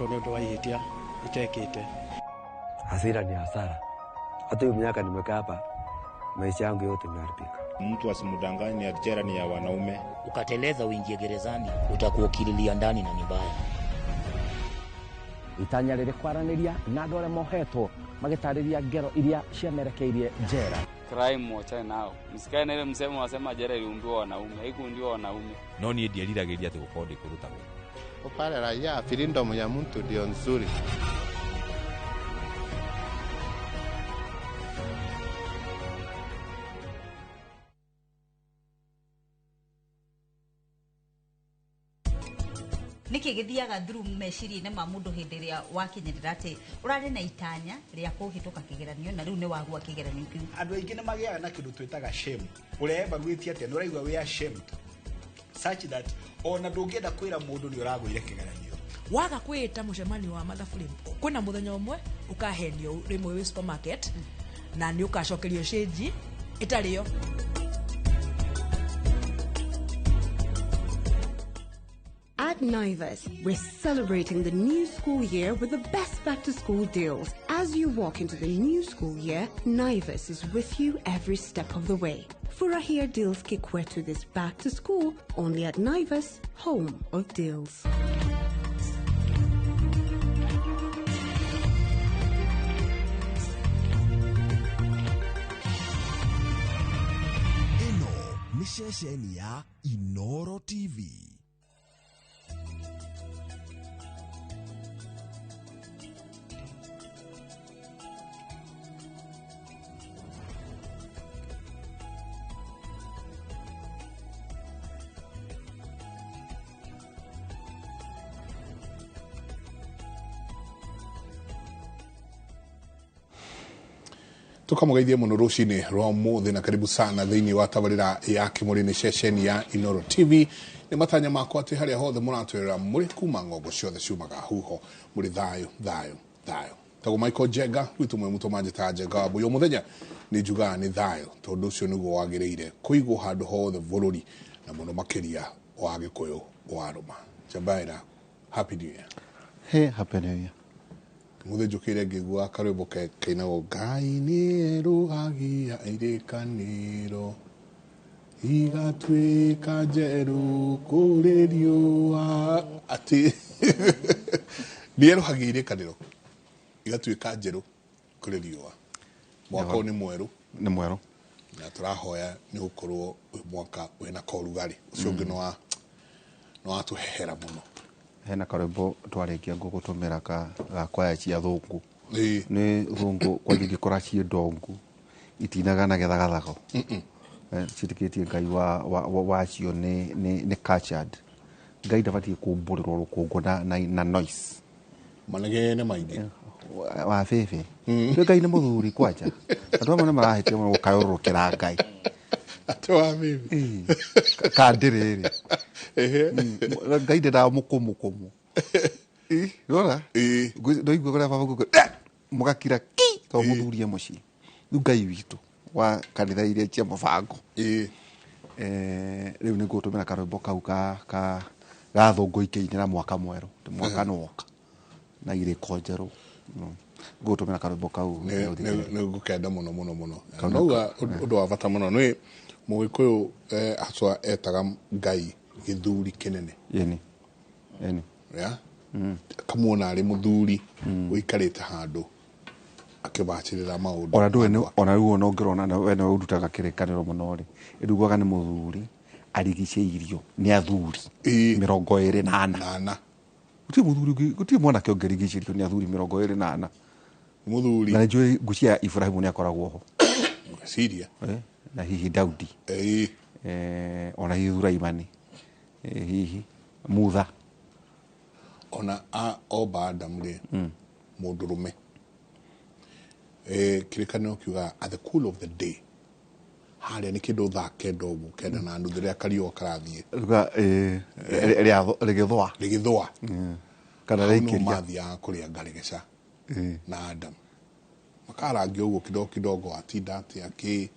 Njohetwo nĩ ũndũ wa ihĩtia itekĩte. Hasira ni hasara. Hata hiyo miaka nimekaa hapa, maisha yangu yote imeharibika. Mtu asimdanganye ati jela ni ya wanaume. Ukateleza uingie gerezani, utakuwa ukililia ndani na ni mbaya. Itanya rĩrĩ kwaranĩria na andũ arĩa mohetwo magĩtarĩria ngero iria ciamerekeirie njera. Crime wachane nao, msikae na ile msemo wasema jela iliumbiwa wanaume, haikuundiwa wanaume. No niĩ ndieriragĩria atĩ gũkorwo ndĩ kũruta wĩra. Pale raia freedom ya mtu ndio nzuri. Nĩkĩ gĩthiaga through meciria-inĩ ma mũndũ hĩndĩ ĩrĩa wakinyĩrĩra atĩ ũrarĩ na itanya rĩa kũhĩtũka kĩgeranio na rĩu nĩ wagwa kĩgeranio kĩu? Andũ aingĩ nĩ magĩaga na kĩndũ twĩtaga shame. Ũrĩa evaluate atĩa nĩ ũraigua wĩ ashamed such that ona ndũngĩenda kwĩra mũndũ nĩ ũragũire kĩgeranio. Waga kwĩta mũcemanio wa mathabu rĩ, kwĩna mũthenya ũmwe ũkahenio rĩmwe wĩ supermarket na nĩ ũkacokerio cĩnji ĩtarĩ yo. At Naivas, we're celebrating the new school year with the best back-to-school deals. As you walk into the new school year, Naivas is with you every step of the way. Furahia deals kikwetu this back-to-school only at Naivas, home of deals. Ĩno nĩ ceceni ya Inoro TV. Tukamugeithie muno rucini rwa umuthi na karibu sana thiini wa tabarira ya kimuri ni ceceni ya Inoro TV. Ni matanya makwa ati haria hothe muratwirira muri kuma ngongo ciothe ciumaga huho muri thayo thayo thayo. Tago Michael Jenga gwitu mwe muto manjita Jenga wa Mbuyu muthenya ni njugaga ni thayo tondu ucio niguo wagiriire kuigwo handu hothe bururi na muno makiria wa Gikuyu wa Roma. Jambaira, happy new year. Hey, happy new year. Muthe njukire ngigua karwimbo kainagwo Ngai nĩerũhagia irĩkanĩro igatuĩka njerũ kũrĩ riũa, atĩ nĩerũhagia irĩkanĩro igatuĩka njerũ kũrĩ riũa. Mwaka ũyũ nĩ mwerũ, nĩ mwerũ na tũrahoya nĩ gũkorwo ũyũ mwaka wĩna korugarĩ ũcio ũngĩ nĩ watũhehera mũno. Hena karwimbo twarĩkia ngũgũtũmĩra ga kwaya cia thũngũ. Nĩ thũngũ kwanja ingĩkora ciĩ ndongu itinaga na gĩthagathago. Ciĩtĩkĩtie Ngai wacio nĩ cultured. Ngai ndabatiĩ kũmbũrĩrwo rũkũngũ na noise. Manegene maingĩ. Wa bĩbĩ. Nĩ Ngai nĩ mũthuri kwanja. Andũ amwe nĩ marahĩtia mũno gũkayũrũrũkĩra Ngai. Atĩ wa bĩbĩ. Kandĩrĩrĩ. Ngai ndendaga mũkũmũkũmũ. Rora? Ndoigua kũrĩa baba ngũkũ, mũgakira ki tondũ mũthuri e mũciĩ. Rĩu Ngai witũ wa kanitha iria cia mũbango. Rĩu nĩ ngũtũmĩra karwĩmbo kau ga thũngũ ikĩinĩra mwaka mwerũ. Mwaka nĩ woka na irĩko njerũ. Ngũtũmĩra karwĩmbo kau. Nĩ ngũkenda mũno mũno mũno. Nauga ũndũ wa bata mũno nĩ Mũgĩkũyũ haswa etaga Ngai gĩthuri kĩnene. Ĩni. Ĩni. Yeah? Kamuona arĩ mũthuri ũikarĩte handũ akĩbacĩrĩra maũndũ. Ona ndũĩ ona rĩu ona ũngĩrona we nĩwe ũrutaga kĩrĩkanĩro mũno rĩ, ĩrugaga nĩ mũthuri arigicĩirio nĩ athuri 24. Gũtirĩ mũthuri ũngĩ, gũtirĩ mwanake ũngĩrigicĩrio nĩ athuri 24. Mũthuri. Na nĩnjũĩ ngũcia Ibrahimu nĩakoragwo ho. Syria. Na hihi Daudi. Ona hihi Sulaimani. Hihi Mutha. Ona omba Adamu rĩ, mũndũrũme. Kĩrĩkanĩro kiugaga at the cool of the day. Harĩa nĩ kĩndũ thaa kenda ũguo, kenda na nuthu rĩrĩa kariũa karathiĩ. Rĩgĩthũa. Rĩgĩthũa. Kana Hau nĩho rĩikĩria. mathiaga kũrĩa ngaregeca na Adamu. Makarangia ũguo kidogo kidogo atinda atĩa kĩ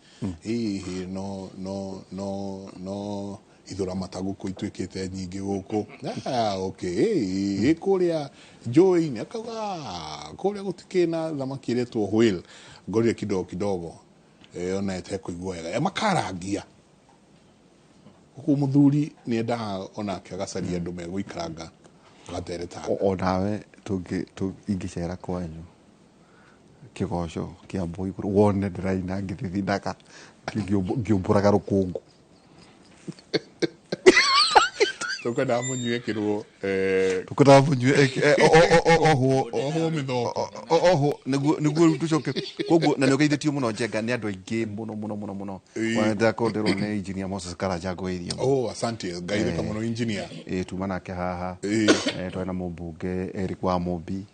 hihi no no no no Ithura matagũkũ ituĩkĩte nyingĩ gũkũ. Ah, okay, kũrĩa njũĩ-inĩ akauga, "Ah, kũrĩa gũtikĩ na thamaki ĩretwo whale, ngorire kidogo kidogo." Ona ĩtekũigua wega. Makarangia ũguo mũthuri nĩ endaga onake agacaria andũ megũikaranga agateretanga. Onawe ingĩcera kwanyu kĩgoco kĩa mbũ igũrũ wone ndĩraina ngĩthithinaga ngĩũmbũraga rũkũngũ. Tũkwendaga mũnyue kĩrwo. Tũkwendaga mũnyue ohwo. Ohwo mĩthoko. Ohwo nĩguo rĩu tũcoke koguo na nĩ ũgeithĩtio mũno Njenga nĩ andũ aingĩ mũno mũno mũno mũno. Ndakũndirwo nĩ engineer Moses Karanja ngwĩirio. Oh, asante, ngaithĩka mũno engineer. Tuma nake haha. Twarĩ na mũmbunge Eric wa Mũmbi.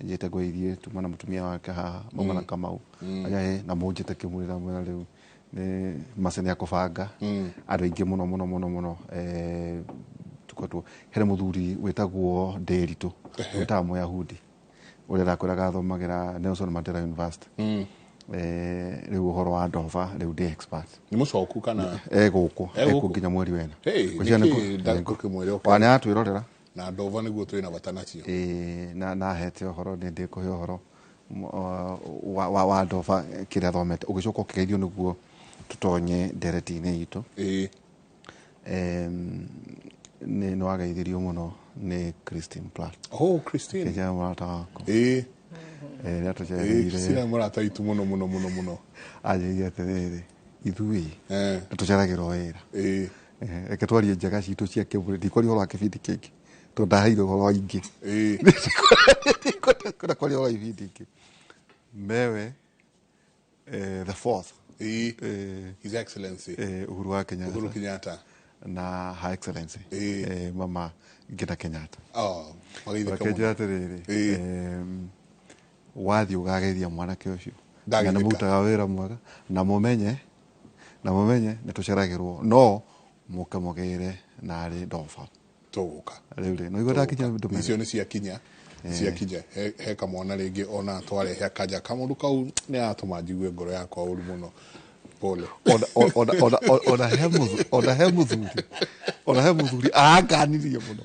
Njĩte ngwĩirie tuma na mũtumia wake haha mauma na Kamau. Na mũnjĩte kĩmwĩra mwĩra rĩu nĩ mace nĩ akũbanga andũ aingĩ mũno mũno mũno mũno. Tukoretwo hena mũthuri wĩtagwo Ndĩritũ wĩtaga Mũyahudi ũrĩa ndakwĩraga athomagĩra Nelson Mandela University. Rĩu ũhoro wa Ndoba rĩu ndĩ expert. Nĩ mũcoku kana egũkũ egũkũ nginya mweri wena. Wa nĩ atwĩrorera na Ndoba nĩguo twĩna bata nacio. Na hete ũhoro nĩ ndĩkũhe ũhoro wa Ndoba kĩrĩa athomete ũgĩcoka ũkĩgeithio nĩguo tutonye ndereti-inĩ itũ. Nĩ wageithirio mũno nĩ Christine Platt. Oh, Christine. Kĩnjaya mũrata wakwa. Christine mũrata witũ mũno mũno mũno mũno. Anjĩrire atĩrĩrĩ, ithuĩ nĩtũceragĩrwo wĩra. Reke twarie njega citũ cia kĩmũrĩ, ndikwaria ũhoro wa kĩbindi kĩngĩ tondũ ndaheirwo ũhoro wa ingĩ. Ndikwenda kwaria ũhoro wa ibindi ingĩ. Mewe the fourth. His Excellency Uhuru wa Kenyatta. Uhuru Kenyatta na Her Excellency Mama Ngina Kenyatta. Oh, mageithĩka atĩrĩrĩ, wathiĩ ũgageithia mwanake ũcio na nĩ mũrutaga wĩra mwega na mũmenye nĩ tũceragĩrwo no mũke mũgĩre narĩ Ndoba. Tũgũka rĩu rĩ no igua ndakinya ndũmĩrĩri icio nĩ ciakinya ciakinya he kamwana rĩngĩ ona twarehe kanja kamũndũ kau nĩ aratũma njigue ngoro yakwa ũru mũno. Pole. Ona he mũthuri aranganirie mũno.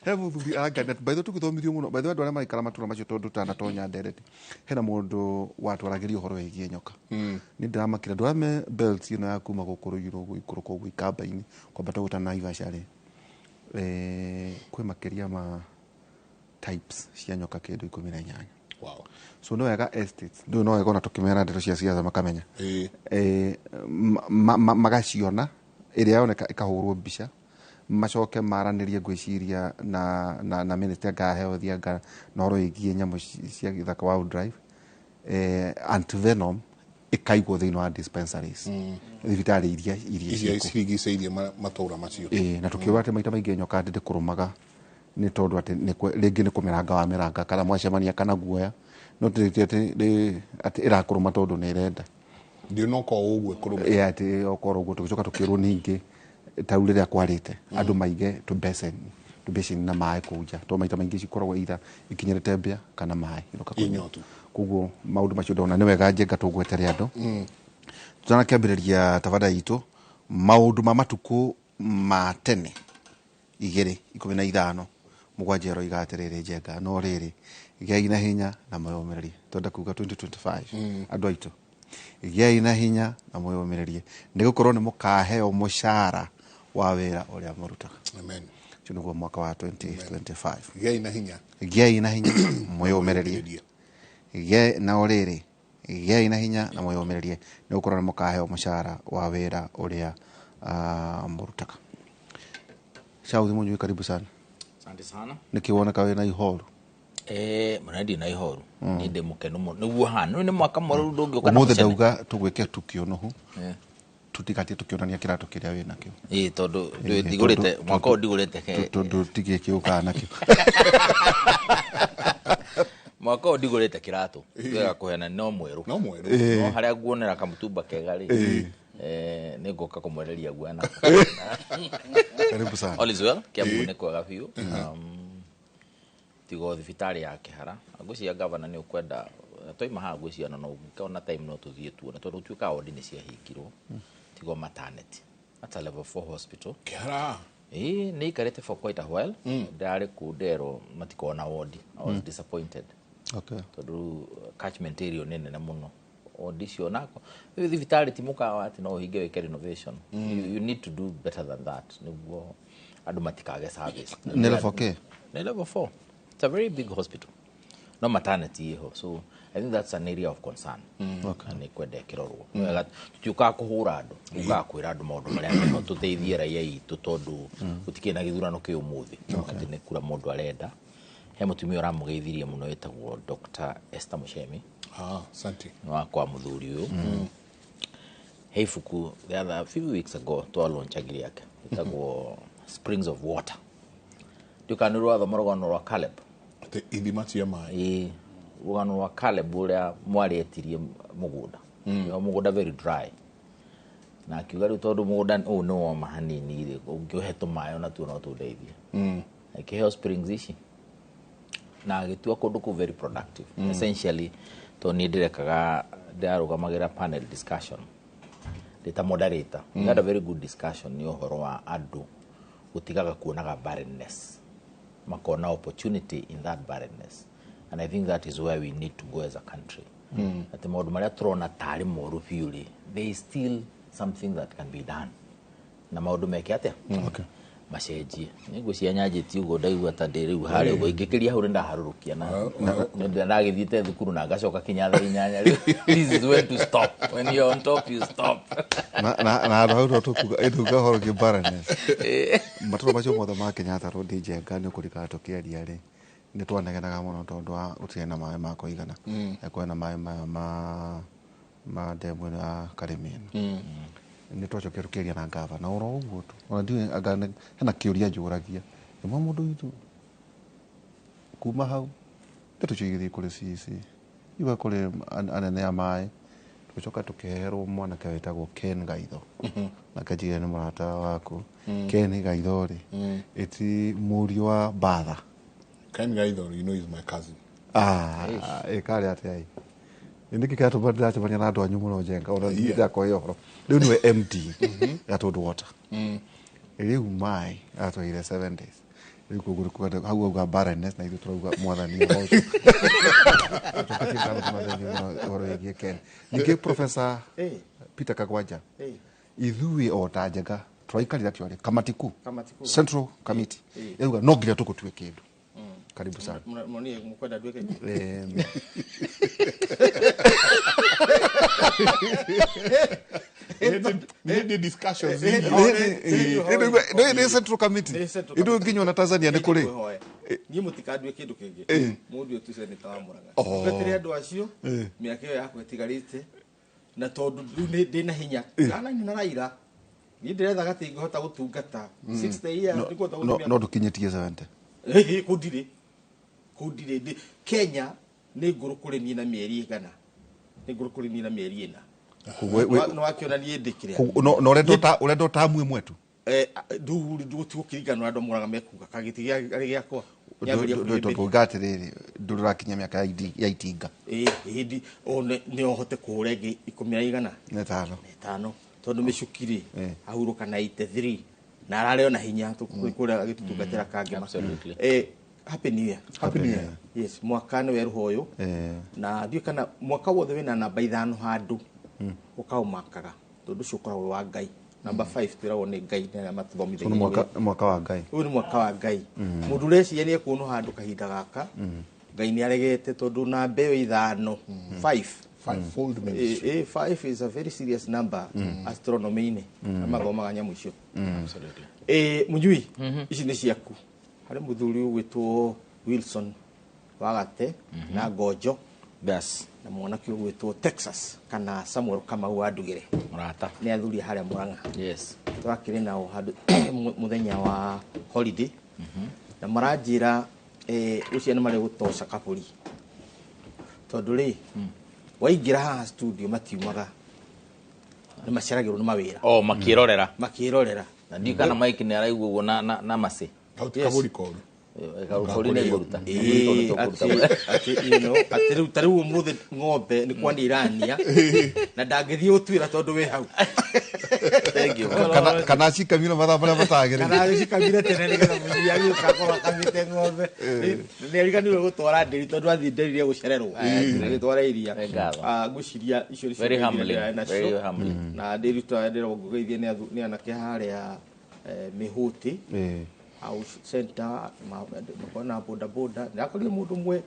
He mũthuri aranganirie by the way tũgĩthomithio mũno by the way andũ arĩa maraikara matũra macio tondũ tanatonya ndereti hena mũndũ watwaragĩria ũhoro wĩgiĩ nyoka. Nĩ ndĩramakire andũ arĩa me belt ĩno ya kuma gũkũ Rũirũ gũikũrũka ũguo ikamba-inĩ kwambata gũta Naivasha rĩ, kwĩ makĩria ma types cia nyoka kĩndũ 18. Wow. So no wega estates ndũ no wega ona tũkĩmera ndeto cia siasa makamenya. Magaciona ĩrĩa yoneka ĩkahũrwo mbica macoke maranĩrie ngwĩciria na minister anga health anga na ũhoro wĩgiĩ nyamũ cia gĩthaka wildlife, antivenom ĩkaigwo thĩinĩ wa dispensaries thibitarĩ iria cirigicĩirie matũra macio. Na tũkiuga atĩ maita maingĩ nyoka ndĩkũrũmaga nĩ tondũ atĩ rĩngĩ nĩ kũmĩranga wa mĩranga kana mwacemania kana guoya no ti atĩ ĩrakũrũma tondũ nĩ ĩrenda ndinokorwo ũguo ĩkũrũma atĩ okorwo ũguo tũgĩcoka tũkĩrwo ningĩ ta rĩu rĩrĩa kwarĩte andũ maige tũbeceni na maĩ kũu nja tondũ maita maingĩ cikoragwo either ikinyĩrĩte mbĩa kana maĩ inyotu. Koguo maũndũ macio ndona nĩ wega Njenga tũgwetere andũ. Tũtanakĩambĩrĩria tabanda itũ maũndũ ma matukũ ma tene 2:15 mũgwanja ĩroiga atĩrĩrĩ Njenga no rĩrĩ gĩai na hinya na mwĩyũmĩrĩrie twenda kuga 2025 andũ aitũ gĩai na hinya na mwĩyũmĩrĩrie nĩ gũkorwo nĩ mũkaheo mũcara wa wĩra ũrĩa mũrutaga. Amen. Ũcio nĩguo mwaka wa 2025. Gĩai na hinya, gĩai na hinya mwĩyũmĩrĩrie na rĩrĩ gĩai na hinya na mwĩyũmĩrĩrie nĩ gũkorwo nĩ mũkaheo mũcara wa wĩra ũrĩa mũrutaga. Shauthi Mũnyui, karibu sana. Asante sana. Nĩkĩ woneka wĩna ihoru? Mũnene ndirĩ na ihoru. Niĩ ndĩ mũkenu mũno. Nĩguo hana. Nĩ mwaka mwerũ ndũngĩũka na ũmũthĩ mũcene. Ndauga tũgwĩke tukĩũnũhu. Tũtigatie tũkĩonania kĩratũ kĩrĩa wĩ nakĩo. Tondũ ndigũrĩte mwaka ũyũ ndigũrĩte tondũ tigĩkĩũkaga nakĩo. Mwaka ũyũ ndigũrĩte kĩratũ. Wega kũheana no mwerũ. No mwerũ. No harĩa nguonera kamũtumba kega rĩ. Nĩ ngũka kũmwereria guoya nako. Karibu sana. All is well. Kiambu nĩ kwega biũ. Tigo thibitarĩ ya Kĩhara. Ngwĩciria gavana nĩ ũkwenda twaima haha ngwĩciria no ũngĩona time no tũthiĩ tuone tondũ gũtuĩkaga wodi nĩ ciahingirwo. Tigo maternity. That's a level 4 hospital. Kĩhara. Ĩĩ nĩ ikarĩte for quite a while. Ndarĩ kũu nderwo matikoragwo na ward. I was disappointed. Tondũ catchment area nĩ nene mũno. Ward icio nako rĩu thibitarĩ ti mũkawa atĩ no ũhinge wĩke renovation. You need to do better than that nĩguo andũ matikage service. Nĩ level K? Nĩ level 4. It's a very big hospital. No maternity ĩho. So I think that's an area of concern. Na nĩ kwenda ĩkĩrorwo. Wega tũtiũkaga kũhũra andũ, tũkaga kwĩra andũ maũndũ marĩa meho tũteithie raia itũ tondũ gũtikĩrĩ na gĩthurano kĩ ũmũthĩ. Atĩ nĩ kura mũndũ arenda. He mũtumia ũramũgeithirie mũno wĩtagwo Dr. Esther Muchemi. Ah, asante. Nĩ wakwa mũthuri ũyũ. He ibuku the other few weeks ago twalaunchagire yake ĩtagwo Springs of Water. Ndiũĩ kana nĩ ũrathoma rũgano rwa Caleb. Atĩ ithima cia maĩ. Ĩĩ, rũgano rwa Caleb ũrĩa mwarĩ etirie mũgũnda. Mũgũnda very dry. Na akiuga rĩu tondũ mũgũnda ũyũ nĩ woma hanini rĩ, ũngĩũhe tũmaĩ ona tuo no tũndeithie. Akĩheo springs ici na agĩtua kũndũ kũu very productive. Essentially tondũ niĩ ndĩrekaga ndĩrarũgamagĩra panel discussion ndĩ ta moderator. We had a very good discussion nĩ ũhoro wa andũ gũtigaga kuonaga barrenness, makona opportunity in that barrenness, and I think that is where we need to go as a country. Atĩ maũndũ marĩa tũrona tarĩ moru biũ rĩ, there is still something that can be done na maũndũ meke atĩa macenjie. Nĩ ngwĩciria nyanjĩtie ũguo ndaigua ta ndĩ rĩu harĩa ũguo ingĩkĩria hau nĩ ndaharũrũkia na ndagĩthiĩte thukuru na ngacoka kinya thaa 8 rĩu. This is when to stop. When you're on top you stop. Na handũ hau no tũkuga ũhoro kĩ barrenness. Matũra macio mothe ma Kenyatta Road Njenga nĩ ũkũrikana tũkĩaria rĩ, nĩ twanegenaga mũno tondũ wa gũtirĩ na maĩ ma kũigana. Kwĩna maĩ maya ma ndemu ĩno ya Karĩmi ĩno. Nĩ twacokire tũkĩaria na gavana oro ũguo tu. Ona ndiũĩ anga hena kĩũria njũragia. Ĩmwe mũndũ witũ kuma hau ndeto icio igĩthiĩ kũrĩ CEC, iuga kũrĩ anene a maĩ, tũgĩcoka tũkĩherwo mwanake wĩtagwo Ken Gaitho. Na kanjigire nĩ mũrata waku. Ken Gaitho rĩ, ĩti mũriũ wa Batha. Ken Gaitho, you know, is my cousin. Ah, ĩkarĩ atĩa ĩ? Nĩkĩ kĩratũma ndĩracemania na andũ anyu mũno Njenga, ona ndakũhe ũhoro. Rĩu nĩwe MD Gatũndũ Water. Rĩu maĩ atwĩire 7 days. Rĩu koguo nĩ hau auga barrenness na ithuĩ tũrauga mwathani ũhoro. Tũkatie ngatho tũmathengio mũno ũhoro wĩgiĩ Ken. Ningĩ Professor Peter Kagwanja, ithuĩ o ta Njenga tũraikarire atĩ kamatiku Central Committee ĩruga no nginya tũgũtue kĩndũ. Karibu sana. Mwonie mkwenda nduĩke. Nĩ discussions. Nĩ Central Committee. Ithuĩ nginya ona Tanzania nĩ kũrĩ. Niĩ mũtikandue kĩndũ kĩngĩ. Mũndũ ũyũ tu senator wa Murang'a. Twetere andũ acio mĩaka ĩyo yakwa ĩtigarĩte na tondũ rĩu ndĩna hinya. Ndanani na Raila. Niĩ ndĩrethaga atĩ ingĩhota gũtungata 60 years ndikũhota gũtumia. No ndũkinyĩtie 70. Kũu ndirĩ. Kenya nĩ ngũrũ kũrĩ niĩ na mĩeri ĩgana. Nĩ ngũrũ kũrĩ niĩ na mĩeri 4. Nĩ wakĩona niĩ ndĩ kĩrĩa. No ũrenda ũtamu ĩmwe tu. Ndũ gũtikũringana andũ Murang'a mekuga kagĩtĩ arĩ gĩakwa. Ndũnga atĩrĩrĩ, ndũrakinya mĩaka ya itinga. Ĩĩ nĩ ũhote kũhũra ĩngĩ 15. Na ĩtano. Tondũ mĩcuki rĩ ahurũka na 83 na ararĩ ona hinya kũrĩa agĩtũtungatĩra Kangema. Happy New Year. Happy New Year. Yes, mwaka nĩ werũha ũyũ. Na ndiũĩ kana mwaka wothe wĩna namba 5 handũ ũkaũmakaga tondũ ũcio ũkoragwo wa Ngai. Namba 5 twĩragwo nĩ Ngai nĩ arĩa matũthomithagia. Mwaka wa Ngai. Ũyũ nĩ mwaka wa Ngai. Mũndũ ũreciria nĩ ekuonwo handũ kahinda gaka, Ngai nĩ aregete tondũ namba ĩyo 5, 5. Fivefold ministry. 5 is a very serious number astronomy-inĩ. Mathomaga nyamũ icio. Absolutely. Mũnyui, ici nĩ ciaku. Harĩ mũthuri ũgwĩtwo Wilson Wagate na Ngojo. Yes. Na mwanake ũgwĩtwo Texas kana Samuel Kamau wa Ndugire. Mũrata. Nĩ athuri harĩa Murang'a. Yes. Twakĩrĩ nao handũ mũthenya wa holiday. Na maranjĩra ũcio nĩ marĩ gũtoca kabũri. Tondũ rĩ waingĩra haha studio matiumaga. Nĩ maceragĩrwo nĩ mawĩra. Oh, makĩrorera. Makĩrorera. Na ndiũĩ kana Mike nĩ araigua ũguo na macĩ. Kabũri koru. Kabũri nĩ ngũruta. Atĩ rĩu ta rĩu ũmũthĩ ng'ombe nĩ kwania irania na ndangĩthiĩ gũtuĩra tondũ wĩ hau. Kana kana cikamire mathaa marĩa matagĩrĩire. Kana cikamire tene nĩgetha mũthuri agĩũka akorwo akamĩte ng'ombe. Nĩ ariganĩirwo gũtwara ndĩri tondũ athiĩ ndĩri rĩa gũcererwo. Agĩtwara iria. Nĩ ngatho. Ah, ngwĩciria icio nĩcio Very iria humbling, ndĩrarĩ nacio. very humbling. Na ndĩruta ndĩrongogeithie nĩ anake harĩa Mĩhũtĩ house center makorwo na boda boda. Ndĩrakorire mũndũ ũmwe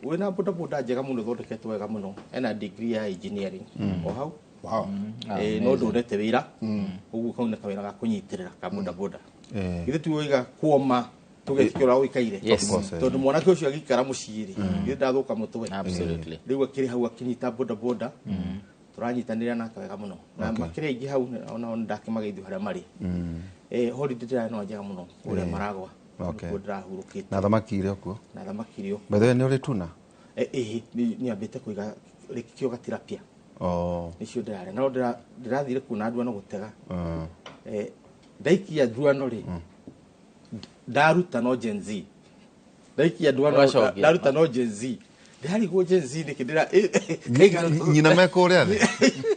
wĩna boda boda njega mũno ĩthondeketwo wega mũno, ena degree ya engineering o hau. Wow. No ndonete wĩra ũguo kau nĩ kawĩra ga kũnyitĩrĩra ka boda boda. Githĩ ti woiga kuoma tũgetĩkĩra ũrĩa ũikaire? Yes. Of course, Tondũ mwanake ũcio agĩikara mũciĩ rĩ, githĩ ndathũka mũtwe? Absolutely. Rĩu akĩrĩ hau akĩnyita boda boda, tũranyitanĩra nake wega mũno na makĩrĩ aingĩ hau onao nĩ ndakĩmageithio harĩa marĩ. Holiday ndĩrarĩ no njega mũno kũrĩa Maragwa. Nĩkuo ndĩrahurũkĩte. Na thamaki irĩ o kuo. Na thamaki irĩ o kuo. By the way, nĩ ũrĩ tuna? Ĩĩ, nĩambĩte kũiga kĩo gatilapia. Oh. Nĩcio ndĩrarĩa. No ndĩrathire kuo na nduano gũtega. Ndaikia nduano rĩ, ndaruta no Gen Z. Ndaikia nduano Ũgacokia. ndaruta no Gen Z. Ndĩrarigwo Gen Z nĩkĩ ndĩra Nyina me kũrĩa thĩ?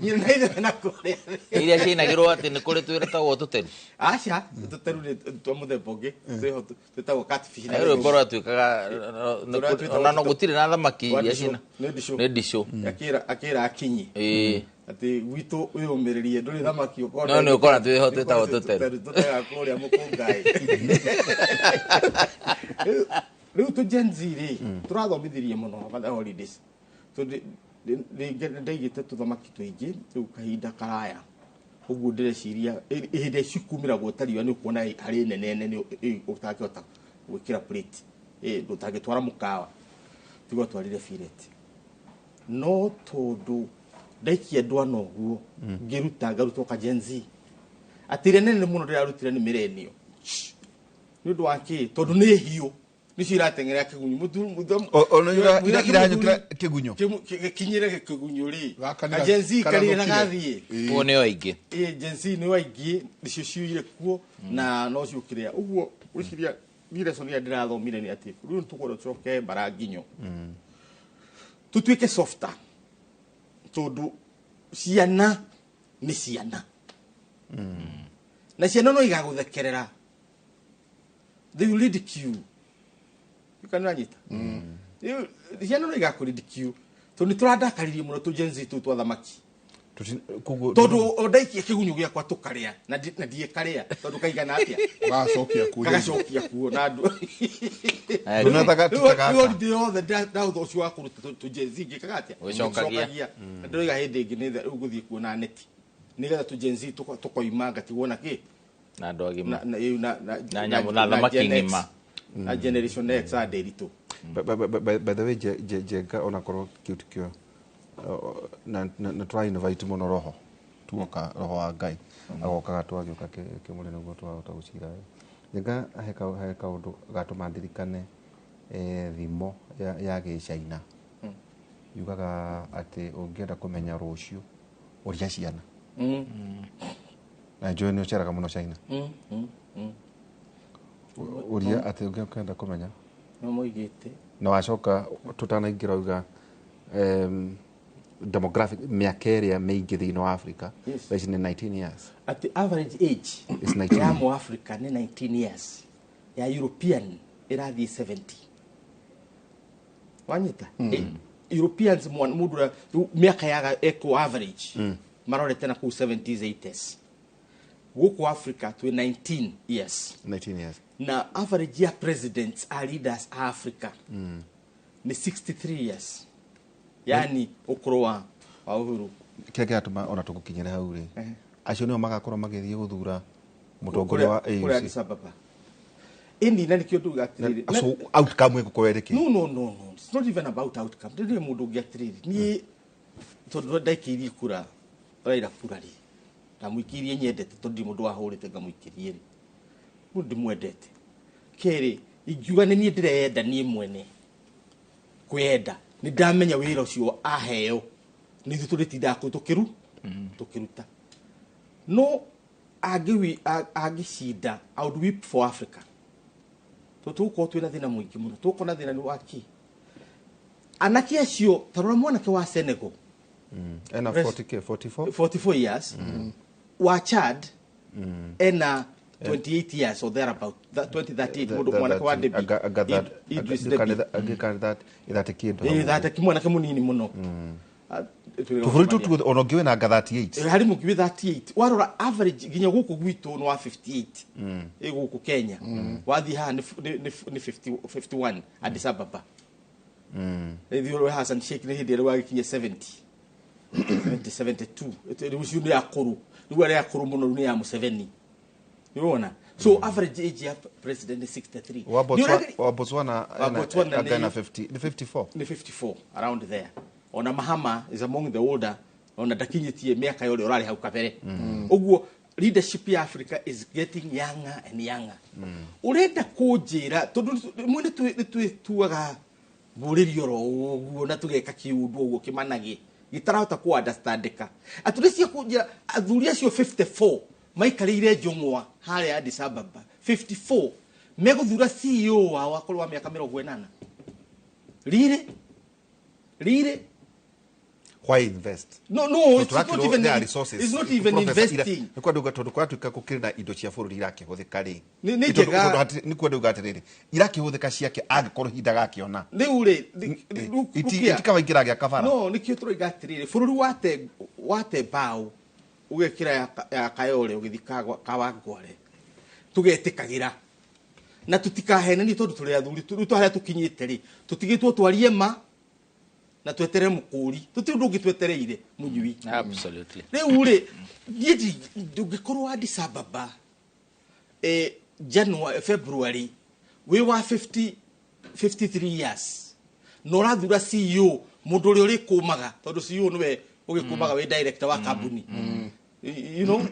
Nyina na ithe mena kũrĩa thĩ. Iria ciinagĩrwo atĩ nĩ kũrĩ twĩtagwo tũteru. Aca, tũteru nĩ twa mũthemba ũngĩ. Twĩho twĩtagwo catfish. Na rwĩmbo rwatuĩkaga ona no gũtirĩ na thamaki iria cina. Nĩ ndicũ. Nĩ ndicũ. Akĩra akinyi. Atĩ gwitũ wĩyũmĩrĩrie ndũrĩ thamaki ũkona. No nĩ ũkona twĩho twĩtagwo tũteru. Tũtega kũrĩa mũkũngai. Rĩu tũ Gen Z rĩ, tũrathomithirie mũno over the holidays. Tondũ ndaigĩte tũthamaki tũingĩ rĩu kahinda karaya. Ũguo ndĩreciria hĩndĩ ĩrĩa cikumĩragwo ta riũa nĩ ũkuona harĩ nene nene ũtangĩhota gwĩkĩra plate. Ndũtangĩtwara mũkawa. Tiga ũtwarire fillet. No tondũ ndaikia ndwana ũguo, ngĩruta ngarutwo ka Gen Z. Atĩ ĩrĩa nene mũno ndĩrarutire nĩ millennial. Nĩ ũndũ wa kĩ? Tondũ nĩ hiũ. Nĩcio irateng'era kĩgunyũ. Irahanyũkĩra kĩgunyũ. Gĩkinyĩre kĩgunyũ rĩ. Gaka nĩ Ka Gen Z karĩre na gathiĩ. Kuo nĩo aingĩ. Gen Z nĩo aingĩ, nĩcio ciũire kuo na no ciũkĩrĩa. Ũguo ngwĩciria niĩ lesson ĩrĩa ndĩrathomire nĩ atĩ rĩu nĩtũkwenda tũcoke mbara nginyo. Tũtuĩke softer. Tondũ ciana nĩ ciana. Na ciana no igagũthekerera. They will ridicule. Ikananyita. Rĩu ciana no igakũ-ridicule. Tondũ nĩ tũrandakaririe mũno tũ Gen Z tũu twa thamaki. Tondũ o ndaikia kĩgunyũ gĩakwa tũkarĩa na ndiĩkarĩa tondũ kaigana atĩa? Gagacokia kuo. Gagacokia kuo na andũ. Ndũnataka Rĩu holiday yothe ndahũthĩra ũcio wa kũruta tũ Gen Z ngĩkaga atĩa? Ũgĩcokagia. Ngĩcokagia. Na ndĩroiga hĩndĩ ĩngĩ nĩ rĩu ngũthiĩ kuo na neti. Nĩgetha tũ Gen Z tũkoima ngatigwo na kĩ? Na andũ agima. Na Na nyamũ, na thamaki Gen X. ng'ima. Na Generation X a Nderitu. By the way, Njenga onakorwo kĩu tikĩo na tũra invite mũno roho tuoka roho wa Ngai agokaga twagĩũka kĩmũrĩ nĩguo twahota gũcira. Njenga he kaũndũ gatũma ndirikane thimo ya gĩcaina yugaga atĩ ũngĩenda kũmenya rũciũ ũria ciana. Na njũĩ nĩ ũceraga mũno China. Ũria atĩ ũngĩenda kũmenya No moigĩte. Na wacoka tũtanaingĩra uga demographic mĩaka ĩrĩa mĩingĩ thĩinĩ wa Africa. Yes. Thaa ici nĩ 19 years. At the average age It's 19. ya Mũafrika nĩ 19 years. Ya European ĩrathiĩ 70. Wanyita? Europeans mũndũ ũrĩa rĩu mĩaka yaga eko average marorete na kũu 70s 80s. Gũkũ Africa twĩ 19 years. 19 years. Na average ya presidents a leaders a Africa nĩ 63 years. Yani ũkũrũ wa Uhuru. Kĩrĩa kĩratũma ona tũgũkinyĩre hau rĩ, acio nĩo magakorwo magĩthiĩ gũthura mũtongoria wa Kũrĩa AUC. Addis Ababa. Ĩni na nĩkĩo nduga atĩrĩrĩ. So outcome ĩgũkorwo ĩrĩ kĩ? No. It's not even about outcome. Ndĩrĩ mũndũ ũngĩ atĩrĩrĩ. Niĩ tondũ ndaikĩirie kura, Raila kura rĩ. Ndamũikĩirie nyendete tondũ ndirĩ mũndũ wahũrĩte ngamũikĩrie rĩ. Mũndũ ndĩmwendete. Kerĩ, ingiuga nĩ niĩ ndĩreyenda niĩ mwene. Kwĩyenda. Nĩ ndamenya wĩra ũcio aheo. Nĩ ithuĩ tũrĩtindaga kũu tũkĩruta. No angĩcinda, I would weep for Africa. Tondũ tũgũkorwo twĩna thĩna mũingĩ mũno. Tũgũkorwo na thĩna nĩ wa kĩ? Anake acio, ta rora mwanake wa Senegal. Ena 40K, 44? 44 years. Wa Chad, Ena 28 years or thereabout, that 2038 mundu mwanake wa Debi, Idris Deby. Ithate kindu. Ithate mwanake munini muno. Tubũrũri tũtũ ona ũngĩ wĩna anga 38. Harĩ mũngĩ wĩ 38. Warora average nginya gũkũ gwitũ nĩ wa 58. Ĩ gũkũ Kenya. Wathiĩ haha nĩ 51 Addis Ababa. Rĩu Hassan Sheikh nĩ hĩndĩ ĩrĩa wagĩkinyia 70. 72. Rĩu ũcio nĩ akũrũ. Rĩu arĩa akũrũ mũno rĩu nĩ ya Museveni. Nĩwona? So average age ya president is 63. Wa Botswana ena 54. Nĩ 54 around there. Ona Mahama is among the older, ona ndakinyĩtie mĩaka yothe ũrarĩ hau kabere. Ũguo leadership ya Africa is getting younger and younger. Ũrenda kũnjĩra tondũ rĩmwe nĩ twĩtuaga mbũrĩri oro ũguo na tũgeka kĩũndũ ũguo kĩmanagĩ gĩtarahota kũ understandĩka. Atũrĩ kũnjĩra athuri acio 54 maikarĩire njũng'wa harĩa Addis Ababa 54 megũthura CEO wao akorwo wa mĩaka 80. Rĩrĩ rĩrĩ. Why invest? No, it's not even resources. It's not even investing. Nĩ kwenda tondũ kwatuĩka gũkĩrĩ na indo cia bũrũri irakĩhũthĩka rĩ. Nĩ njega. Nĩ kwenda uga atĩrĩrĩ, irakĩhũthĩka ciake angĩkorwo ihinda gakĩona. Rĩu rĩ, itikawaingĩra gĩa kabara. No, nĩkĩo tũroiga atĩrĩrĩ, bũrũri wate mbaũ ũgekĩra ya Kayole ũgĩthiĩ Kawangware. Tũgetĩkagĩra. Na tũtikahenanie tondũ tũrĩ athuri, rĩu harĩa tũkinyĩte rĩ, tũtigĩtwo twarie ma na twetere mukuri tuti undu ungi twetereire munyui. Absolutely. Riu ri niĩ ndungikorwo Addis Ababa January February wi wa 53 years no rathura CEO mundu uria urikumaga tondu CEO niwe ugikumaga wi director wa kambuni. You know,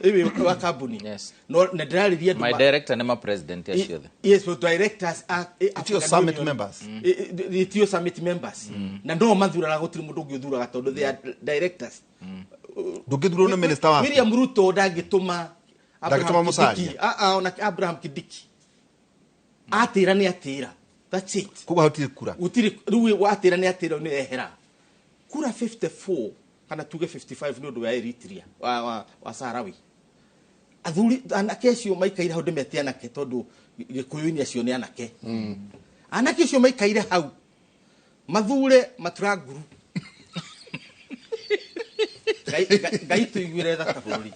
wa kambuni. Yes. No na ndirariria my director ni ma president acio othe. Yes, but directors are Itio summit members. Itio summit members. Na no mathuraga gutiri mundu ungi uthuraga tondu they are directors. Ndungithurwo ni minister waku. William Ruto ndangituma Ndangituma Musalia. Ona Abraham Kindiki. Atira ni atira. That's it. Kuga hutiri kura. Gutiri riu atira ni atira ni ehera. Kura 54 kana tuge 55 nĩ ũndũ wa Eritrea wa Sahrawi. Athuri anake acio maikaire hau ndĩmete anake tondũ gĩkũyũ-inĩ acio nĩ anake. Anake acio maikaire hau mathure maturanguru. Ngai tũiguĩre tha ta bũrũri.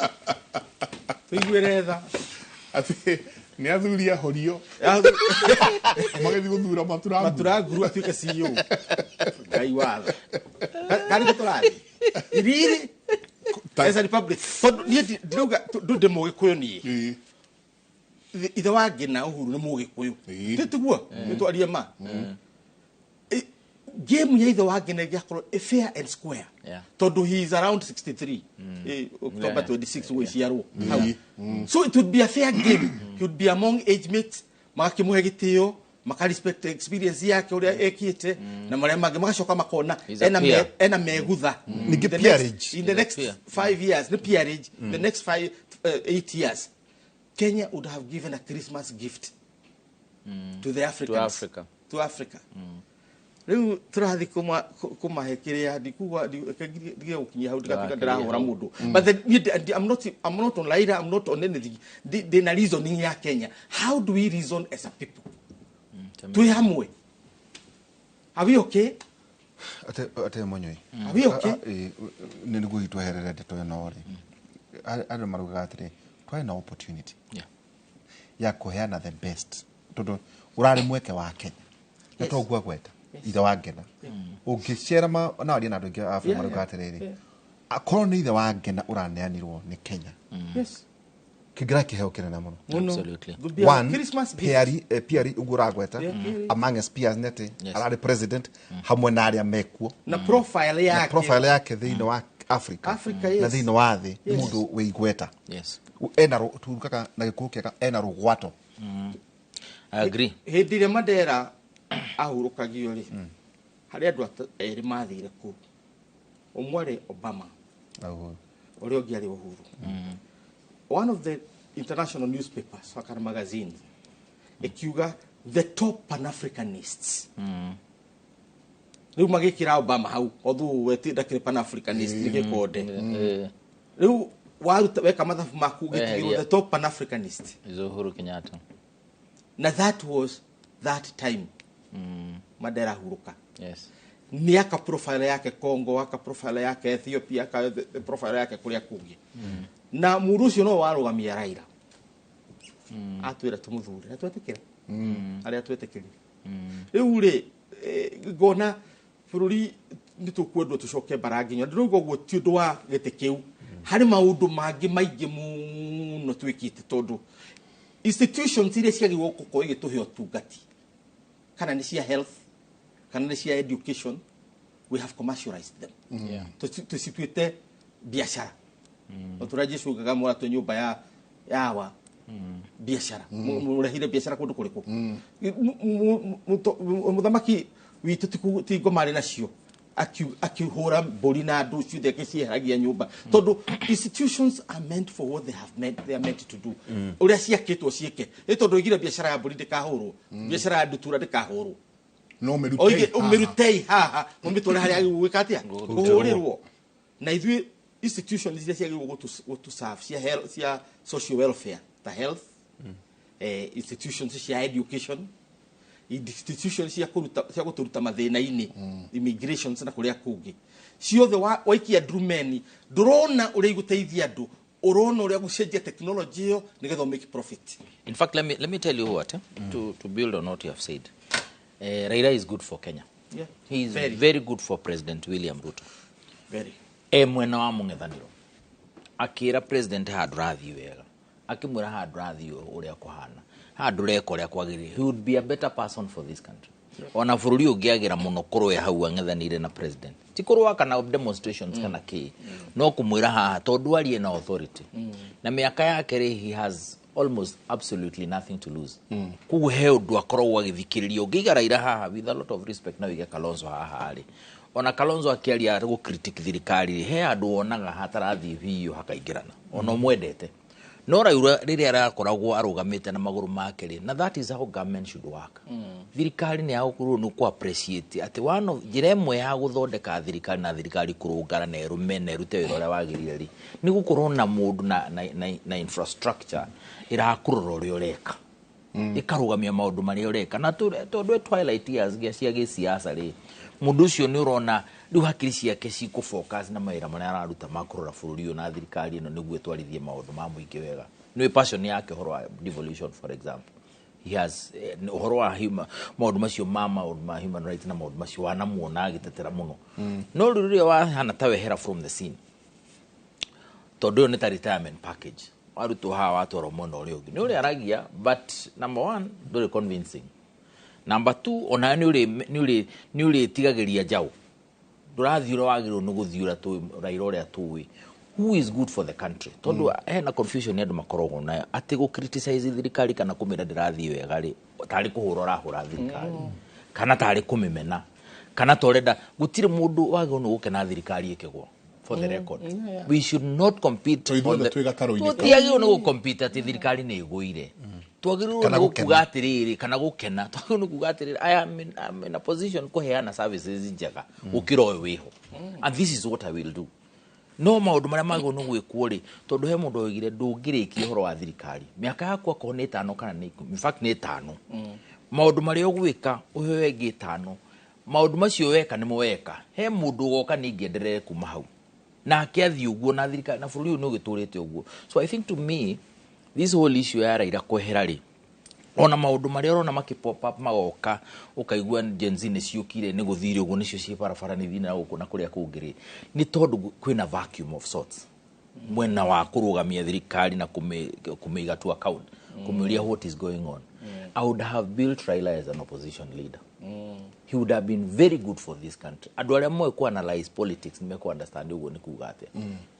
Tũiguĩre tha. Atĩ nĩ athuri ahorio magĩthiĩ gũthura maturanguru atuĩke CEO. Ngai watho. Karĩ tũrathiĩ. Really? As a republic. Tondu niĩ ndĩrauga ndũ mũgĩkũyũ niĩ. Ithe wa Ngina Uhuru nĩ mũgĩkũyũ. Tiguo? Nĩ twarie ma. Game ya ithe wa Ngina ĩngĩakorwo fair and square. Tondu he is around 63. October 26 gwĩciarwo. So it would be a fair game. He would be among age mates. Magakĩmũhe gĩtĩo. Maka respect experience yake uria ekite na maria mangĩ magacoka makona ena megutha ningĩ peerage in the next 5 years ni peerage the next 5 8 years Kenya would have given a Christmas gift to the Africans, to Africa. Riu turathi kumahe kiria ndikuga ndige gukinyia hau ndigatuika ndirahura mundu, but I'm not on Raila, I'm not on anything. Ndina reasoning ya Kenya. How do we reason as a people? Twi hamwe. Are we okay? Ate munyui. Are we okay? Nĩ nĩguo itweherere ndeto ĩno rĩ. Andũ marugaga atĩrĩ, twarĩ na opportunity ya kũheana the best tondũ ũrarĩ mweke wa Kenya. Na toguo gweta ithe wa Ngena. Ũngĩcera na aria na andũ aingĩ a Afrika marugaga atĩrĩrĩ, akorwo nĩ ithe wa Ngena ũraneanirwo nĩ Kenya. Yes. Kĩngĩra kĩheo kĩnene mũno. Absolutely. One, PRE ũguo ũragweta among us peers nĩ atĩ ararĩ president hamwe na arĩa mekuo na profile yake, profile yake thĩinĩ wa Africa na thĩinĩ wa thĩ nĩ mũndũ wĩ igweta. Ena turukaga na gĩkũyũ kĩega ena rũgwato. I agree. Hĩndĩ ĩrĩa Mandela ahurũkagio rĩ, harĩ andũ erĩ mathire kũu. Ũmwe arĩ Obama, ũrĩa ũngĩ arĩ Uhuru. One of the international newspapers kana magazines ikiuga the top Pan-Africanists. Riu magikira Obama hau although we ndakĩrĩ Pan-Africanist nĩ gĩkonde. Riu Waruta weka mathabu maku ũgĩtigĩrwo the top pan africanist is Uhuru Kenyatta. Na that was that time. Mandela hurũka. Yes. Nĩ aka profile yake Congo, aka profile yake Ethiopia, aka profile yake kũrĩa kũngĩ. Na mũndũ ũcio no warũgamia Raila. Atwĩra tũmũthure na twetĩkĩra. Arĩa twetĩkĩrire. Rĩu rĩ ngona bũrũri nĩ tũkwendwo tũcoke mbara nginya ndĩrauga ũguo ti ũndũ wa gĩtĩ kĩu. Harĩ maũndũ mangĩ maingĩ mũno twĩkĩte tondũ institutions iria ciagĩrĩirwo gũkorwo igĩtũhe ũtungati kana nĩ cia health kana nĩ cia education, we have commercialized them. Tũcituĩte biacara. O tũrĩa Jesu augaga mũratwe nyũmba ya yawa biacara. Mũrehire biacara kũndũ kũrĩkũ? Mũthamaki witũ ti ngoma arĩ nacio akĩhũra mbũri na andũ ciothe akĩcieheragia nyũmba tondũ institutions are meant for what they have meant, they are meant to do. Ũrĩa ciakĩtwo ciĩke nĩ tondũ oigire biacara ya mbũri ndĩkahũrwo, biacara ya ndutura ndĩkahũrwo, no mĩrutei haha mũmĩtware harĩa gwĩka atĩa kũhũrĩrwo. Na ithuĩ institutions iria ciagĩrĩirwo gũtũ serve cia health, cia social welfare ta health, institutions cia education, institutions cia kũruta cia gũtũruta mathĩna-inĩ, immigrations na kũrĩa kũngĩ ciothe waikia ndurumeni ndũrona ũrĩa igũteithia andũ, ũrona ũrĩa gũcenjia technology ĩyo nĩgetha make profit. In fact, let me tell you what, to build on what you have said. Raila is good for Kenya. Yeah. He is very good for President William Ruto. Very. Mwena wa mũng'ethanĩro akĩra president handũ rathiĩ wega, akĩmwĩra handũ rathiĩ ũrĩa kũhana, handũ reka ũrĩa kwagĩrĩire, he would be a better person for this country. Ona bũrũri ũngĩagĩra mũno kũrũe hau ang'ethanĩire na president, ti kũrũa kana demonstrations kana kĩ, no kũmwĩra haha tondũ arie na authority. Na mĩaka yake rĩ, he has almost absolutely nothing to lose. Koguo he ũndũ akoragwo agĩthikĩrĩria. Ũngĩiga Raila haha with a lot of respect na ũige Kalonzo haha rĩ, ona Kalonzo akĩaria gũ critique thirikari he andũ wonaga hatarathiĩ biũ hakaingĩrana ona ũmwendete. No Raila rĩrĩa arakoragwo arũgamĩte na magũrũ make rĩ, na that is how government should work. Thirikari nĩ yagũkorwo nĩ kũ appreciate atĩ one of njĩra ĩmwe ya gũthondeka thirikari na thirikari kũrũngara na ĩrũme na ĩrute wĩra ũrĩa wagĩrĩire rĩ, nĩ gũkorwo na mũndũ na infrastructure ĩrakũrora ũrĩa ũreka, ĩkarũgamia maũndũ marĩa ũreka. Na tondũ twilight years cia gĩsiasa rĩ, mũndũ ũcio nĩ ũrona rĩu hakiri ciake cikũ focus na mawĩra marĩa araruta ma kũrora bũrũri ũyũ na thirikari ĩno nĩguo ĩtwarithie maũndũ ma mũingĩ wega. Nĩ passion yake ũhoro wa devolution, for example. He has ũhoro wa maũndũ macio ma maũndũ ma human rights na maũndũ macio wanamuona agĩtetera mũno. No rĩu rĩrĩa wahana ta wehera from the scene, tondũ ũyũ nĩ ta retirement package, warutwo haha watwarwo mwena ũrĩa ũngĩ nĩ ũrĩa aragia, but number one ndũrĩ convincing, number two ona nĩ ũrĩtigagĩria njaũ, ndũrathiĩ ũrĩa wagĩrĩirwo nĩ gũthiĩ ũrĩa Raila ũrĩa tũĩ who is good for the country. Tondũ hena confusion nĩ andũ makoragwo nayo atĩ gũ criticize thirikari kana kũmĩra ndĩrathiĩ wega rĩ, tarĩ kũhũra ũrahũra thirikari kana tarĩ kũmĩmena kana torenda. Gũtirĩ mũndũ wagĩrĩirwo nĩ gũkena thirikari ĩkĩgwa. For the record, we should not compete. Tũtiagĩrĩirwo nĩ gũcompete atĩ thirikari nĩ ĩgũire. Twagĩrĩirwo nĩ gũkuga atĩrĩrĩ kana gũkena. Twagĩrĩirwo nĩ kuga atĩrĩrĩ, I am in a position kũheana services njega gũkĩra ũyũ wĩho, and this is what I will do. No maũndũ marĩa magĩrĩirwo nĩ gwĩkwo rĩ, tondũ he mũndũ oigire ndũngĩrĩkia ũhoro wa thirikari mĩaka yaku akorwo nĩ 5 kana nĩ 10, in fact nĩ 5, maũndũ marĩa ũgwĩka ũheo ĩngĩ 5, maũndũ macio weka nĩmo weka, he mũndũ ũgoka ningĩ enderere kuma hau nake athiĩ ũguo na thirikari na bũrũri ũyũ nĩ ũgĩtũrĩte ũguo. So I think to me this whole issue ya Raila kwehera rĩ, ona maũndũ marĩa ũrona makĩ pop up magoka ũkaigua Gen Z nĩ ciũkire nĩ gũthire ũguo nĩcio ciĩ barabara nĩ thina gũkũ na kũrĩa kũngĩ rĩ, nĩ tondũ kwĩna vacuum of sorts mwena wa kũrũgamia thirikari na kũmĩiga to account, kũmĩũria what is going on. I would have built Raila as an opposition leader. He would have been very good for this country. Andũ arĩa moĩ kũ analyze politics nĩ mekũ understand ũguo nĩ kuga atĩa.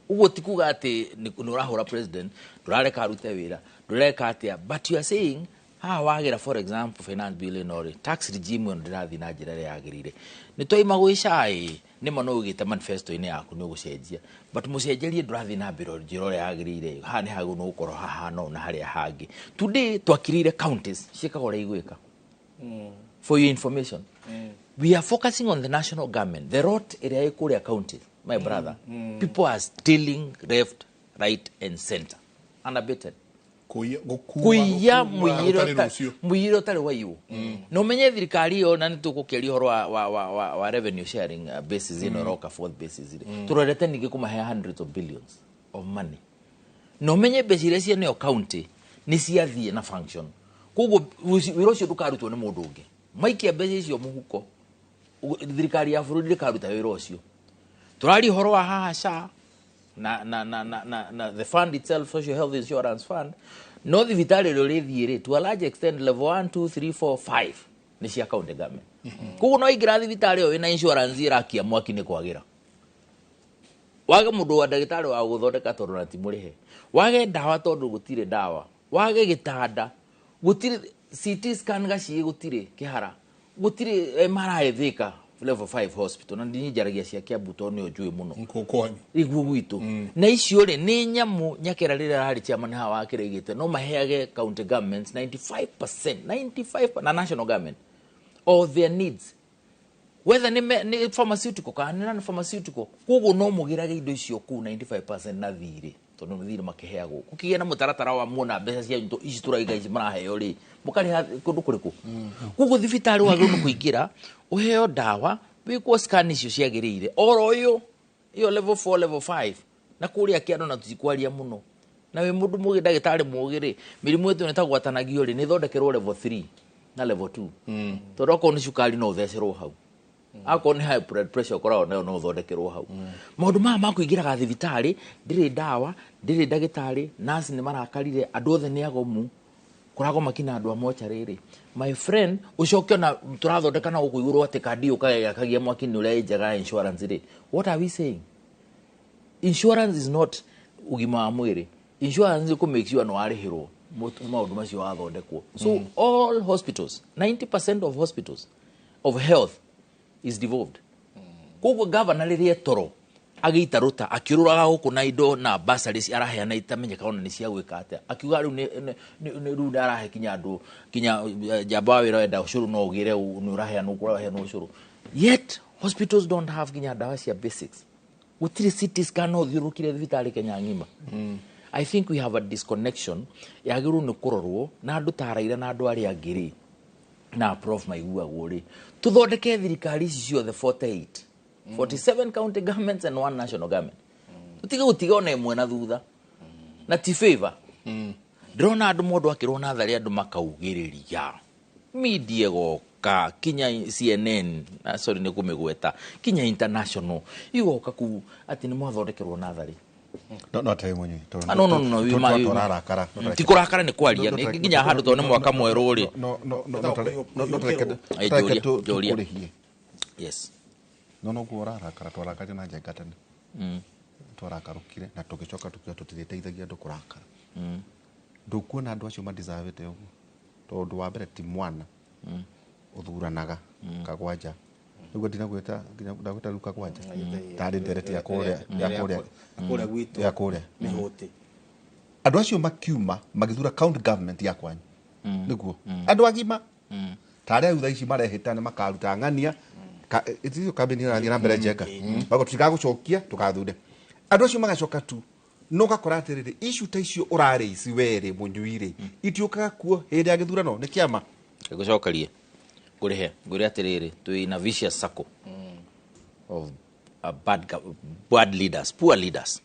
Ũguo ti kuga atĩ nĩ ũrahũra president, ndũrareka arute wĩra, ndũreka atĩa, but you are saying haha wagĩra for example finance bill ĩno rĩ, tax regime ĩno ndĩrathiĩ na njĩra ĩrĩa yagĩrĩire, nĩ twaima gwĩ CHA nĩma no ũgĩte manifesto-inĩ yaku nĩ ũgũcenjia, but mũcenjerie ndũrathiĩ na mbere njĩra ũrĩa yagĩrĩire, haha nĩ hagĩrĩirwo nĩ gũkorwo hahana ũũ na harĩa hangĩ. Today twakirire counties ciĩkaga ũrĩa igwĩka. For your information, we are focusing on the national government. The rot ĩrĩa ĩ kũrĩa counties, my brother, people are stealing left, right and center unabated. Kuiya Kuiya mũiyĩro mũiyĩro ũtarĩ waiywo. Na ũmenye thirikari ĩyo, na nĩ tũgũkĩaria ũhoro wa revenue sharing basis ĩno ĩroka, fourth basis rĩ, tũrorete ningĩ kũmahe hundreds of billions of money. Na ũmenye mbeca iria cieneo county nĩ ciathiĩ na function, koguo wĩra ũcio ndũkarutwo nĩ mũndũ ũngĩ. Maikia mbeca icio mũhuko, thirikari ya bũrũri ndĩkaruta wĩra ũcio. Tũraria ũhoro wa haha SHA na the fund itself, Social Health Insurance Fund, no thibitarĩ ĩrĩa ũrĩthiĩ rĩ, to a large extent level 1, 2, 3, 4, 5 nĩ cia county government. Koguo no ingĩra thibitarĩ ĩyo wĩna insurance ĩrakia mwaki nĩ kwagĩra, wage mũndũ wa ndagĩtarĩ wa gũthondeka tondũ na ti mũrĩhe, wage ndawa tondũ gũtirĩ ndawa, wage gĩtanda gũtirĩ, CT scan gaciĩ gũtirĩ, kĩhara gũtirĩ, MRI Thika level 5 hospital, na ndini njaragia cia Kiambu tondũ nĩyo njũĩ mũno. Kwanyu. Iguo gwitũ na icio rĩ, nĩ nyamũ nyakera rĩrĩa ararĩ chairman haha wa kĩrĩgĩte, no maheage county governments 95%, 95, na national government of their needs, whether nĩ pharmaceutical kana nĩ non pharmaceutical. Koguo no mũgĩrage indo icio kũu 95% na thirĩ, tondũ nĩ thirĩ makĩheagwo. Gũkĩgĩa na mũtaratara wa muona mbeca cia ici tũraiga ici maraheo rĩ, mũkarĩha kũndũ kũrĩkũ. Koguo thibitarĩ wagĩrĩirwo nĩ kũingĩra ũheo ndawa, wĩkwo scan icio ciagĩrĩire oro ũyũ ĩyo level 4, level 5 na kũrĩa kĩando, na tũtikwaria mũno na wĩ mũndũ mũgĩ, ndagĩtarĩ mũgĩ rĩ, mĩrimũ ĩtũ nĩtagwatanagio rĩ, nĩ ĩthondekerwo level 3 na level 2, tondũ okorwo nĩ cukari no ũthecerwo hau, akorwo nĩ high blood pressure ũkoragwo nayo no ũthondekerwo hau. Maũndũ maya ma kũingĩraga thibitarĩ ndĩrĩ ndawa, ndĩrĩ ndagĩtarĩ, nurse nĩ marakarire, andũ othe nĩ agomu, kũragoma kinya andũ a mocarĩ rĩ, my friend. Ũcoke ona tũrathondeka na gũkũ igũrũ atĩ kandi yũkaga ĩgakagia mwaki nĩ ũrĩa ĩ njega ya insurance rĩ. What are we saying? Insurance is not ũgima wa mwĩrĩ. Insurance nĩ kũ make sure nĩ warĩhĩrwo maũndũ macio wathondekwo. So all hospitals, 90% of hospitals of health is devolved. Koguo gavana rĩrĩa toro agĩita rũta akĩũrũraga gũkũ na indo na bursaries araheana itamenyeka ona nĩ cia gwĩka atĩa, akiuga rĩu rĩu nĩ arahe kinya andũ kinya njamba wa wĩra wenda ũcũrũ no ũgĩre nĩ ũraheanwo kũraheanwo ũcũrũ, yet hospitals don't have kinya ndawa cia basics, gũtirĩ CT scan no ũthiũrũrũkire thibitarĩ Kenya ng'ima. I think we have a disconnection yagĩrĩirwo nĩ kũrorwo na andũ ta Raila na andũ arĩa angĩ rĩ, na prof maiguagwo rĩ, tũthondeke thirikari ici ciothe 48, 47 county governments and one national government, tũtige gũtiga ona ĩmwe na thutha na ti favor. Ndĩrona andũ mũndũ akĩrwo natharĩ, andũ makaugĩrĩria media ĩgoka kinya CNN na sorry nĩ kũmĩgweta, kinya international igoka kuu atĩ nĩ mwathondekerwo natharĩ. No atarĩ mũnyui. Ah, no, Tũrarakara. Ti kũrakara, nĩ kwaria. Nĩ nginya handũ tondũ nĩ mwaka mwerũ rĩ. No Ai, tareke njũria, njũria. tũkũrĩhie. Yes. No noguo ũrarakara, twarakario na njenga tene. Twarakarũkire na tũgĩcoka tukiuga tũtirĩteithagia andũ kũrakara. Ndũkuona andũ acio madeservĩte ũguo, tondũ wa mbere ti mwana ũthuranaga kagwanja nĩguo ndinagwĩta nginya ndagwĩta rĩu kagwanja tarĩ ndereti ya kũrĩa ya kũrĩa kũrĩa gwitũ. Ya kũrĩa. Mĩhũti. Andũ acio makiuma magĩthura county government ya kwanyu nĩguo andũ agima tarĩa rĩu thaa ici marehĩta nĩ makaruta ng'ania iticio kambĩni ĩrathiĩ na mbere njenga bago tũtigagũcokia tũgathure andũ acio magacoka tu no gakora atĩrĩrĩ issue ta icio ũrarĩ ici werĩ mũnyui rĩ itiũkaga kuo hĩndĩ ya gĩthurano nĩ kĩama. Ngũcokerie ngũrĩhe ngwĩre atĩrĩrĩ, twĩ na vicious circle of bad leaders, poor leaders.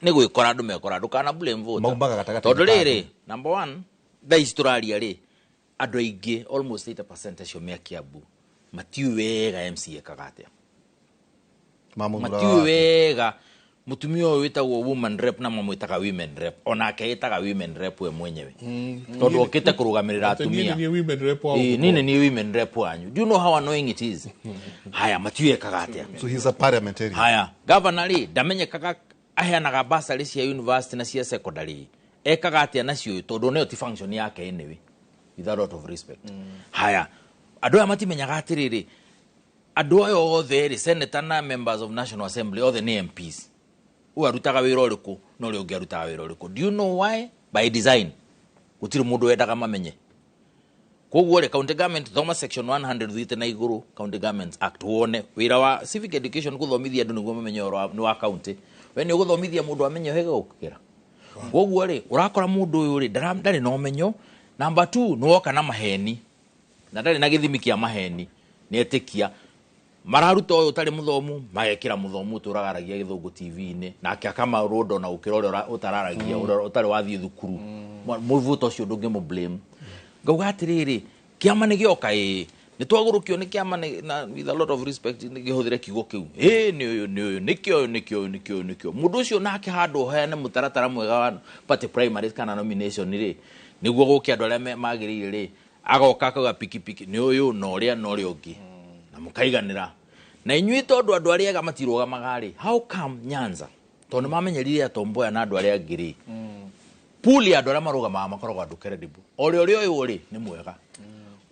Nĩ gwĩkora andũ mekora, ndũkana blame voter. Maumaga gatagatĩ tondũ ka rĩrĩ, number one, thaa ici tũraria rĩ, andũ aingĩ almost 80% acio me Kiambu matiũĩ wega MC ekaga atĩa. Mamũthuraga Matiũĩ atĩa? Wega mũtumia ũyũ wĩtagwo woman rep, na mamwĩtaga women rep, onake ĩtaga women rep we mwenyewe tondũ okĩte kũrũgamĩrĩra Atĩ niĩ atumia. nĩ niĩ women rep wa Ĩĩ, gũkũ. niĩ nĩ niĩ women rep wanyu. Do you know how annoying it is? Haya, matiũĩ ekaga atĩa. So he's a parliamentarian. Haya, gavana rĩ, ndamenyekaga aheanaga basarĩ cia university na cia secondary ekaga atĩa nacio, tondũ nayo ti function yake anyway, with a lot of respect. Haya, andũ aya matimenyaga atĩrĩrĩ, andũ aya othe rĩ, senator na members of National Assembly othe nĩ MPs, ũyũ arutaga wĩra ũrĩkũ na ũrĩa ũngĩ arutaga wĩra ũrĩkũ? Do you know why? By design, gũtirĩ mũndũ wendaga mamenye. Koguo rĩ, county government, thoma section 100 thiĩte na igũrũ, County Governments Act, wone wĩra wa civic education, gũthomithia andũ nĩguo mamenye ũhoro nĩ wa county. We nĩ ũgũthomithia mũndũ amenye ũhĩge gũkĩra. Koguo rĩ, ũrakora mũndũ ũyũ rĩ, ndarĩ na ũmenyo. Number 2, nĩ woka na maheni. Na ndarĩ na gĩthimi kĩa maheni. Nĩ etĩkia. Mararuta ũyũ ũtarĩ mũthomu, magekĩra mũthomu ũtũraga gĩthũngũ TV-inĩ, nake akamarũnda ona gũkĩra ũrĩa ũtararagia, ũrĩa ũtarĩ wathiĩ thukuru. Mũvuto ũcio ndũngĩmũ blame. Ngauga atĩrĩrĩ, kĩama nĩ gĩoka ĩĩ. Nĩ twagũrũkio nĩ kĩama na with a lot of respect nĩkĩhũthĩre kiugo kĩu. Ĩĩ nĩ ũyũ nĩ ũyũ nĩkĩo ũyũ nĩkĩo ũyũ nĩkĩo ũyũ nĩkĩo. Mũndũ ũcio nake handũ ũheane mũtaratara mwega wa party primaries kana nomination rĩ, nĩguo gũke andũ arĩa magĩrĩire rĩ, agoka akauga pikipiki nĩ ũyũ na ũrĩa na ũrĩa ũngĩ. Na mũkaiganĩra. Na inyuĩ tondũ andũ arĩa ega matirũgamaga rĩ, how come Nyanza? Tondũ nĩmamenyerire atomboya na andũ arĩa angĩ rĩ. Pool ya andũ arĩa marũgamaga makoragwo andũ credible. Ũrĩa ũrĩa ũyũ rĩ, nĩ mwega.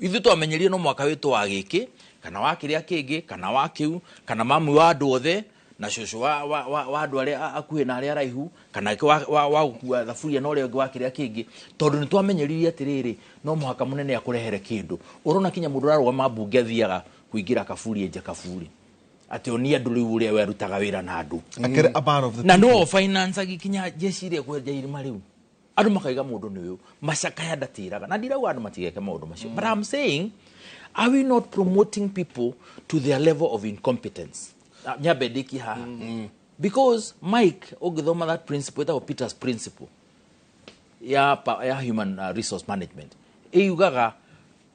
Ithuĩ twamenyerire no mwaka witũ wa gĩkĩ, kana wa kĩrĩa kĩngĩ, kana wa kĩu, kana mamu wa andũ othe, na cũcũ wa andũ arĩa akuhĩ na arĩa araihu, kana wa gũkua thaburia na ũrĩa ũngĩ wa kĩrĩa kĩngĩ. Tondũ nĩ twamenyerire atĩrĩrĩ, no mũhaka mũnene akũrehere kĩndũ. Ũrona kinya mũndũ ũrarũgama mbunge athiaga kũingĩra kaburi enje kaburi. Atĩ onie andũ rĩu ũrĩa we arutaga wĩra na andũ. Akĩrĩ a man of the Na no people. finance agikinya jeshi ĩrĩa kwenja irima rĩu. Andũ makaiga mũndũ nĩ ũyũ, macakaya ndatĩraga. Na ndirauga andũ matigeke maũndũ macio. But I'm saying, are we not promoting people to their level of incompetence? Nyambe ndĩkie haha. Because Mike, ũngĩthoma that principle, ĩtagwo Peter's principle ya human resource management. Ĩyugaga,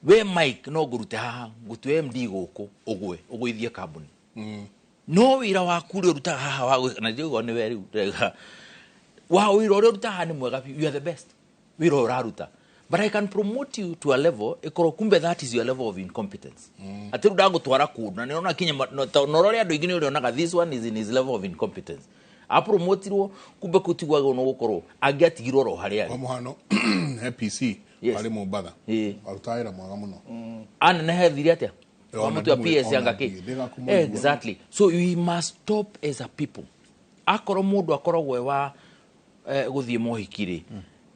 we Mike no ngũrute haha, ngũtue MD gũkũ, ũgwe, ũgũithie kambuni. No wĩra waku ũrĩa ũrutaga haha wa gwĩka, na ndiuga nĩ we rĩu, ndĩrauga, wa wĩra ũrĩa ũrutaga haha nĩ mwega biũ, you are the best. Wĩra ũyũ ũraruta. But I can promote you to a level, ĩkorwo kumbe that is your level of incompetence. Atĩ rĩu ndagũtwara kũndũ, na nĩũrona kinya na ũrore andũ aingĩ nĩũrĩonaga this one is in his level of incompetence. Apromotirwo, kumbe kũu tiguo agĩrĩirwo nĩ gũkorwo, angĩatigirwo oro harĩa arĩ. Kwa mũhano, he PC, arĩ Mombatha. Arutaga wĩra mwega mũno. Anenehe thire atĩa? Ona Wamũtua ndimwe, PS ona anga kĩ? ndiĩ, ndĩgakumũigua. Exactly. So we must stop as a people. Akorwo mũndũ akoragwo e wa gũthiĩ mohiki rĩ,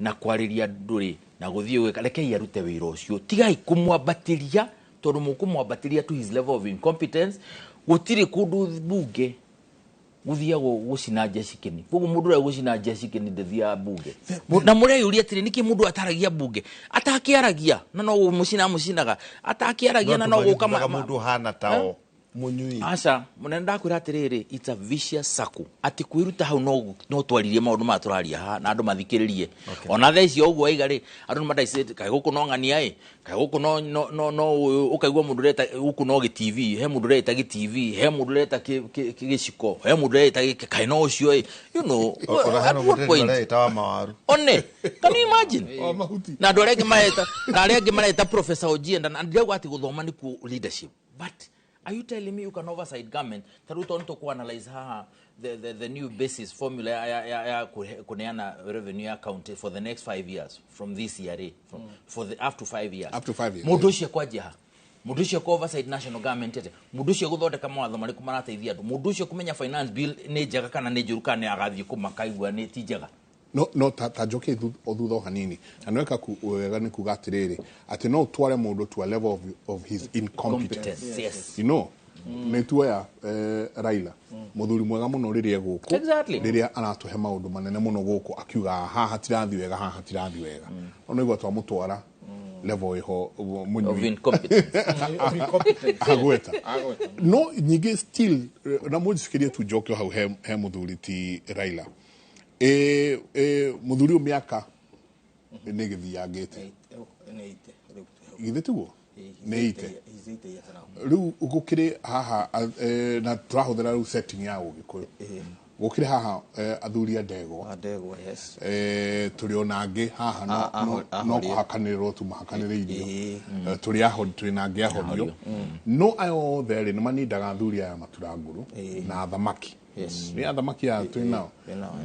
na kwarĩria andũ rĩ, na gũthiĩ gwĩka, rekei arute wĩra ũcio. Tigai kũmwambatĩria, tondũ mũkũmwambatĩria to his level of incompetence. Gũtirĩ kũndũ mbunge gũthiagwo gũcina njecikĩni. Koguo mũndũ ũrĩa gũcina njecikĩni ndathiaga mbunge. Na mũreyũria atĩrĩ, nĩkĩ mũndũ ataragia mbunge? Atakĩaragia, na no mũcina mũcinaga. Atakĩaragia na no gũka mũndũ ũhana tao. Mũnyui. Aca, mũnene ndakwĩra atĩrĩrĩ, it's a vicious circle. Atĩ kwĩruta hau no twaririe maũndũ maya tũraria haha na andũ mathikĩrĩrie. Ona thaa icio ũguo waiga rĩ, andũ nĩmandaicĩte, kaĩ gũkũ no ng'ania ĩ, kaĩ gũkũ no ũyũ, ũkaigua mũndũ ũreta gũkũ no gĩ TV, he mũndũ ũreta gĩ TV, he mũndũ ũreta gĩciko, he mũndũ ũreta gĩkĩ, kaĩ no ũcio ĩ. You know, Ona at hena what mũndũ point? ũreta wa mawaru. One, can you imagine? Wa mahuti. Na andũ arĩa angĩ mareta, na arĩa angĩ mareta Professor Ojienda, na ndirauga atĩ gũthoma nĩkuo leadership. But are you telling me you can oversight government? Taru tondũ tũkũ-analyze haha the new basis formula ya kuneana revenue ya county for the next 5 years from this year, from, for the up to 5 years. Up to 5 years. Mũndũ ũcio kwanjia ha? Mũndũ ũcio kũ oversight national government atĩa? Mũndũ ũcio gũthondeka mawatho marĩkũ marateithia andũ? Mũndũ ũcio kũmenya finance bill nĩ njega kana nĩ njũru kana nĩ agathiĩ kũmakaigua nĩ ti njega? No, no, ta njoke thutha o hanini. Na nĩweka wega nĩ kuga atĩrĩrĩ, atĩ no ũtware mũndũ to a level of his incompetence. Competence, yes. You know, nĩ tuoya Raila, mũthuri mwega mũno rĩrĩa gũkũ, rĩrĩa aratũhe maũndũ manene mũno gũkũ, akiuga haha hatirathiĩ wega, haha hatirathiĩ wega. No nĩguo twamũtwara level ĩho, mũnyui. Of incompetence. Agweta. No nyingĩ still, na mũnjĩtĩkĩrie tu njoke hau he mũthuri ti Raila. Mũthuri ũyũ mĩaka nĩ gĩthiangĩte. Githĩ tiguo? Nĩ ite. Rĩu gũkĩrĩ haha, na tũrahũthĩra rĩu setting ya Ũgĩkũyũ. Gũkĩrĩ haha, athuri a ndegwa. Tũrĩ ona angĩ haha, no kũhakanĩrĩrwo tu mahakanĩrĩirio. Tũrĩ na angĩ ahorio. No aya othe rĩ, nĩ manindaga athuri aya maturangũrũ na athamaki. Nĩ athamaki aya twĩ nao.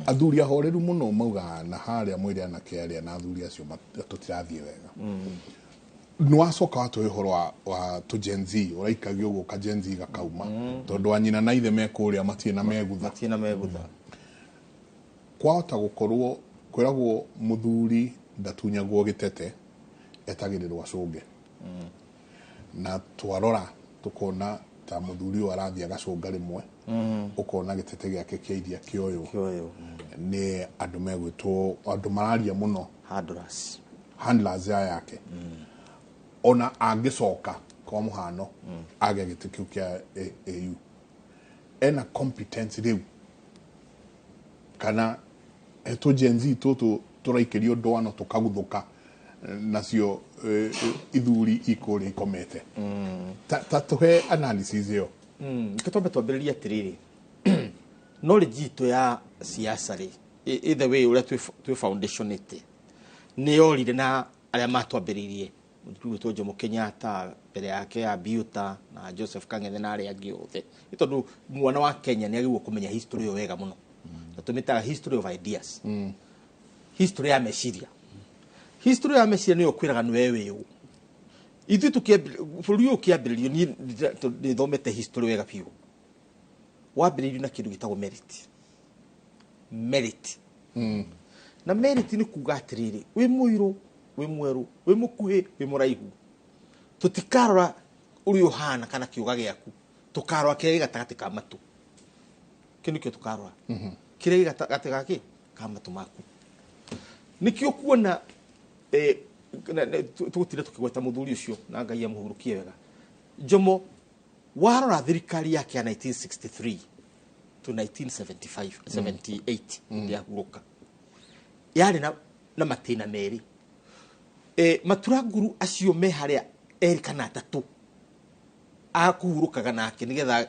Athuri ahoreru mũno maugaga na harĩa mwĩrĩ anake arĩa na athuri acio tũtirathiĩ wega. Nĩ wacoka watũhe ũhoro wa tũ Gen Z, ũraikagio ũguo ka Gen Z gakauma. Tondũ wa nyina na ithe me kũrĩa matirĩ na megutha. Matirĩ na megutha. Kwahota gũkorwo kwĩragwo mũthuri ndatunyagwo gĩtete, etagĩrĩrwo acũnge. Na twarora tũkona Ta mũthuri ũyũ arathiĩ agacũnga rĩmwe, ũkona gĩtete gĩake kĩa iria kĩoywo nĩ andũ megwĩtwo andũ mararia mũno, handlers, handlers ya yake. Ona angĩcoka kwa mũhano age gĩtĩ kĩu kĩa AU, ena competence rĩu kana tũ Gen Z tũtũ tũraikĩrio ndwano tũkaguthũka nacio ithuri ikũrĩa ikomete? Ta tũhe analysis ĩyo. Reke twambe twambĩrĩrie atĩrĩrĩ, knowledge itũ ya siasa rĩ, either way ũrĩa twĩ foundationĩte nĩ yorire na arĩa matwambĩrĩirie, mũthuri Jomo Kenyatta, mbere yake ya Biuta na Joseph Kang'ethe na arĩa angĩ othe. Nĩ tondũ mwana wa Kenya nĩ agĩrĩirwo kũmenya history ĩyo wega mũno, na tũmĩtaga history of ideas, history ya meciria. History ya meciria nĩyo kwĩraga nĩwe wĩ ũ. Ithuĩ bũrũri ũyũ ũkĩambĩrĩrio, niĩ nĩthomete history wega biũ, wambĩrĩirio na kĩndũ gĩtagwo merit. Merit na merit nĩ kuga atĩrĩrĩ, wĩ mũirũ, wĩ mwerũ, wĩ mũkuhĩ, wĩ mũraihu, tũtikarora ũrĩa ũhana kana kĩũga gĩaku, tũkarora kĩrĩa gĩ gatagatĩ ka matũ. Kĩu nĩkĩo tũkarora, kĩrĩa gĩ gatagatĩ ga kĩ ka matũ maku. Nĩkĩo kuona tũgũtinda tũkĩgweta mũthuri ũcio, na Ngai amũhurũkie wega, Jomo. Warora thirikari yake ya 1963 to 1975, 78, ndĩahurũka, yarĩ na matĩna merĩ. Maturanguru acio me harĩa erĩ kana atatũ akũhurũkaga nake nĩgetha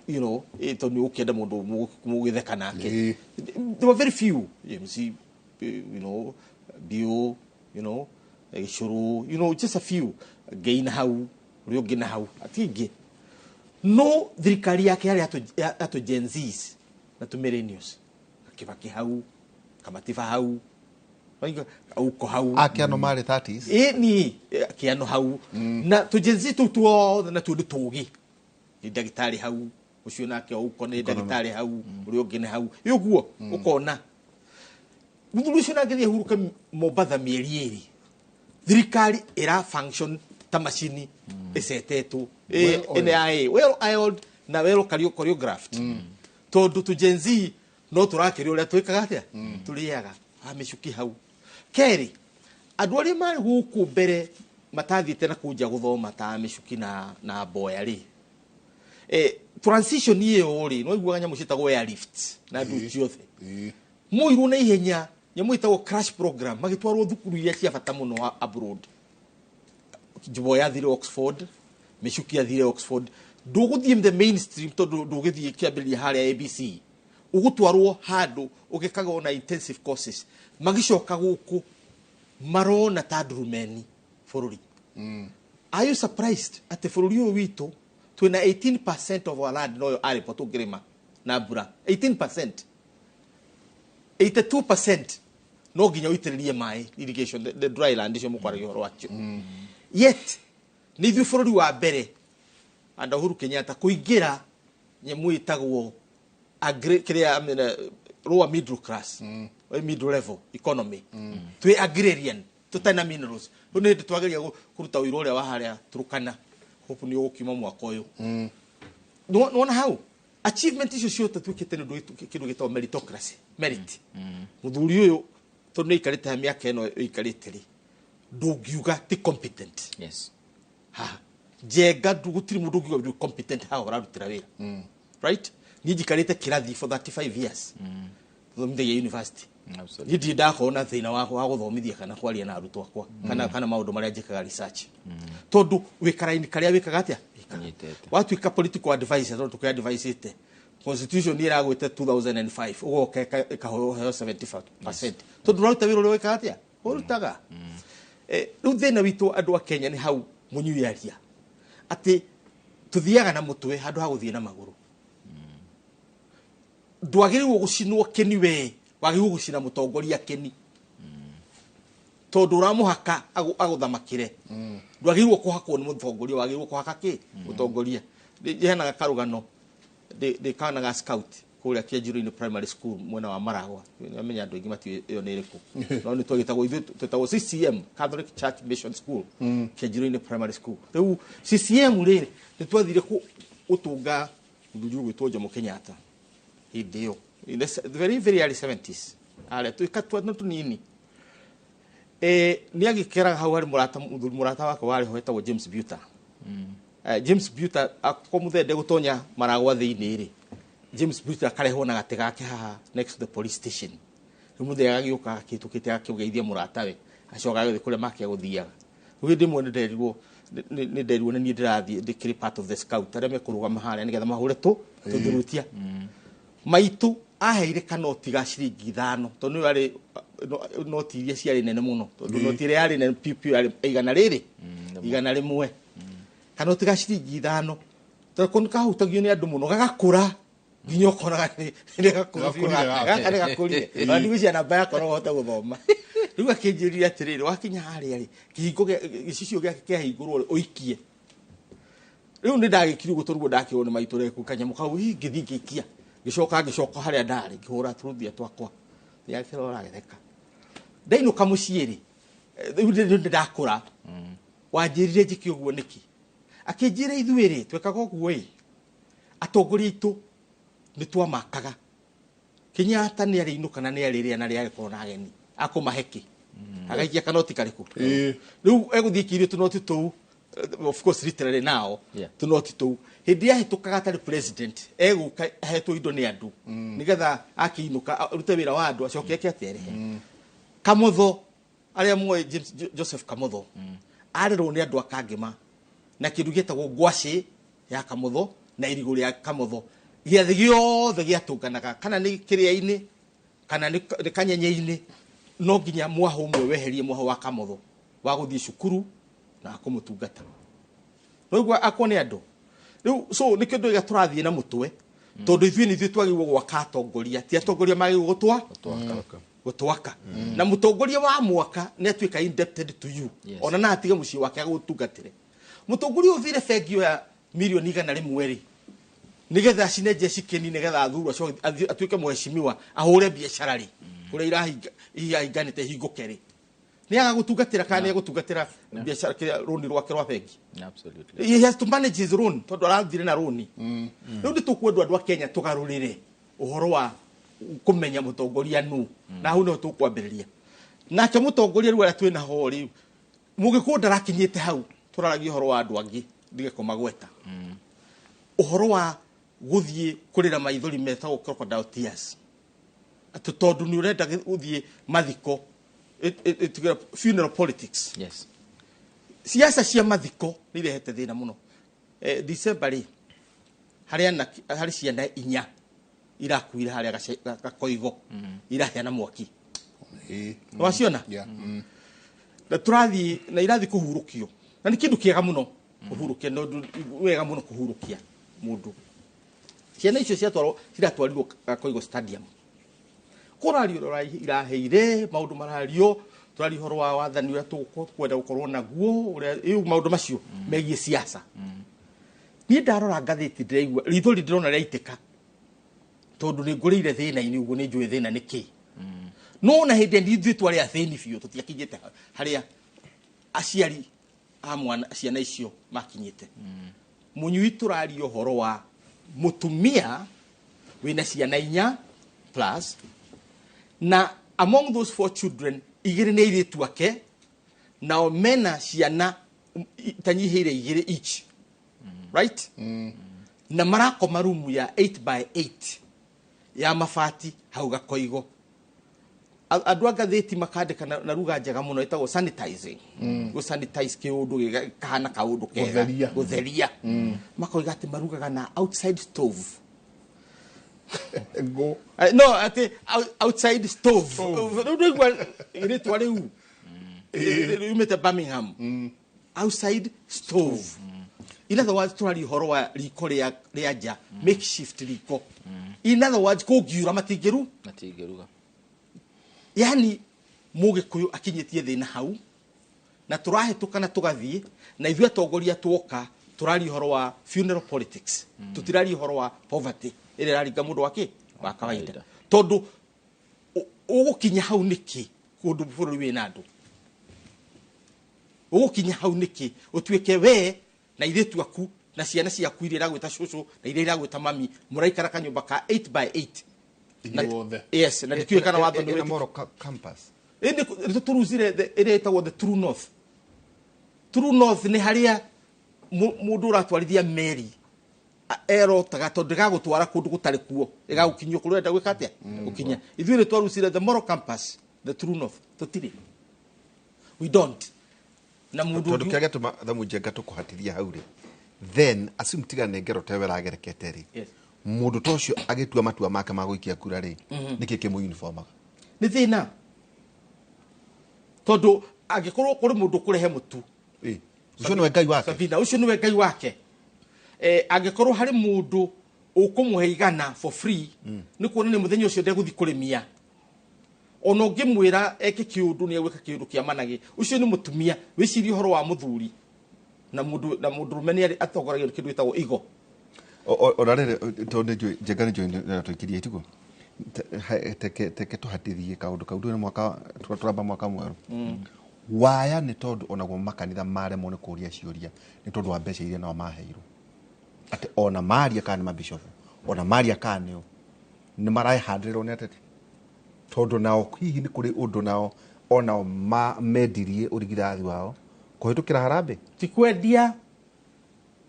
tondũ nĩ ũkĩenda mũndũ mũgĩtheka nake. There were very few MC, Bio, Gĩcũrũ, just a few, Ngei na hau ũrĩa ũngĩ na hau atingĩ. No thirikari yake yarĩ atũ Gen Zs na tũ millennials, Kibaki hau, Kamatiba hau, Auko hau. Akiano marĩ 30s. Ĩ ni Kĩano hau na tũ Gen Z tũu tuothe, na tuo nĩ tũgĩ, nĩ ndagĩtarĩ hau, ũcio nake Auko nĩ ndagĩtarĩ hau, ũrĩa ũngĩ nĩ hau. Ĩ ũguo ũkona mũthuri ũcio nangĩthiĩ ahurũke Mombatha mĩeri 2, thirikari ĩra function ta macini ĩcetetwo. Well oiled. NIA well oiled na well choreographed, tondũ tũ Gen Z no tũrakĩria ũrĩa twĩkaga atĩa, tũrĩaga mĩcuki hau. Kerĩ, andũ arĩa marĩ gũkũ mbere matathiĩte na kũnja gũthoma ta mĩcuki na mboya rĩ, transition ĩyo rĩ, no iguaga nyamũ ciĩtagwo airlift na andũ ciothe moirwo na ihenya, nyamũ ĩtagwo crash program, magĩtwarwo thukuru iria cia bata mũno abroad. Mboya athire Oxford, Mĩcuki athire Oxford. Ndũgũthiĩ the mainstream tondũ ndũgĩthiĩ kĩambĩrĩria harĩa ABC, ũgũtwarwo handũ ũgĩkagwo na intensive courses. Magĩcoka gũkũ marona ta ndurumeni bũrũri. Are you surprised atĩ bũrũri ũyũ witũ twĩna 18% of our land noyo arable tũngĩrĩma na mbura? 18%, 82% no nginya ũitĩrĩrie maĩ, irrigation, the dry land icio mũkwaragia ũhoro wacio. Yet nĩ ithuĩ bũrũri wa mbere anda Uhuru Kenyatta kũingĩra nyamũ ĩtagwo kĩrĩa, I mean, lower middle class, middle level economy. Twĩ agrarian, tũtarĩ na minerals. Rĩu nĩ hĩndĩ twageria kũruta ũira ũrĩa wa harĩa Turkana, hope nĩ ũgũkiuma mwaka ũyũ. Nĩwona hau achievement icio ciothe twĩkĩte nĩ ũndũ kĩndũ gĩtagwo meritocracy, merit. Mũthuri ũyũ tondũ nĩ aikarĩte ha mĩaka ĩno ĩikarĩte rĩ, ndũngiuga ti competent. Haha Njenga gũtirĩ mũndũ ũngiuga ndũ competent haha ũrarutĩra wĩra, right? Niĩ njikarĩte kĩrathi for 35 years, thomithagia university. Niĩ ndirĩ ndakorwo na thĩna wa gũthomithia kana kwaria na arutwo akwa kana maũndũ marĩa njĩkaga research, tondũ wĩ karaini karĩa wĩkaga atĩa, watuĩka political advisor, tondũ tũkĩ advice constitution ĩragwĩte 2005, ũgoka ĩkaheo 75% tondũ ũraruta wĩra ũrĩa wĩkaga atĩa, ũrutaga. Rĩu thĩna witũ andũ a Kenya nĩ hau mũnyuaria atĩ tũthiaga na mũtwe handũ ha gũthiĩ na magũrũ. Ndwagĩrĩirwo gũcinwo kĩni, we wagĩrĩirwo gũcina mũtongoria kĩni tondũ ũramũhaka agũthamakĩre. Ndwagĩrĩirwo kũhakwo nĩ mũtongoria, wagĩrĩirwo kũhaka kĩ mũtongoria. Njehanaga karũgano ndĩ kana ga scout kũrĩa Kĩanjirũ-inĩ Primary School mwena wa Maragwa. Nĩamenya andũ aingĩ matiũĩ ĩyo nĩ ĩrĩkũ, no nĩ twagĩtagwo ithuĩ twĩtagwo CCM, Catholic Church Mission School, Kĩanjirũ-inĩ Primary School. Rĩu CCM rĩrĩ, nĩ twathire Gũtũnga mũthuri ũgwĩtwo Jomo Kenyatta hĩndĩ ĩyo in the very very early 70s, arĩa twĩka twana tũnini, nĩ agĩkeraga hau harĩ mũrata, mũthuri mũrata wake warĩ ho wetagwo James Buter. James Buter ako mũthende gũtonya maragwa thĩinĩ rĩ, James Buter akarehwo na gatĩ gake haha next to the police station. Rĩu mũthee agagĩũka akĩhĩtũkĩte akĩgeithia mũratawe, acoka agĩthiĩ kũrĩa make agũthiaga. Rĩu hĩndĩ ĩmwe nĩnderirwo nĩ niĩ ndĩrathiĩ ndĩkĩrĩ part of the scout arĩa mekũrũgama harĩa nĩgetha mahũre tũthurutia. Maitũ aheire kanoti ga ciringi 5, tondũ nĩyo yarĩ noti iria ciarĩ nene mũno, tondũ noti ĩrĩa yarĩ nene piũ piũ yarĩ igana rĩrĩ, 100. Kanoti ga ciringi 5, tondũ kũu kahutagio nĩ andũ mũno, gagakũra nginya ũkonaga nĩ gakũrũ biũ. Gakũrire. Gaka nĩ gakũrire. Ona ndigwĩciria namba yakwa no ũhote gũthoma. Rĩu akĩnjĩrire atĩrĩrĩ, wakinya harĩa rĩ, kĩhingo gĩcicio gĩake kĩahingũrwo rĩ, ũikie. Rĩu nĩ ndagĩkire ũguo tondũ ndakĩrwo nĩ maitũ reku kanyamũ kau, hihi ngĩthiĩ ngĩikia, ngĩcoka ngĩcoka harĩa ndarĩ ngĩhũra tũruthia twakwa, nĩakĩrora agĩtheka. Ndainũka mũciĩ rĩ, rĩu nĩ ndakũra, wanjĩrire njĩke ũguo nĩkĩ? Akĩnjĩra ithuĩ rĩ, twekaga ũguo ĩ, atongoria aitũ nĩ twamakaga. Kenyatta nĩ arĩinũka na nĩ arĩrĩa na rĩarĩkorwo na ageni akũmahe kĩ, agaikia kanoti karĩkũ? Rĩu egũthiĩ ikirie tũnoti tũu, of course literally now, tũnoti tũu hĩndĩ yahĩtũkaga atarĩ president, egũka ahetwo indo nĩ andũ nĩgetha akĩinũka arute wĩra wa andũ, acoke eke atĩ arĩhe. Kamotho, arĩa moĩ James Joseph Kamotho, arerwo nĩ andũ a Kangema na kĩndũ gĩtagwo ngwacĩ ya Kamotho na irigũ rĩa Kamotho. Gĩathĩ gĩothe gĩatũnganaga, kana nĩ kĩrĩa-inĩ kana nĩ kanyenye-inĩ, no nginya mwahũ ũmwe weherie mwahũ wa Kamotho wa gũthiĩ cukuru na wa kũmũtungata. Noigua akwo nĩ andũ rĩu. So nĩkĩo ndoiga tũrathiĩ na mũtwe, tondũ ithuĩ nĩ ithuĩ twagĩrĩirwo gwaka atongoria, ti atongoria magĩrĩirwo gũtwaka. Na mũtongoria wa mwaka nĩ atuĩka indebted to you. Ona na atige mũciĩ wake agũtungatĩre. Mũtongoria ũyũ ũthire bengi ya mirioni 100 rĩ, nĩgetha acine jeshi kĩni, nĩgetha athurwo acoke atuĩke mheshimiwa, ahũre biacara rĩ, kũrĩa irahinganĩte hingũke rĩ, nĩ agagũtungatĩra kana nĩ agũtungatĩra biacara kĩrĩa rũni rwake rwa bengi? Absolutely. He has to manage his loan, tondũ arathire na rũni. Rĩu nĩ tũkwendwo andũ a Kenya tũgarũrĩre ũhoro wa kũmenya mũtongoria nũ, na hau nĩho tũkwambĩrĩria nake mũtongoria. Rĩu arĩa twĩna ho rĩu, mũgĩkũyũ ndarakinyĩte hau. Tũraragia ũhoro wa andũ angĩ, ndige kũmagweta, ũhoro wa gũthiĩ kũrĩra maithori metagwo crocodile tears, atĩ tondũ nĩ ũrenda gũthiĩ mathiko, funeral politics. Siasa cia mathiko nĩ irehete thĩna mũno. December rĩ, harĩ harĩ ciana 4 irakuire harĩa Gakoigo, irahĩa na mwaki. Waciona? Yeah. Na tũrathiĩ na irathiĩ kũhurũkio, na nĩ kĩndũ kĩega mũno kũhurũkia, no wega mũno kũhurũkia mũndũ. Ciana icio ciatwarwo, ciratwarirwo Gakoigo stadium, kũrario ũrĩa iraheire maũndũ marario, tũraria ũhoro wa wathani ũrĩa tũkwenda gũkorwo naguo, ũrĩa rĩu maũndũ macio megiĩ siasa. Niĩ ndarora ngathĩti ndĩraigua rithori, ndĩrona rĩaitĩka, tondũ nĩ ngũrĩire thĩna-inĩ ũguo, nĩ njũĩ thĩna nĩ kĩ. No na hĩndĩ ĩrĩa ithuĩ twarĩ athĩni biũ, tũtiakinyĩte harĩa aciari a mwana ciana icio makinyĩte. Mũnyui, tũraria ũhoro wa mũtumia wĩna ciana 4 plus, na among those four children, 2 nĩ airĩtu ake, nao mena ciana itanyihĩire 2 each, right? Na marakoma rumu ya 8 by 8 ya mabati hau Gakoigo. Andũ a ngathĩti makandĩka na ruga njega mũno ĩtagwo sanitizing, gũ sanitize kĩũndũ gĩkahana kaũndũ kega. Gũtheria. Gũtheria. Makoiga atĩ marugaga na outside stove. Ngũ. No atĩ outside stove. Rĩu ndũigua rĩtwa rĩu riumĩte Birmingham, outside stove. In other words, tũraria ũhoro wa riko rĩa nja, makeshift riko. In other words, kũngiura matingĩru Matingĩruga. Yani mũgĩkũyũ akinyĩtie thĩna hau, na tũrahĩtũka na tũgathiĩ na ithuĩ atongoria tuoka tũraria ũhoro wa funeral politics. Tũtiraria ũhoro wa poverty ĩrĩa ĩraringa mũndũ wa kĩ wa kawaida, tondũ ũgũkinya hau nĩkĩ kũndũ bũrũri wĩna andũ? Ũgũkinya hau nĩkĩ ũtuĩke we na airĩtu aku Na ciana ciaku iria iragwĩta cũcũ na iria iragwĩta mami, mũraikara kanyũmba ka 8 by 8. Inyuothe. Yes, na ndikĩũĩ kana watho nĩ Ĩna wĩtĩkĩtie. moral compass. Ĩndĩ tũruzire ĩrĩa ĩtagwo the True North. True North nĩ harĩa mũndũ ũratwarithia meri erotaga, tondũ ĩgagũtwara kũndũ gũtarĩ kuo, ĩgagũkinyia kũrĩa ũrenda gwĩka atĩa, gũkinya. Ithuĩ nĩ twarucire the moral compass, the True North. Tũtirĩ, we don't. Na mũndũ Tondũ kĩrĩa gĩatũma Thamu Njenga tũkũhatithia hau rĩ, then assume tiga nĩ ngero tewe ĩragerekete rĩ, mũndũ ta ũcio agĩtua matua make ma gũikia kura rĩ, nĩkĩ kĩmũ uniformaga? Nĩ thĩna, tondũ angĩkorwo kũrĩ mũndũ ũkũrehe mũtu, Ũcio nĩwe Ngai wake. Sabina, ũcio nĩwe Ngai wake. Angĩkorwo harĩ mũndũ ũkũmũhe 100 for free, nĩ kuonania mũthenya ũcio ndegũthiĩ kũrĩmia. Ona ũngĩmwĩra eke kĩũndũ, nĩ egwĩka kĩũndũ kĩa managĩ. Ũcio nĩ mũtumia. Wĩcirie ũhoro wa mũthuri na mũndũ, na mũndũrũme nĩ atongoragio nĩ kĩndũ gĩtagwo igo. Ona rĩrĩ, tondũ nĩ njũĩ Njenga nĩ njũĩ tũikirie tiguo, teke tũhatithie kaũndũ kau, ndũĩ nĩ mwaka tũramba mwaka mwerũ. Waya nĩ tondũ onaguo makanitha maremwo nĩ kũria ciũria nĩ tondũ wa mbeca iria nao maheirwo, atĩ ona maria kana nĩ mabishofu, ona maria kana nĩo nĩ marahandĩrĩrwo nĩ ateti, tondũ nao hihi nĩ kũrĩ ũndũ nao onao mendirie ũrigithathi wao kũhĩtũkĩra harambĩ. Ti kwendia.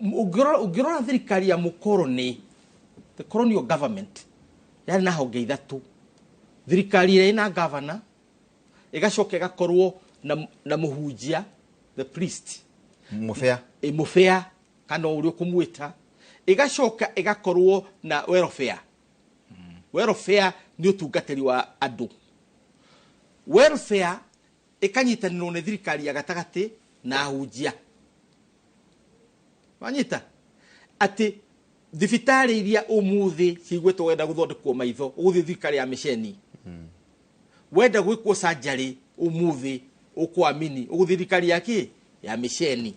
Ũngĩrora thirikari ya mũkoroni, the colonial government, yarĩ na honge ithatũ: thirikari ĩrĩa ĩna governor, ĩgacoka ĩgakorwo na mũhunjia, the priest. Mũbea. Ĩ, mũbea kana ũrĩa ũkũmwĩta, ĩgacoka ĩgakorwo na welfare. Welfare nĩ ũtungatĩri wa andũ. Welfare ĩkanyitanĩrwo nĩ thirikari ya gatagatĩ na ahunjia. Wanyita atĩ thibitarĩ iria ũmũthĩ ciguĩtwo, wenda gũthondekwo maitho ũgũthiĩ thirikari ya mĩceni, wenda gwĩkwo surgery ũmũthĩ ũkwamini ũgũthiĩ thirikari ya kĩ ya mĩceni,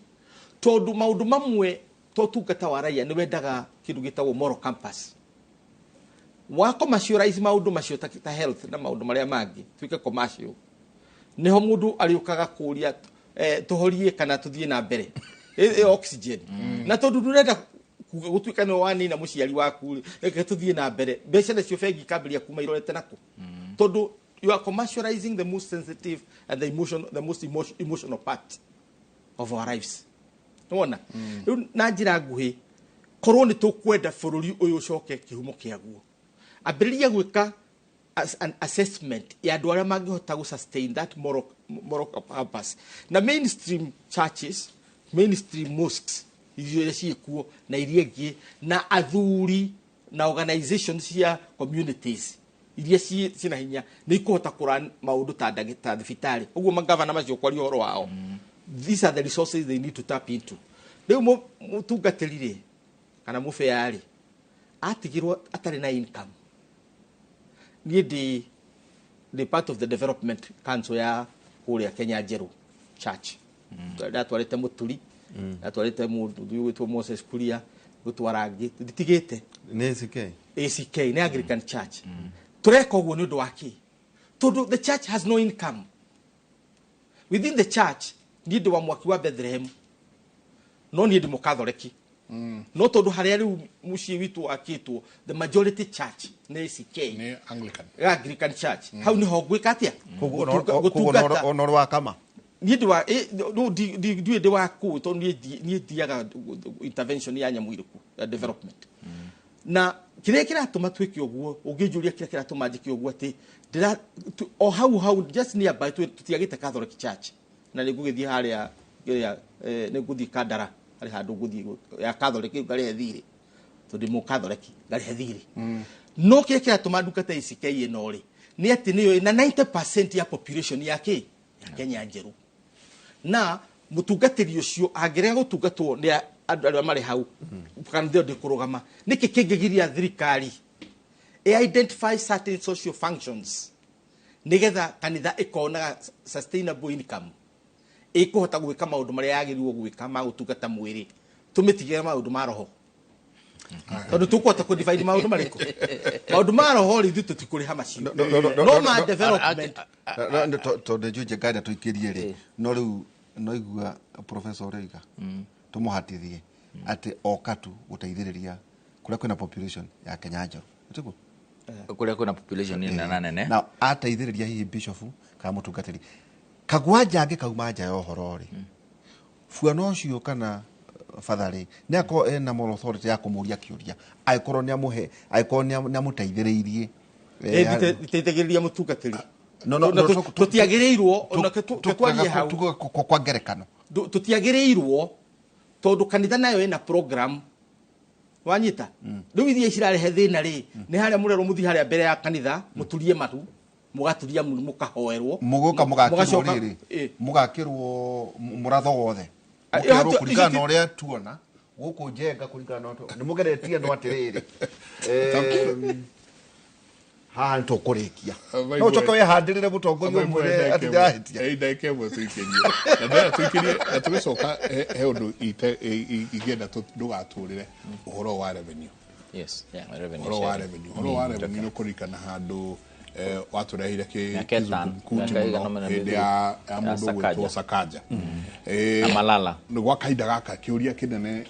tondũ maũndũ mamwe to ũtungata wa raia nĩ wendaga kĩndũ gĩtagwo moral compass wa commercialize maũndũ macio ta health na maũndũ marĩa mangĩ tuĩke commercial, nĩho mũndũ arĩũkaga kũria tũhorie kana tũthiĩ na mbere. Oxygen na tondũ ndũrenda kuga gũtuĩka nĩwe wanina mũciari waku rĩ, reke tũthiĩ na mbere. Mbeca nacio bengi ikambĩrĩria kuma irorete nakũ, tondũ you are commercializing the most sensitive and the most emotional part of our lives. Nĩwona rĩu, na njĩra nguhĩ, korwo nĩ tũkwenda bũrũri ũyũ ũcoke kĩhumo kĩaguo, ambĩrĩria gwĩka as an assessment ya andũ arĩa mangĩhota gũ sustain that moral compass na mainstream churches, mainstream mosques iria ciĩkuo na iria ingĩ, na athuri na organization cia communities iria ciĩna hinya nĩ ikũhota kũra maũndũ ta thibitarĩ ũguo magavana macio kwaria ũhoro wao. These are the resources they need to tap into. Rĩu mũtungatĩri rĩ kana mũbea rĩ atigirwo atarĩ na income. Niĩ ndĩ part of the development council ya kũrĩa Kenya Njerũ Church. Ndatwarĩte mũturi, ndatwarĩte mũndũ ũgwĩtwo Moses Kuria, gũtwara angĩ nditigĩte. Nĩ ACK? ACK nĩ Anglican Church. Tũreka ũguo nĩ ũndũ wa kĩ? Tondũ the church has no income. Within the church, niĩ ndĩ wa mwaki wa Bethlehem, no niĩ ndĩ mũkathoreki, no tondũ harĩa rĩu mũciĩ witũ wakĩtwo, the majority church nĩ ACK. Nĩ Anglican. Anglican Church. Hau nĩho ngwĩka atĩa? Koguo Gũtungata. Ona ũrĩ wa kama. Niĩ ndĩ wa no ndiũĩ ndĩ wa kũ, tondũ niĩ thiaga intervention ya nyamũ irĩkũ ya development. Na kĩrĩa kĩratũma twĩke ũguo, ũngĩnjũria kĩrĩa kĩratũma njĩke ũguo, atĩ o hau hau just nearby tũtiagĩte Catholic Church, na nĩ ngũgĩthiĩ harĩa kĩrĩa, nĩ ngũthiĩ Kandara, harĩ handũ ngũthiĩ ya Catholic ngarĩhe thirĩ, tondũ ndĩ mũkathoreki, ngarĩhe thirĩ. No kĩrĩa kĩratũma ndungata ACK ĩno rĩ, nĩ atĩ nĩyo ĩna 90% ya population ya kĩ ya Kenya Njerũ, na mũtungatĩri ũcio angĩrega gũtungatwo nĩ andũ arĩa marĩ hau, kanitha ĩyo ndĩkũrũgama. Nĩkĩ kĩngĩgiria thirikari ĩ identify certain social functions nĩgetha kanitha ĩkonaga sustainable income ĩkũhota gwĩka maũndũ marĩa yagĩrĩirwo gwĩka ma gũtungata mwĩrĩ, tũmĩtigĩre maũndũ ma roho, tondũ tũkũhota kũ divide maũndũ marĩkũ? Maũndũ ma roho rĩ, ithuĩ tũtikũrĩha macio, no ma development. Tondũ njũĩ Njenga tũikĩrie rĩ, no rĩu no igua professor ũrĩa oiga tũmũhatithie. Atĩ oka tu gũteithĩrĩria kũrĩa kwĩna population ya Kenya njerũ, tiguo? Kũrĩa kwĩna population nĩ nene. Na ateithĩrĩria hihi bishop kana mũtungatĩri kagwanja angĩkauma nja ya ũhoro rĩ, buana ũcio kana batha rĩ, nĩ akorwo ena moral authority ya kũmũria kĩũria angĩkorwo nĩ amũhe, angĩkorwo nĩ amũteithĩrĩirie? Nditeithagĩrĩria mũtungatĩri. No, no, no, Tũtiagĩrĩirwo onake twarie hau. Kwa ngerekano. Tũtiagĩrĩirwo tondũ kanitha nayo ĩna program, wanyita? Rĩu iria cirarehe thĩna rĩ, nĩ harĩa mũrerwo mũthiĩ harĩa mbere ya kanitha mũturie maru, mũgaturia maru, mũkahoerwo. Mũgũka mũgakĩrwo Mũgacoka- rĩrĩ, Ĩ. mũgakĩrwo mũratho wothe. Ah, Mũkerwo kũringana na ũrĩa tuona gũkũ njenga, kũringana na nĩ mũgeretie, no atĩrĩrĩ, haha nĩ tũkũrĩkia, no ũcoke wĩhandĩrĩre mũtongoria ũmwĩre atĩ ndĩrahĩtia. Ndagĩka ĩmwe tũikĩrie, na ndĩrenda tũikĩrie na tũgĩcoka he ũndũ ingĩenda ndũgatũrĩre ũhoro wa revenue. Yes, yeah, revenue Ũhoro wa sharing. revenue, ũhoro wa revenue nĩ kũririkana handũ watũrehire Mĩaka ĩtano, kĩzungumkuti mĩaka ĩigana mũno ũna hĩndĩ mĩthiru. ya Ya mũndũ ũgwĩtwo Sakaja. Sakaja. Na Malala. Nĩ gwa kahinda gaka kĩũria kĩnene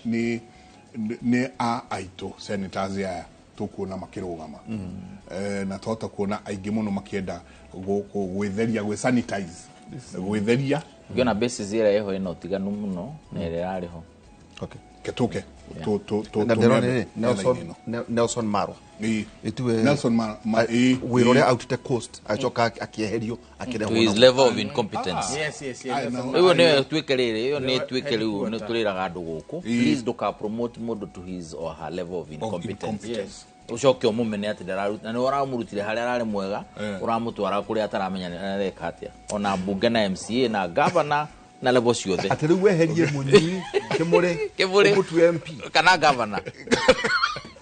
nĩ a aitũ senators aya tũkuona makĩrũgama. Na twahota kuona aingĩ mũno makĩenda gwĩtheria, gwĩ sanitize, gwĩtheria. Ngĩona basis ĩrĩa ĩho ĩna ũtiganu mũno na ĩrĩa ĩrarĩ ho. Ketuke. Na ndĩrona rĩ, Nelson Marwa ĩtuwe Nelson wĩra ũrĩa autĩte Coast, acoka akĩeherio, akĩrehwo To his level of incompetence. Yes, Nelson Ĩyo nĩyo ĩtuĩke rĩrĩ, ĩyo nĩ ĩtuĩke rĩu nĩ Headquarter. tũrĩraga andũ gũkũ, please ndũka promote mũndũ to his or her level of incompetence. Incompetence. Ũcoke ũmũmene atĩ ndararuta, na nĩ ũramũrutire harĩa ararĩ mwega, ũramũtwara kũrĩa ataramenya nĩ areka atĩa, ona mbunge na MCA na governor na level ciothe. Atĩ rĩu weherie mũnyui kĩmũrĩ Kĩmũrĩ. ũmũtue MP kana governor,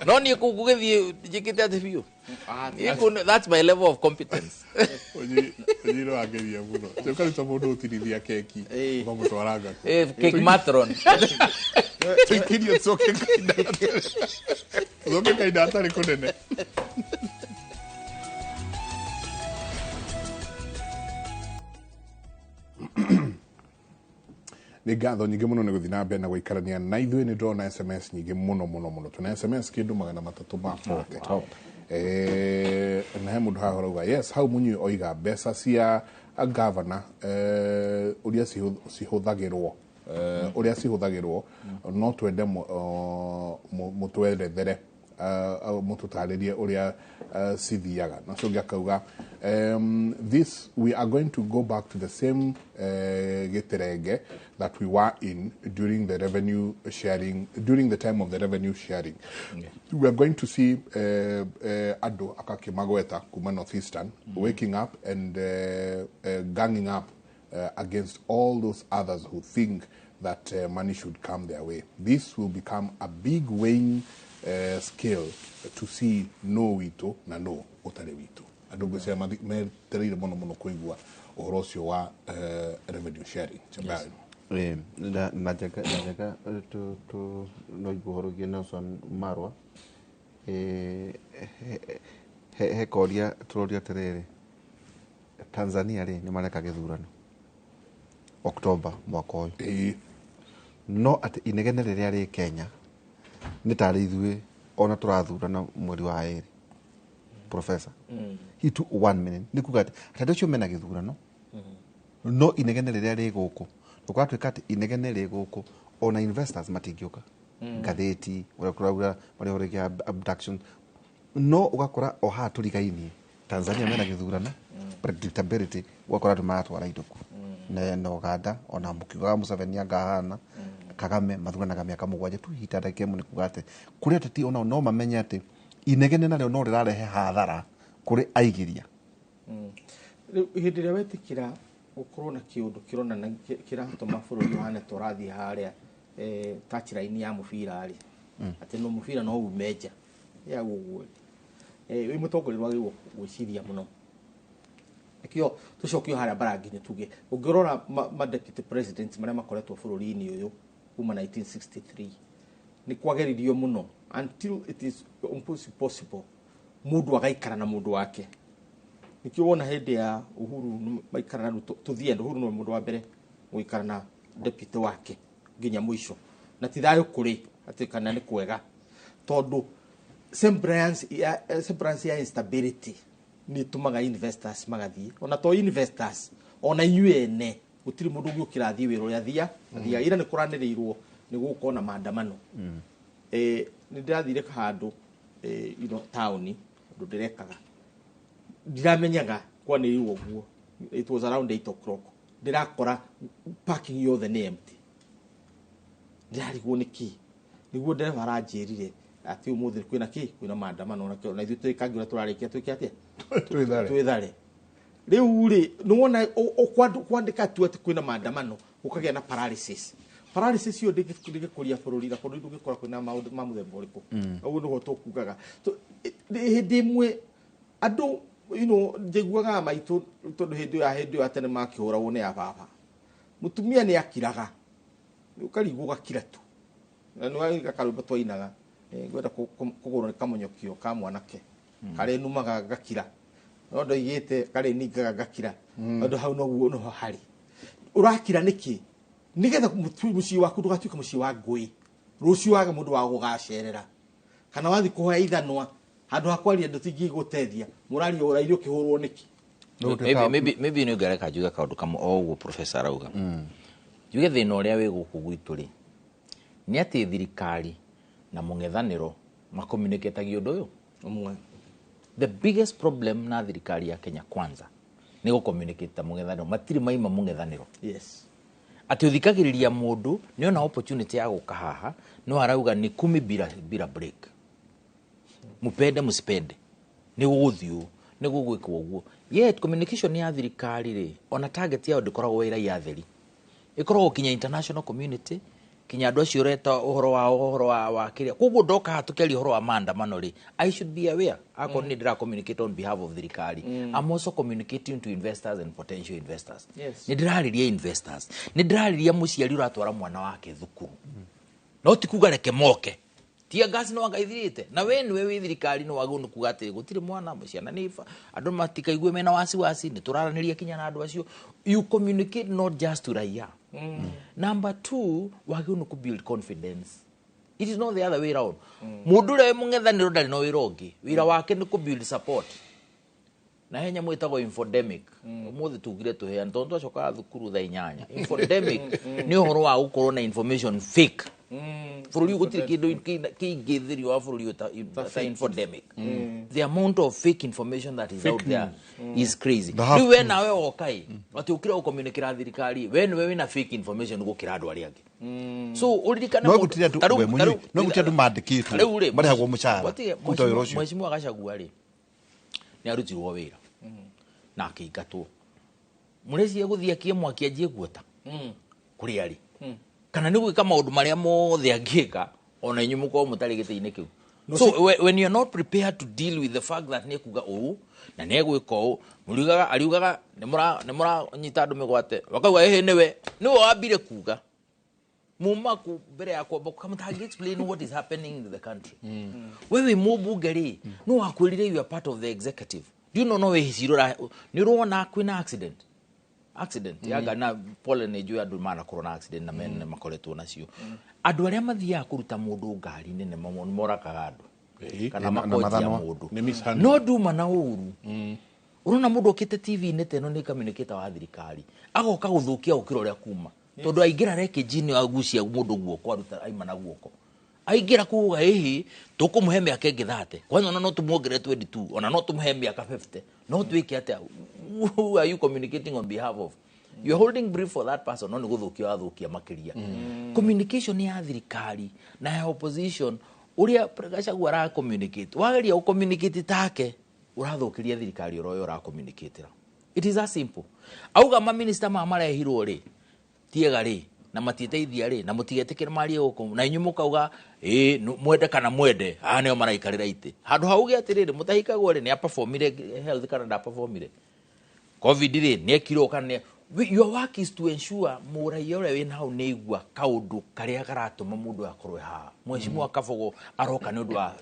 no niĩ kũu gũgĩthiĩ njĩkĩte atĩ biũ. Niĩ kũu that's my level of competence. Ũnyiro wageria mũno ũkaruta mũndũ ũtinithia keki ũkamũtwara ngakũ. Cake matron. Tũikĩrie, tũcoke kahinda, tũcoke kahinda hatarĩ kũnene. Nĩ ngatho nyingĩ mũno nĩ gũthiĩ na mbere na gũikarania na ithuĩ. Nĩ ndĩrona SMS nyingĩ mũno mũno mũno, tũna SMS kĩndũ 340. Na he mũndũ haha ũrauga yes, hau mũnyui oiga mbeca cia gavana, ũrĩa cihũthagĩrwo, ũrĩa cihũthagĩrwo, no twende mũtwerethere, mũtũtarĩrie ũrĩa cithiaga. Na ũcio ũngĩ akauga, this we are going to go back to the same gĩterenge that we were in during the revenue sharing, during the time of the revenue sharing. We are going to see andũ akakĩmagweta kuma Northeastern waking up and ganging up against all those others who think that money should come their way. This will become a big weighing scale to see no witũ na no ũtarĩ witũ. Andũ ngwĩciria metereire mũno mũno kũigua ũhoro ũcio wa revenue sharing. Chembayo. Eh, na njenga tu no igua ũhoro wĩgiĩ Nelson Marwa. He koria tũroria atĩrĩrĩ, Tanzania rĩ, nĩ mareka gĩthurano Oktoba mwaka ũyũ, no atĩ inegene rĩrĩa rĩ Kenya nĩ tarĩ ithuĩ ona tũrathurana mweri wa ĩrĩ. Professor, hitu one minute, nĩ kuga atĩ andũ acio mena gĩthurano, no inegene rĩrĩa rĩ gũkũ, ũgatuĩka atĩ inegene rĩ gũkũ, ona investors matingĩũka. Ngathĩti ũrĩa kũrauga marĩ rĩngĩ abduction, no ũgakora o haha tũrigainie Tanzania mena gĩthurano, predictability, ũgakora andũ maratwara indo kuo na Uganda ona mũkiugaga Museveni angahana Kagame mathuranaga mĩaka 7 tu hita ndagĩka ĩmwe. Nĩ kuga atĩ kũrĩ ateti onao no mamenye atĩ inegene narĩo no rĩrarehe hathara kũrĩ aigĩria. Rĩu hĩndĩ ĩrĩa wetĩkĩra gũkorwo na kĩũndũ kĩronana kĩratũma bũrũri ũhane ta ũrathiĩ harĩa touchline ya mũbira rĩ, atĩ no mũbira no ume nja ya ũguo rĩ, wĩ mũtongoria wagĩrĩirwo gwĩciria mũno. Nĩkĩo tũcokio harĩa mbaranginĩ tuge ũngĩrora ma deputy presidents marĩa makoretwo bũrũri-inĩ ũyũ kuma 1963, nĩ kwageririo mũno until it is almost impossible mũndũ agaikara na mũndũ wake. Nĩkĩo wona hĩndĩ ya Uhuru nĩ maikara na to the end. Uhuru nĩwe mũndũ wa mbere gũikara na deputy wake nginya mũico, na ti thayũ kũrĩ Atĩ kana nĩ kwega, tondũ semblance ya instability nĩ ĩtũmaga investors magathiĩ, ona to investors, ona inyuĩ ene gũtirĩ mũndũ ũngĩũkĩra athiĩ wĩra ũrĩa athia. Ira nĩ kũranĩrĩirwo nĩ gũgũkorwo na maandamano. Nĩ ndĩrathire handũ taũni, ũndũ ndĩrekaga ndiramenyaga kwanĩrĩirwo ũguo. It was around 8 o'clock, ndĩrakora parking yothe nĩ empty. Ndĩrarigwo nĩ kĩ. Nĩguo ndereba aranjĩrire atĩ ũmũthĩ kwĩna kĩ, kwĩna maandamano, na ithuĩ twĩkangi ũrĩa tũrarĩkia twĩke atĩa? Twĩthare. Twĩthare. Rĩu rĩ, nĩwona kwandĩka tu atĩ kwĩna maandamano, gũkagĩa na paralysis. Paralysis ĩyo ndĩngĩkũria bũrũri, na bũrũri ndũngĩkora kwĩna maũndũ ma mũthemba ũrĩkũ. Ũguo nĩguo tũkugaga. Hĩndĩ ĩmwe andũ njiguaga maitũ, tondũ hĩndĩ ĩyo ya tene makĩhũragwo nĩ a baba, mũtumia nĩ akiraga, ũkarigwo gakira tu, na nĩ karwĩmbo twainaga, ngwenda kũgũrwo nĩ kamũnyokio ka mwanake karĩa numaga ngakira, no ndoigĩte karĩa ningaga ngakira, tondũ hau noguo noho harĩ ũrakira nĩkĩ, nĩgetha mũciĩ waku ndũgatuĩke mũciĩ wa ngũĩ rũciũ, waga mũndũ wa gũgacerera kana wathiĩ kũhoya ithanwa, handũ ha kwaria ndeto ingĩ igũteithia, mũraria ũraire ũkĩhũrwo nĩkĩ. Maybe nĩ ngareka njuge kaũndũ kamwe o ũguo professor arauga. Njuge thĩna ũrĩa wĩ gũkũ gwitũ rĩ, nĩ atĩ thirikari na mũng'ethanĩro makomunicatagia ũndũ ũyũ ũmwe. The biggest problem na thirikari ya Kenya Kwanza nĩ gũcommunicate ta mũng'ethanĩro, matirĩ maima mũng'ethanĩro. Atĩ ũthikagĩrĩria mũndũ nĩ ona opportunity ya gũka haha, no arauga ni kumi bila break, mupende musipende, nĩ gũgũthiĩ ũũ, nĩ gũgwĩkwo ũguo. Yet communication ya thirikari rĩ, ona target yao ndĩkoragwo ĩ raia atheri, ĩkoragwo kinya international community, kinya andũ acio ũreta ũhoro wao, ũhoro wa kĩrĩa. Koguo ndoka haha tũkĩaria ũhoro wa maandamano rĩ, I should be aware akorwo nĩ ndĩra communicate on behalf of thirikari, I'm also communicating to investors and potential investors. Nĩ ndĩrarĩria investors, nĩ ndĩrarĩria mũciari ũratwara mwana wake thukuru, no ti kuga reke moke tia gas no anga ithirite. Na we niwe wi thirikari, no wagĩrĩirwo nĩ kuga atĩ gũtirĩ mwana ciana nĩ andũ matikaigue mena wasiwasi, nĩ tũraranĩria kinya na andũ acio. You communicate not just to raia. Number two, wagĩrĩirwo nĩ kũ build confidence. It is not the other way round. Mũndũ ũrĩa wĩ mũng'ethanĩro ndarĩ na wĩra ũngĩ, wĩra wake nĩ kũ build support. Na he nyamũ ĩtagwo infodemic, ũmũthĩ tugire tũheane tondũ twacokaga thukuru thaa 8. Infodemic nĩ ũhoro wa gũkorwo na information fake. Bũrũri ũyũ gũtirĩ kĩndũ kĩingĩ thĩinĩ wa bũrũri ũyũ ta infodemic. The amount of fake information that is Fake out there news. is crazy. The half Rĩu we nawe woka ĩ, atĩ ũkĩra gũcommunicate thirikari, we nĩwe wĩna fake information gũkĩra andũ arĩa angĩ. So ũririkane No mũndũ- gũtirĩ andũ we mũnyui, no gũtirĩ andũ mandĩkĩtwo rĩu rĩ, marĩhagwo mũcara Watige, kũruta wĩra ũcio. Mheshimiwa Gachagua rĩ, nĩ arutirwo wĩra na akĩingatwo. Mũreci egũthiĩ akie mwaki anjie guota kũrĩa arĩ, kana nĩ gwĩka maũndũ marĩa mothe angĩka, ona inyuĩ mũkorwo mũtarĩ gĩtĩ-inĩ kĩu. So when you're not prepared to deal with the fact that nĩ kuga ũũ na nĩ egwĩka ũũ, mũriugaga ariugaga nĩ mũranyita andũ mĩgwate, wakauga ĩhĩ, nĩwe wambire kuga muma ku mbere ya kwamba kamũtangi explain what is happening in the country. We wĩ mũmbunge rĩ, no wakwĩrire you are part of the executive. Do you know no wĩhicirwo nĩ ũrona kwĩna accident ya ngari? Na pole, nĩ njũĩ andũ manakorwo na accident na mene makoretwo nacio. Andũ arĩa mathiaga kũruta mũndũ ngari-inĩ nĩ moragaga andũ kana Na makonjia mathanwa. mũndũ. Nĩ mishandling. No nduma na ũru ũrona mũndũ okĩte TV-inĩ ta ĩno nĩ communicator wa thirikari, agoka gũthũkia gũkĩra ũrĩa kuma, tondũ aingĩra wreckage-inĩ, agucia mũndũ guoko, aruta aima na guoko, aingĩra kuga ĩhĩ, tũkũmũhe mĩaka ĩngĩ 30 kwanza, ona no tũmuongerere 22, ona no tũmũhe mĩaka 50, no twĩke atĩa? Who are you communicating on behalf of? You are holding brief for that person, no nĩ gũthũkia wathũkia makĩria. Communication ya thirikari na ya opposition, ũrĩa Gachagua ara communicate, wageria gũ communicate take, ũrathũkĩria thirikari oro ũrĩa ũracommunicatĩra. It is that simple. Auga maminista maya marehirwo rĩ, tiega rĩ, na matiĩteithia rĩ, na mũtigetĩkĩre marie gũkũ, na inyuĩ mũkauga ĩ mwende kana mwende, aya nĩo maraikarĩra itĩ. Handũ ha uge atĩrĩrĩ, mũtahikagwo rĩ, nĩ aperformire health kana ndaperformire, COVID rĩ, nĩ ekirwo kana nĩ. Your work is to ensure mũraia ũrĩa wĩna hau nĩ aigua kaũndũ karĩa karatũma mũndũ akorwo haha. Mheshimiwa Kabogo aroka nĩ ũndũ wa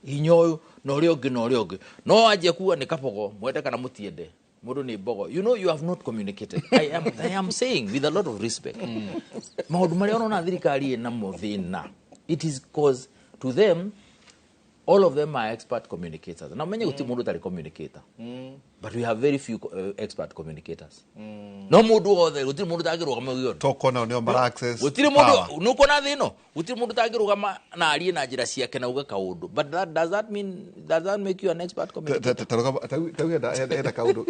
hinya ũyũ na ũrĩa ũngĩ na ũrĩa ũngĩ, no anjia kuga nĩ Kabogo, mwende kana mũtiende, mũndũ nĩ mbogo. You know you have not communicated. I am saying with a lot of respect, maũndũ marĩa ũrona thirikari ĩnamo thĩna It is cause to them, all of them are expert communicators. Na menye guti mundu tari communicator. But we have very few expert communicators. No mundu wothe gutiri mundu tangirugama giondo. Tokona nio mara access. Gutiri mundu nukona thino, gutiri mundu tangirugama na arie na njira ciake na uge kaundu. But that does that mean, does that make you an expert communicator? Tauga enda kaundu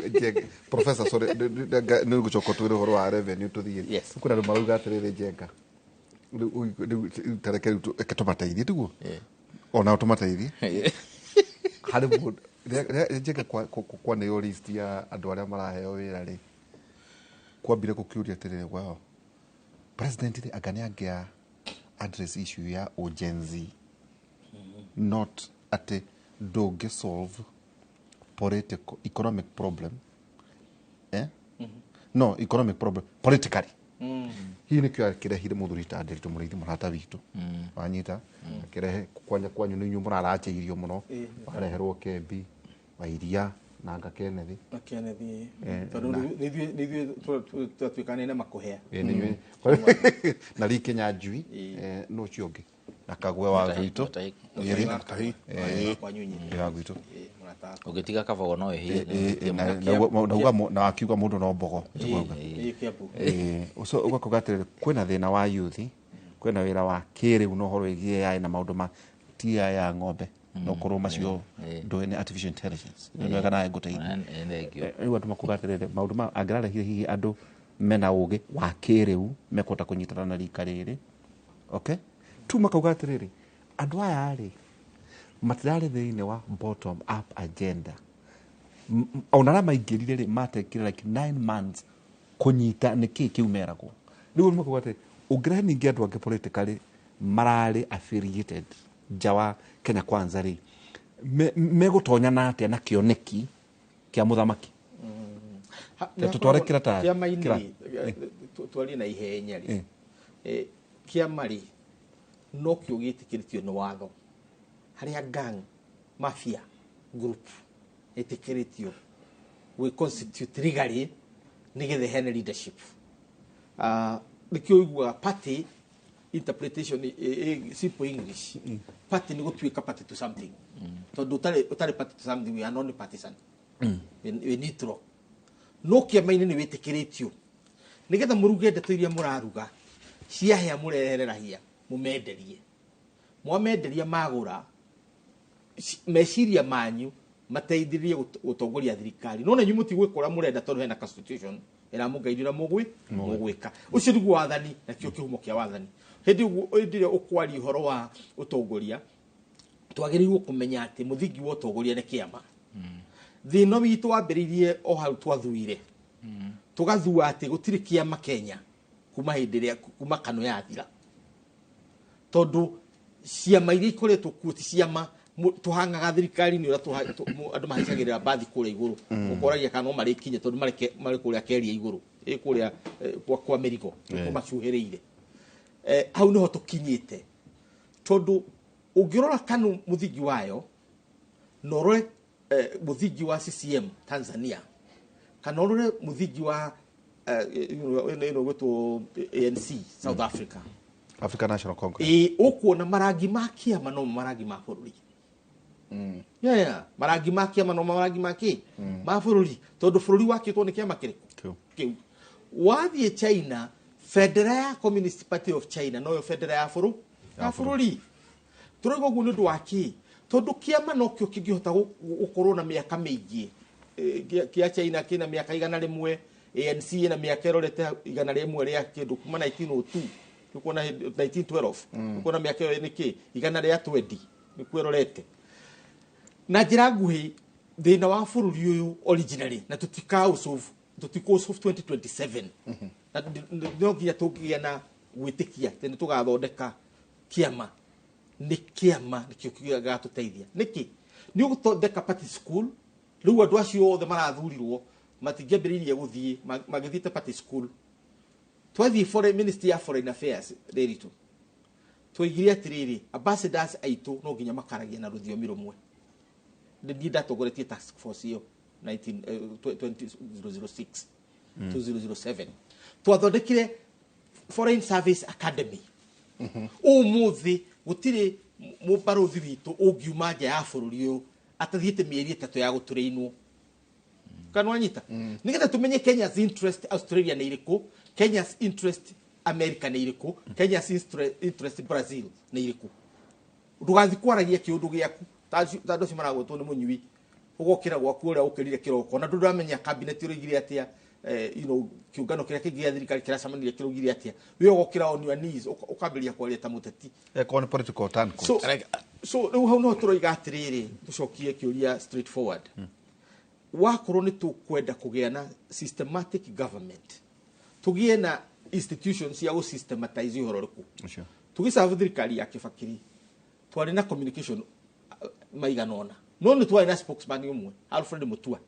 professor, sorry, ni gucoka twire horo wa revenue tuthie. Kuna andu marauga atiriri Njenga. Riu tareke riu tumateithie tiguo. Ona tumateithie. Hari mundu Njenga kwa nĩyo list ya andũ arĩa maraheo wĩra rĩ, kwambire gũkĩũria atĩrĩrĩ, wow, president rĩ anga nĩangĩa address issue ya Gen Z, not atĩ ndũngĩ solve political economic problem, no economic problem politically. Hihi nĩkĩo akĩrehire mũthuri ta Ndiritu Mũrĩithi mũrata witũ, wanyita akĩrehe kwanya kwanyu nĩ inyuĩ mũraranjĩirio mũno, wareherwo Kembi Wairia na anga Kenneth na Kenneth, tondũ nĩ ithuĩ twatuĩkanire na makũhea na Lee Kinyanjui, no ũcio ũngĩ na Kagwe wa gwitũ wa gwitũ ũngĩtiga Kabogo no ĩhĩe na akiuga mũndũ no mbogo ũcio ũgakuga atĩrĩrĩ, kwĩna thĩna wa youth, kwĩna wĩra wa kĩrĩu na ũhoro wĩgiĩ AI na maũndũ ma ti AI ya ng'ombe, no korwo macio ndũĩ nĩ artificial intelligence nĩ wega nawe ngũteithie. Rĩu andũ makuga atĩrĩrĩ, maũndũ ma angĩrarehire hihi andũ mena ũgĩ wa kĩrĩu mekũhota kũnyitana na rika rĩrĩ. Okay, tu makauga atĩrĩrĩ, andũ aya rĩ matirarĩ thĩinĩ wa bottom up agenda. Ona arĩa maingĩrire rĩ matekire like 9 months kũnyita nĩkĩ kĩu meragwo. Rĩu makauga atĩrĩ, ũngĩrehe ningĩ andũ angĩ politically mararĩ affiliated nja wa Kenya Kwanza rĩ, megũtonyana atĩa na kĩoneki kĩa mũthamaki? Tũtware kĩratathi. Kĩama-inĩ twarie na ihenya rĩ, kĩama rĩ no kĩo gĩtĩkĩrĩtio nĩ watho, harĩa gang mafia group ĩtĩkĩrĩtio gwĩ constitute legally nĩgetha ĩheane leadership. Nĩkĩo ũiguaga party interpretation simple English, party nĩ gũtuĩka party to something, tondũ ũtarĩ party to something, we are non partisan, we neutral. No kĩama-inĩ nĩ wĩtĩkĩrĩtio nĩgetha mũruge ndeto iria mũraruga ciahĩa, mũrehere rahia mũmenderie, mwamenderia magũra meciria manyu mateithĩrĩrie gũtongoria thirikari. No na inyuĩ mũtigwĩka ũrĩa mũrenda tondũ hena constitution ĩramũgaithĩra mũgwĩka. Ũcio nĩguo wathani na kĩo kĩhumo kĩa wathani. Hĩndĩ ĩrĩa ũkwaria ũhoro wa ũtongoria, twagĩrĩirwo kũmenya atĩ mũthingi wa ũtongoria nĩ kĩama. Thĩna witũ wambĩrĩirie o hau twathuire, tũgathua atĩ gũtirĩ kĩama Kenya kuma hĩndĩ ĩrĩa kuma Kano yathira, tondũ ciama iria ikoretwo kuo ti ciama tũhangaga thirikari-inĩ ũrĩa andũ mahaicagĩrĩra mbathi kũrĩa igũrũ, ũkoragia kana no marĩkinye tondũ marĩ kũrĩa keria igũrũ, ĩ kũrĩa kwa mĩrigo macuhĩrĩire. Hau nĩho tũkinyĩte, tondũ ũngĩrora Kanu mũthingi wayo na ũrore mũthingi wa CCM Tanzania, kana ũrore mũthingi wa ĩno gwĩtwo ANC South Africa, African National Congress, ũkuona marangi ma kĩama no marangi ma bũrũri. Marangi ma kĩama no marangi ma kĩ ma bũrũri, tondũ bũrũri wakĩtwo nĩ kĩama kĩrĩkũ kĩu. Wathiĩ China, bendera ya Communist Party of China noyo bendera ya bũrũri. Tũrauga ũguo nĩ ũndũ wa kĩ? Tondũ kĩama nokĩo kĩngĩhota gũkorwo na mĩaka mĩingĩ. Kĩa China kĩna mĩaka 100, ANC ĩna mĩaka ĩrorete 100 rĩa kĩndũ kuma 1902, nĩkuona 1912, nĩkuona mĩaka ĩyo nĩ kĩ 120 nĩkuo ĩrorete. Na njĩra nguhĩ, thĩna wa bũrũri ũyũ originally na tũtikaũsolve, tũtikũsolve 2027, na no nginya tũngĩgĩa na gwĩtĩkia atĩ nĩ tũgathondeka kĩama. Nĩ kĩama nĩkĩo gĩgatũteithia. Nĩkĩ? Nĩ ũgũthondeka party school. Rĩu andũ acio othe marathurirwo matingĩambĩrĩirie gũthiĩ, magĩthiĩte party school. Twathiĩ foreign ministry ya foreign affairs rĩritũ, twaigire atĩrĩrĩ, ambassadors aitũ no nginya makaragia na rũthiomi rũmwe. Niĩ ndatongoretie task force ĩyo 2006 2007. Twathondekire Foreign Service Academy. Ũmũthĩ Gũtirĩ mũbarũthi witũ ũngiuma nja ya bũrũri ũyũ atathiĩte mĩeri 3 ya gũtũrĩinwo. Kana wanyita? Nĩgetha tũmenye Kenya's interest Australia nĩ irĩkũ, Kenya's interest America nĩ irĩkũ, Kenya's interest Brazil nĩ irĩkũ. Ndũgathiĩ kwaragia kĩũndũ gĩaku ta andũ acio maragwetwo nĩ mũnyui. Ũgokĩra gwaku ũrĩa ũkĩrire kĩroko na ndũramenya cabinet ũroigire atĩa, you know, kĩũngano kĩrĩa kĩngĩ gĩa thirikari kĩracemanirie kĩraugire atĩa. We ũgokĩra on your knees ũkambĩrĩria kwaria ta mũteti. Eko nĩ political turncoat. So rĩu hau no tũroiga atĩrĩrĩ, tũcokie kĩũria straightforward. Wakorwo nĩ tũkwenda kũgĩa na systematic government, tũgĩe na institutions cia gũ-systematize ũhoro ũrĩkũ. Tũgĩcabu thirikari ya Kĩbakiri twarĩ na communication maigana ũna, no nĩ twarĩ na spokesman ũmwe, Alfred Mutua.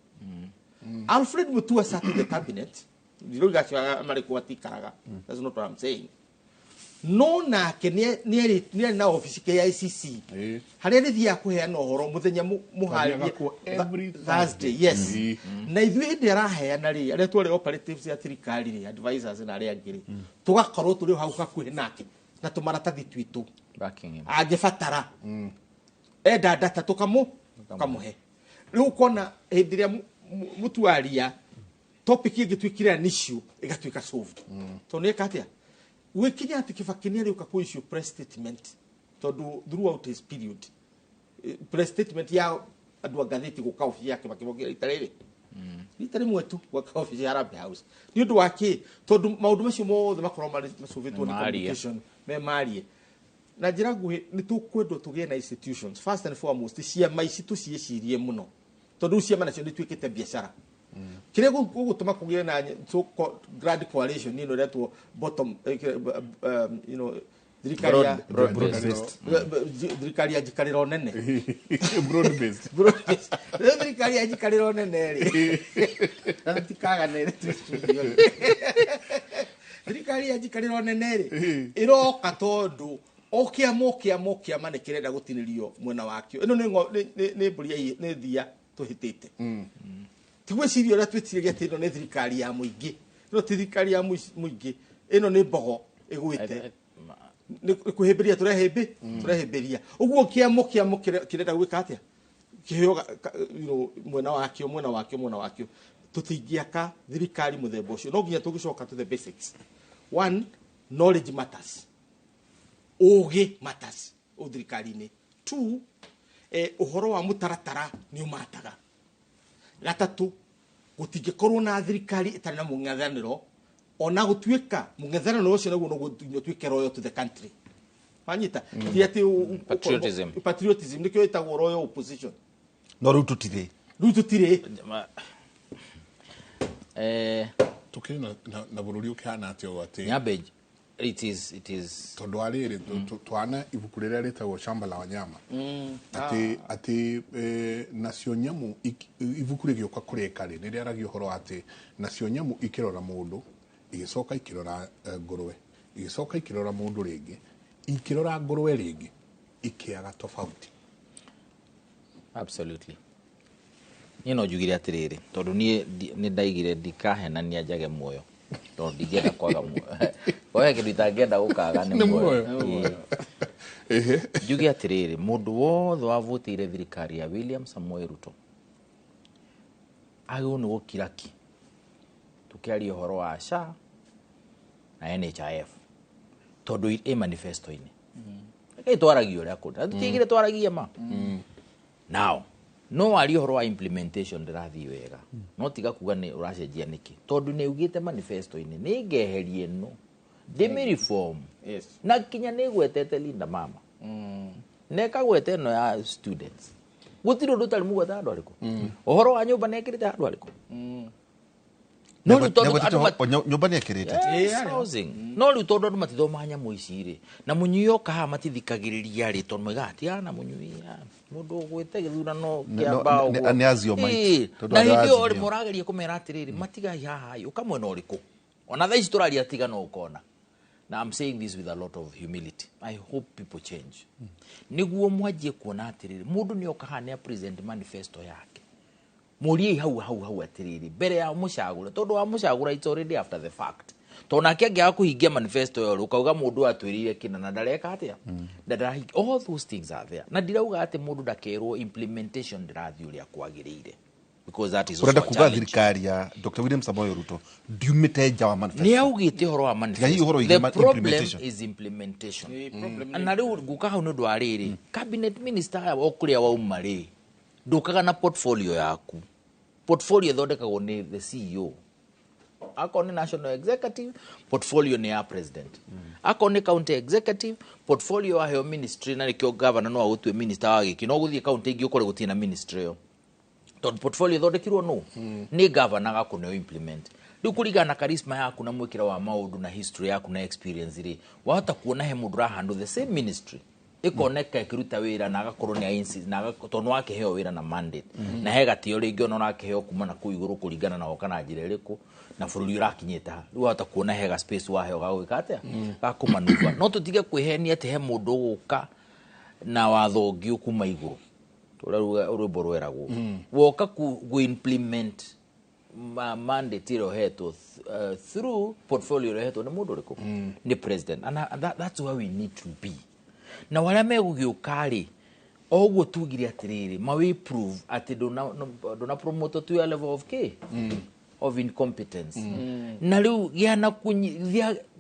Alfred Mutua sat in the cabinet. Ndiroiga acio marĩ atikaraga. That's not what I'm saying. No nake nĩ na ofici KICC harĩa rĩthiaga kũheana ũhoro mũthenya mũharĩrie Thursday, yes. Na ithuĩ hĩndĩ araheana rĩ, arĩa twarĩ operatives ya thirikari rĩ, advisors na arĩa angĩ rĩ, tũgakorwo tũrĩ hau hakuhĩ nake na tũmaratathi twitũ angĩbatara enda data tũkamũhe. Rĩu ũkona hĩndĩ ĩrĩa mũtuaria topic ĩngĩtuĩkire an issue ĩgatuĩka solved. Tondũ nĩeka atĩa? Gwĩkinya atĩ Kĩbakĩ nĩarĩũka kũ issue press statement, tondũ throughout his period press statement ya andũ a ngathĩti gũka obici ya Kĩbakĩ mokire rita rĩrĩ rita rĩmwe tu gwaka obici ya Harambee House. Nĩ ũndũ wa kĩ? Tondũ maũndũ macio mothe makorwo macũvĩtwo nĩ communication me marie. Na njĩra nguhĩ nĩ tũkwendwo tũgĩe na institutions first and foremost ciama ici tũciĩcirie mũno, tondũ ciama nacio nĩ ituĩkĩte biacara. Kĩrĩa gũgũtũma kũgĩe na so called grand coalition ĩno ĩretwo bottom, you know, thirikari ya thirikari ya njikarĩro nene. Broad based. Rĩu thirikari ya njikarĩro nene rĩ, na tũtikagane studio. Thirikari ya njikarĩro nene rĩ ĩroka tondũ o kĩama nĩ kĩrenda gũtinĩrio mwena wakĩo. Ĩno nĩ mbũri nĩ thia tũhĩtĩte. Ti gwĩciria ũrĩa twĩciragia atĩ ĩno nĩ thirikari ya mũingĩ. Ĩno ti thirikari ya mũingĩ, ĩno nĩ mbogo ĩgwĩte. Nĩ kwĩhĩmbĩria tũrehĩmbĩria. Ũguo kĩama kĩrenda gwĩka atĩa? Kĩheo mwena wakĩo, mwena wakĩo, mwena wakĩo. Tũtingĩaka thirikari mũthemba ũcio. No nginya tũgĩcoka to the basics. One, knowledge matters. Ũgĩ matters thirikari-inĩ. Two, ũhoro wa mũtaratara nĩ ũmataga. Gatatũ, gũtingĩkorwo na thirikari ĩtarĩ na mũng'ethanĩro, ona gũtuĩka mũng'ethanĩro ũcio naguo no ũtuĩke royal to the country. Wanyita? Ti atĩ patriotism nĩkĩo ĩtagwo royal opposition. No rĩu tũtirĩ. Rĩu tũtirĩ. Tũkĩrĩ na bũrũri ũkĩhana atĩa ũũ atĩ Nyambe, it is tondũ wa rĩrĩ twana ibuku rĩrĩa rĩtagwo Shamba la Wanyama, atĩ nacio nyamũ ibuku rĩgĩũka kũrĩka rĩ, nĩrĩaragia ũhoro atĩ nacio nyamũ ikĩrora mũndũ, igĩcoka ikĩrora ngũrwe, igĩcoka ikĩrora mũndũ rĩngĩ, ikĩrora ngũrwe rĩngĩ, ikĩaga tofauti. Absolutely. Niĩ no njugire atĩrĩrĩ, tondũ niĩ nĩ ndaigire ndikahenania njage muoyo, tondũ ndingĩenda kwaga muoyo. Oya kĩndũ itangĩenda gũkaga nĩ muoyo. Njuge atĩrĩrĩ, mũndũ wothe wavotĩire thirikari ya William Samoei Ruto agĩrĩirwo nĩ gũkira ki tũkĩaria ũhoro wa SHA na NHIF, tondũ ĩ manifesto-inĩ. Reke twaragie ũrĩa kũrĩ. Na tũtiaigire twaragie ma. Now, no warie ũhoro wa implementation ndĩrathiĩ wega. No tiga kuga nĩ ũracenjia nĩkĩ, tondũ nĩ ugĩte manifesto-inĩ nĩ ngeherie ĩno ndĩmĩ reform. Na kinya nĩ gwetete Linda Mama. Na ĩkagweta ĩno ya students. Gũtirĩ ũndũ ũtarĩ mũgweta handũ harĩkũ. Ũhoro wa nyũmba nĩ ĩkĩrĩte handũ harĩkũ. No rĩu tondũ andũ nyũmba nĩ ĩkĩrĩte. Housing. No rĩu tondũ andũ matithomaga nyamũ ici rĩ, na mũnyui oka haha matithikagĩrĩria rĩ, tondũ moigaga tigana na mũnyui, mũndũ ũgwĩte gĩthurano kĩa mbaũ ũguo. Nĩ Aziomite. Na hĩndĩ ĩyo rĩ, mũrageria kũmera atĩrĩrĩ, matigai haha ĩ, ũka mwena ũrĩkũ? Ona thaa ici tũraria tiga no ũkona. Na I'm saying this with a lot of humility. I hope people change. Nĩguo mwanjie kuona atĩrĩrĩ, mũndũ nĩ oka haha nĩ a present manifesto yake. Mũriei hau hau hau atĩrĩrĩ, mbere ya mũcagũre, tondũ wa mũcagũra it's already after the fact. Tondũ nake angĩaga kũhingia manifesto ĩyo rĩ, ũkauga mũndũ atwĩrĩire kĩna na ndareka atĩa, na ndarahingia. All those things are there, na ndirauga atĩ mũndũ ndakerwo implementation ndĩrathiĩ ũrĩa kwagĩrĩire, because that is also Ũrenda a kuga challenge. Thirikari ya Dr. William Samoei Ruto ndiumĩte nja wa manifesto? Nĩ augĩte ũhoro wa Tiga hihi ũhoro manifesto. wĩgiĩ The problem implementation. is implementation. Na rĩu nguka hau nĩ ũndũ wa rĩrĩ, cabinet minister aya o kũrĩa wauma rĩ, ndũkaga na portfolio yaku. Portfolio ĩthondekagwo nĩ the CEO. Akorwo nĩ national executive, portfolio nĩ ya president. Akorwo nĩ county executive, portfolio waheo ministry, na nĩkĩo governor no agũtue minister wa gĩkĩ, no gũthiĩ county ĩngĩ ũkore gũtirĩ na ministry ĩyo, tondũ portfolio ĩthondekirwo nũ nĩ governor agakũneo implement. Rĩu kũringana na charisma yaku na mwĩkĩre wa maũndũ na history yaku na experience rĩ, wahota kuona he mũndũ ũrahandle the same ministry ĩkoneka ĩkĩruta wĩra na agakorwo nĩ insist na tondũ wakĩheo wĩra na mandate, na he gatĩo rĩngĩ ona ũrakĩheo kuma na kũu igũrũ kũringana na woka na njĩra ĩrĩkũ na bũrũri ũrakinyĩte ha. Rĩu wahota kuona he ga space waheo ga gwĩka atĩa, ga kũmanuva. No tũtige kwĩhenia atĩ he mũndũ ũgũka na watho ũngĩ kuma igũrũ, ũrĩa rwĩmbo rweragwo woka ku implement mandate ĩrĩa ũhetwo through portfolio ĩrĩa ũhetwo nĩ mũndũ ũrĩkũ, nĩ president. And that's where we need to be. Na arĩa megũgĩũka rĩ, o ũguo tugire atĩrĩrĩ, mawe prove atĩ ndũna promote to your level of k of incompetence. Na rĩu gĩa na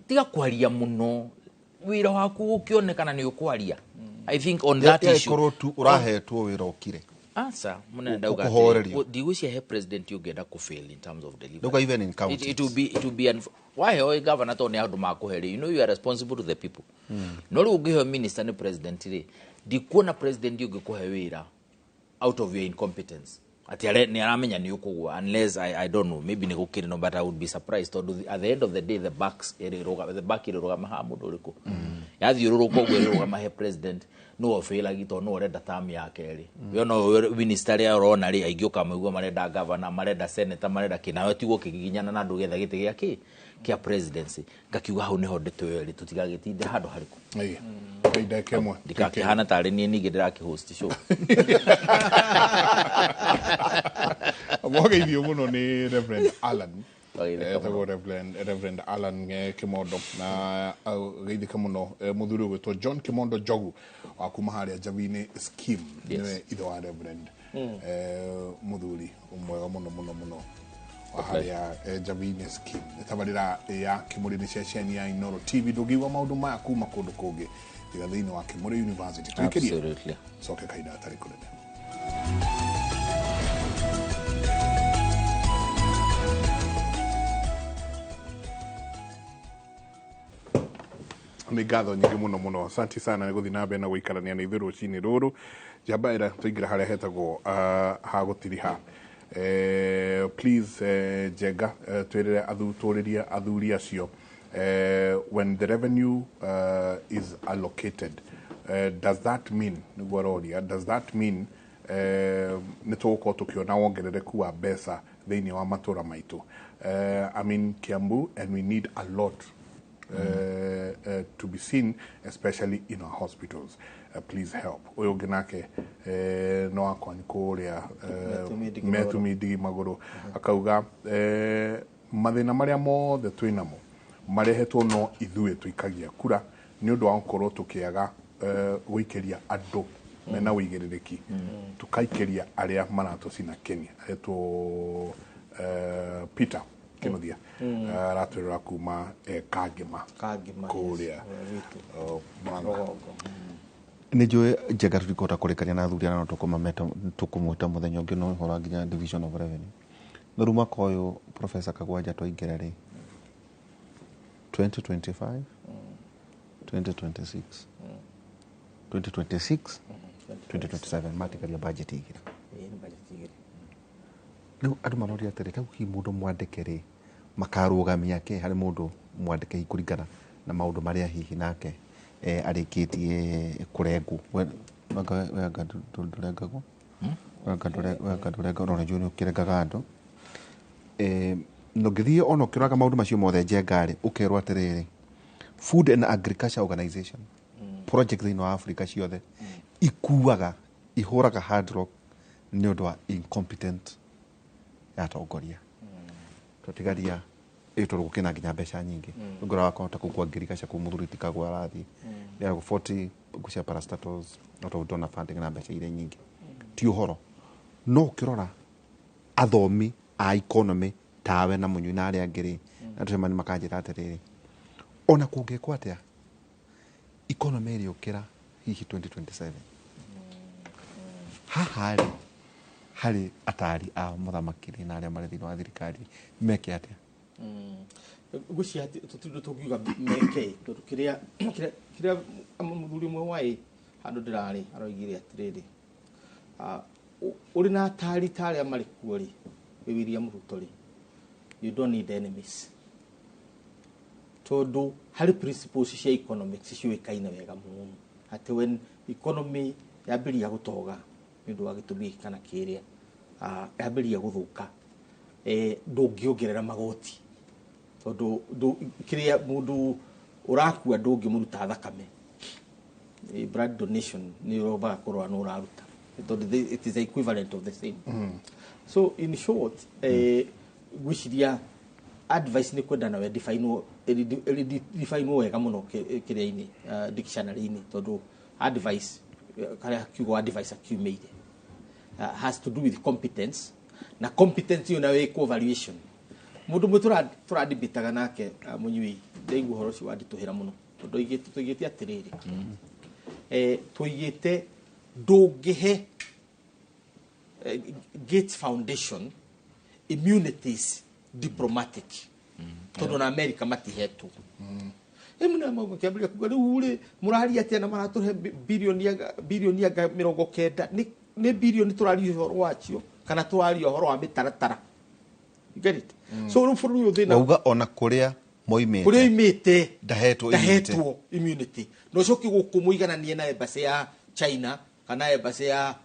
tiga kwaria mũno, wĩra waku gũkĩonekana nĩ ũkwaria. I think on that issue Ĩkorwo tu ũrahetwo wĩra ũkire. Aca, mũnene, ndauga Ũkũhorerio. atĩrĩ, ndigwĩciria he president ũngĩenda kũfail in terms of delivery. Ndauga even in counties. It will be waheo governor tondũ nĩ andũ makũhe rĩ, you know you are responsible to the people. No rĩu ũngĩheo minister nĩ president rĩ, ndikuona president ũngĩkũhe wĩra out of your incompetence atĩ nĩ aramenya nĩ ũkũgwa, unless I don't know, maybe nĩ gũkĩrĩ no, but I would be surprised, tondũ at the end of the day the buck ĩrĩrũgama haha mũndũ ũrĩkũ, yathiũrũrũka ũguo ĩrĩrũgama he president. Nĩwe ũbĩragi tondũ nĩwe ũrenda term ya kerĩ. We no minister rĩa ũrona rĩ, aingĩ ũkamaigua marenda governor, marenda senator, marenda kĩ, nawe tigwo ũkĩgiginyana na andũ getha gĩtĩ gĩa kĩ kĩa presidency. Ngakiuga hau nĩho ndeto ĩyo ĩrĩ, tũtigagĩtinde handũ harĩkũ. Ĩĩ. Ndagĩka ĩmwe. Ndikakĩhana tarĩ niĩ ningĩ ndĩrakĩhost show. Mwageithio mũno nĩ Reverend Alan. Wageithĩka. Etagwo Reverend Alan Kimondo, na geithĩka mũno mũthuri ũgwĩtwo John Kimondo Njogu wa kuma harĩa Njabini scheme. Nĩwe ithe wa Reverend, mũthuri mwega mũno mũno mũno wa harĩa Njabini scheme. Nĩ tabarĩra ya Kĩmũrĩ, nĩ ceceni ya Inoro TV. Ndũngĩigua maũndũ maya kuma kũndũ kũngĩ tiga thĩinĩ wa Kĩmũrĩ University. Twĩkĩrie. Absolutely. Coke kahinda gatarĩ kũnene. Nĩ ngatho nyingĩ mũno mũno, asante sana nĩ gũthiĩ na mbere na gũikarania na ithuĩ rũcinĩ rũrũ. Njamba ĩra tũingĩra harĩa hetagwo ha gũtiriha. Please, Njenga, twĩrĩre tũrĩrie athuri acio, when the revenue is allocated, does that mean, nĩguo aroria, does that mean nĩ tũgũkorwo tũkĩona wongerereku wa mbeca thĩinĩ wa matũra maitũ? I mean Kiambu, and we need a lot to be seen, especially in our hospitals. Please help. Ũyũ ũngĩ nake no wakwa nĩ kũrĩa Metumi Ndigi Magũrũ. Metumi Ndigi Magũrũ akauga mathĩna marĩa mothe twĩ namo marehetwo no ithuĩ tũikagia kura nĩ ũndũ wa gũkorwo tũkĩaga gũikĩria andũ mena ũigĩrĩrĩki, tũkaikĩria arĩa maratũcina Kenya. Aretwo Peter Kinuthia. Aratwĩrora kuma Kangema. Kangema. Kũrĩa Murang'a. Rũgongo. Nĩ njũĩ Njenga tũtikũhota kũrĩkania na athuri aya, no tũkũmwĩta mũthenya ũngĩ, no ũhoro nginya division of revenue. No rĩu mwaka ũyũ, Professor Kagwanja, twaingĩra rĩ, 2025, 2026, 2026, 2027, matigaria budget igĩrĩ. Ĩĩ, nĩ budget igĩrĩ. Rĩu andũ maroria atĩrĩ, rĩu hihi mũndũ mwandĩke rĩ, makarũgamia kĩ harĩ mũndũ mwandĩke hihi kũringana na maũndũ marĩa hihi nake arĩkĩtie kũrengwo? We anga ndũrengagwo? We anga ndũrengagwo? No nĩnjũĩ nĩ ũkĩrengaga andũ. Na ũngĩthiĩ ona ũkĩroraga maũndũ macio mothe, Njenga rĩ, ũkerwo atĩrĩrĩ, Food and Agriculture Organization project thĩinĩ wa Africa ciothe ikuaga, ihũraga hard rock nĩ ũndũ wa incompetent ya atongoria. Twatigaria Ĩ tondũ gũkĩna nginya mbeca nyingĩ. Ngora wakahota kũu kwa ngirigaca kũu mũthuri tikagwo arathiĩ mm. 40 cia parastatals out of donor funding na mbeca iria nyingĩ ti ũhoro. No ũkĩrora athomi a economy tawe na mũnyui na arĩa angĩ rĩ, na tũcemani makanjĩra atĩrĩrĩ, ona kũngĩkwo atĩa economy ĩrĩũkĩra hihi 2027. Haha rĩ, harĩ atari a mũthamaki rĩ na arĩa marĩ thĩinĩ wa thirikari meke atĩa? Ngwĩciria tũtirĩ ũndũ tũngiuga meke, tondũ kĩrĩa kĩrĩa kĩrĩa mũthuri ũmwe waĩ handũ ndĩrarĩ aroigire atĩrĩrĩ, ũrĩ na atari ta arĩa marĩ kuo rĩ, wĩ William Ruto rĩ, you don't need enemies, tondũ harĩ principles cia economics ciũĩkaine wega mũno atĩ when economy yambĩrĩria gũtoga nĩ ũndũ wa gĩtũmi gĩkĩ kana kĩrĩa, yambĩrĩria gũthũka, ndũngĩongerera magoti, tondũ kĩrĩa mũndũ ũrakua ndũngĩmũruta thakame. Blood donation nĩ ũrombaga kũrora nĩ ũraruta, tondũ it is the equivalent of the same. So in short, ngwĩciria advice nĩ kwenda nawe definwo wega mũno kĩrĩa-inĩ, dictionary-inĩ, tondũ advice, karĩa kiugo advice akiumĩire, has to do with competence, na competence ĩyo nayo ĩkwo valuation. Mũndũ ũmwe tũradibitaga nake, mũnyui, ndaigua ũhoro ũcio wanditũhĩra mũno, tondũ tũigĩte atĩrĩrĩ, tũigĩte ndũngĩhe Gates Foundation immunities diplomatic, tondũ na America matihetwo. Ĩmwe na maũndũ kĩambĩrĩria kuga rĩu rĩ mũraria atĩa na maratũhe bilioni anga 90, nĩ bilioni tũraria ũhoro wacio kana tũraria ũhoro wa mĩtaratara? You get it? So rĩu bũrũri ũyũ thĩna wauga ona kũrĩa moimĩte, kũrĩa oimĩte ndahetwo immunity. Ndahetwo immunity, na ũcoke gũkũ mũigananie na embassy ya China kana embassy ya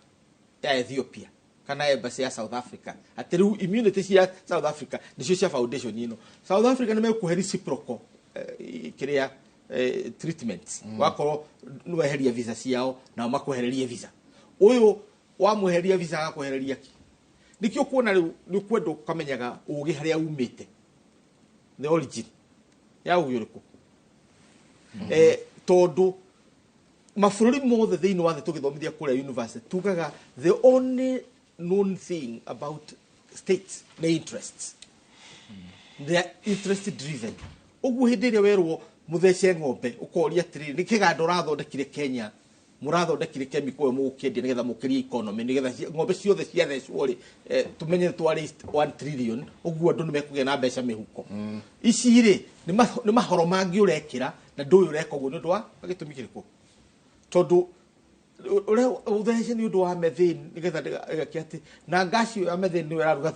Ethiopia kana embassy ya South Africa, atĩ rĩu immunity cia South Africa nĩcio cia foundation ĩno. South Africa nĩ mekũhe reciprocal kĩrĩa treatment, wakorwo nĩweheria visa ciao nao makwehererie visa, ũyũ wamweheria visa agakwehereria ki. Nĩkĩo kuona rĩu nĩ ũkwenda ũkamenyaga ũgĩ harĩa umĩte, the origin ya ũgĩ ũrĩkũ, tondũ mabũrũri mothe thĩinĩ wa thĩ tũgĩthomithia kũrĩa university tugaga the only known thing about states nĩ interests. They are interest driven. Ũguo hĩndĩ ĩrĩa werwo mũthece ng'ombe, ũkoria atĩrĩrĩ, nĩ kĩganda ũrathondekire Kenya, mũrathondekire chemical ĩyo mũgũkĩendia nĩgetha mũkĩrie economy, nĩgetha ng'ombe ciothe ciathecwo rĩ, tũmenye twa raised 1 trillion, ũguo andũ nĩ mekũgĩa na mbeca mĩhuko. Ici rĩ nĩ mahoro mangĩ ũrekĩra, na ndũĩ ũreka ũguo nĩ ũndũ wa gĩtũmi kĩrĩkũ, tondũ ũrĩa ũthece nĩ ũndũ wa methane, nĩgetha ĩgake atĩ na ngaci ĩyo ya methane nĩyo ĩraruga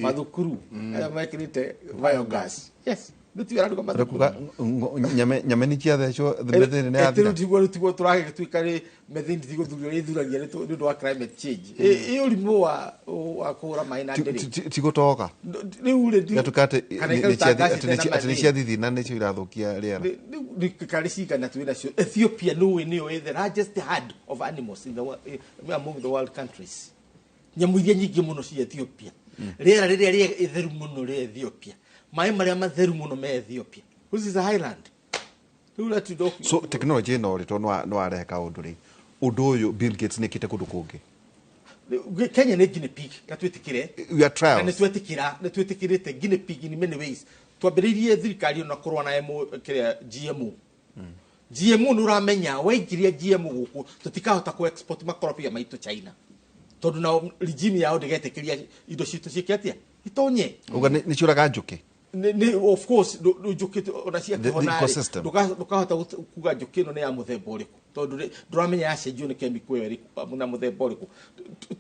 mathukuru arĩa mekĩrĩte biogas. Yes, nĩ tiyo ĩraruga mathukuru. Ũrekuga nyame nĩ ciathecwo, methane nĩ yathira. Rĩu tiguo tũragĩtuĩka rĩ methane tigũthurio ĩthuragia nĩ ũndũ wa climate change. Ĩ ũrimũ wa kũhũra maĩ na ndĩrĩ. Tigũtoga. Rĩu rĩ Gatuĩka atĩ kana ikaruta ngaci atĩ tena atĩ nĩ methane. ciathithina nĩcio irathũkia rĩera. Rĩu karĩ cigana twĩ nacio? Ethiopia nĩũĩ nĩyo ĩ the largest herd of animals in the among the world countries. Nyamũ iria nyingĩ mũno cia Ethiopia, rĩera rĩrĩa rĩ itheru mũno rĩ Ethiopia, maĩ marĩa matheru mũno me Ethiopia, which is a highland. Rĩu ũratinda So technology ĩno rĩ, tondũ nĩ warehe kaũndũ rĩ, ũndũ ũyũ Bill Gates nĩ ĩkĩte kũndũ kũngĩ? Kenya nĩ guinea pig, na twĩtĩkĩre. We are trials. Na nĩ twĩtĩkĩrĩte guinea pig in many ways. Twambĩrĩirie thirikari ĩno na kũrũa na MO, kĩrĩa GMO. GMO nĩ ũramenya waingĩria GMO gũkũ tũtikahota kũ export makorobia maitũ China, tondũ nao regime yao ndĩgetĩkĩria indo citũ ciĩke atĩa, itonye. Uga nĩ ciũraga njũkĩ. Nĩ of course njũkĩ ona The ciakĩhona rĩ, ecosystem. ndũkahota kuga njũkĩ ĩno nĩ ya mũthemba ũrĩkũ, tondũ ndũramenya yacenjio nĩ chemical ĩyo ĩrĩkũ na mũthemba ũrĩkũ.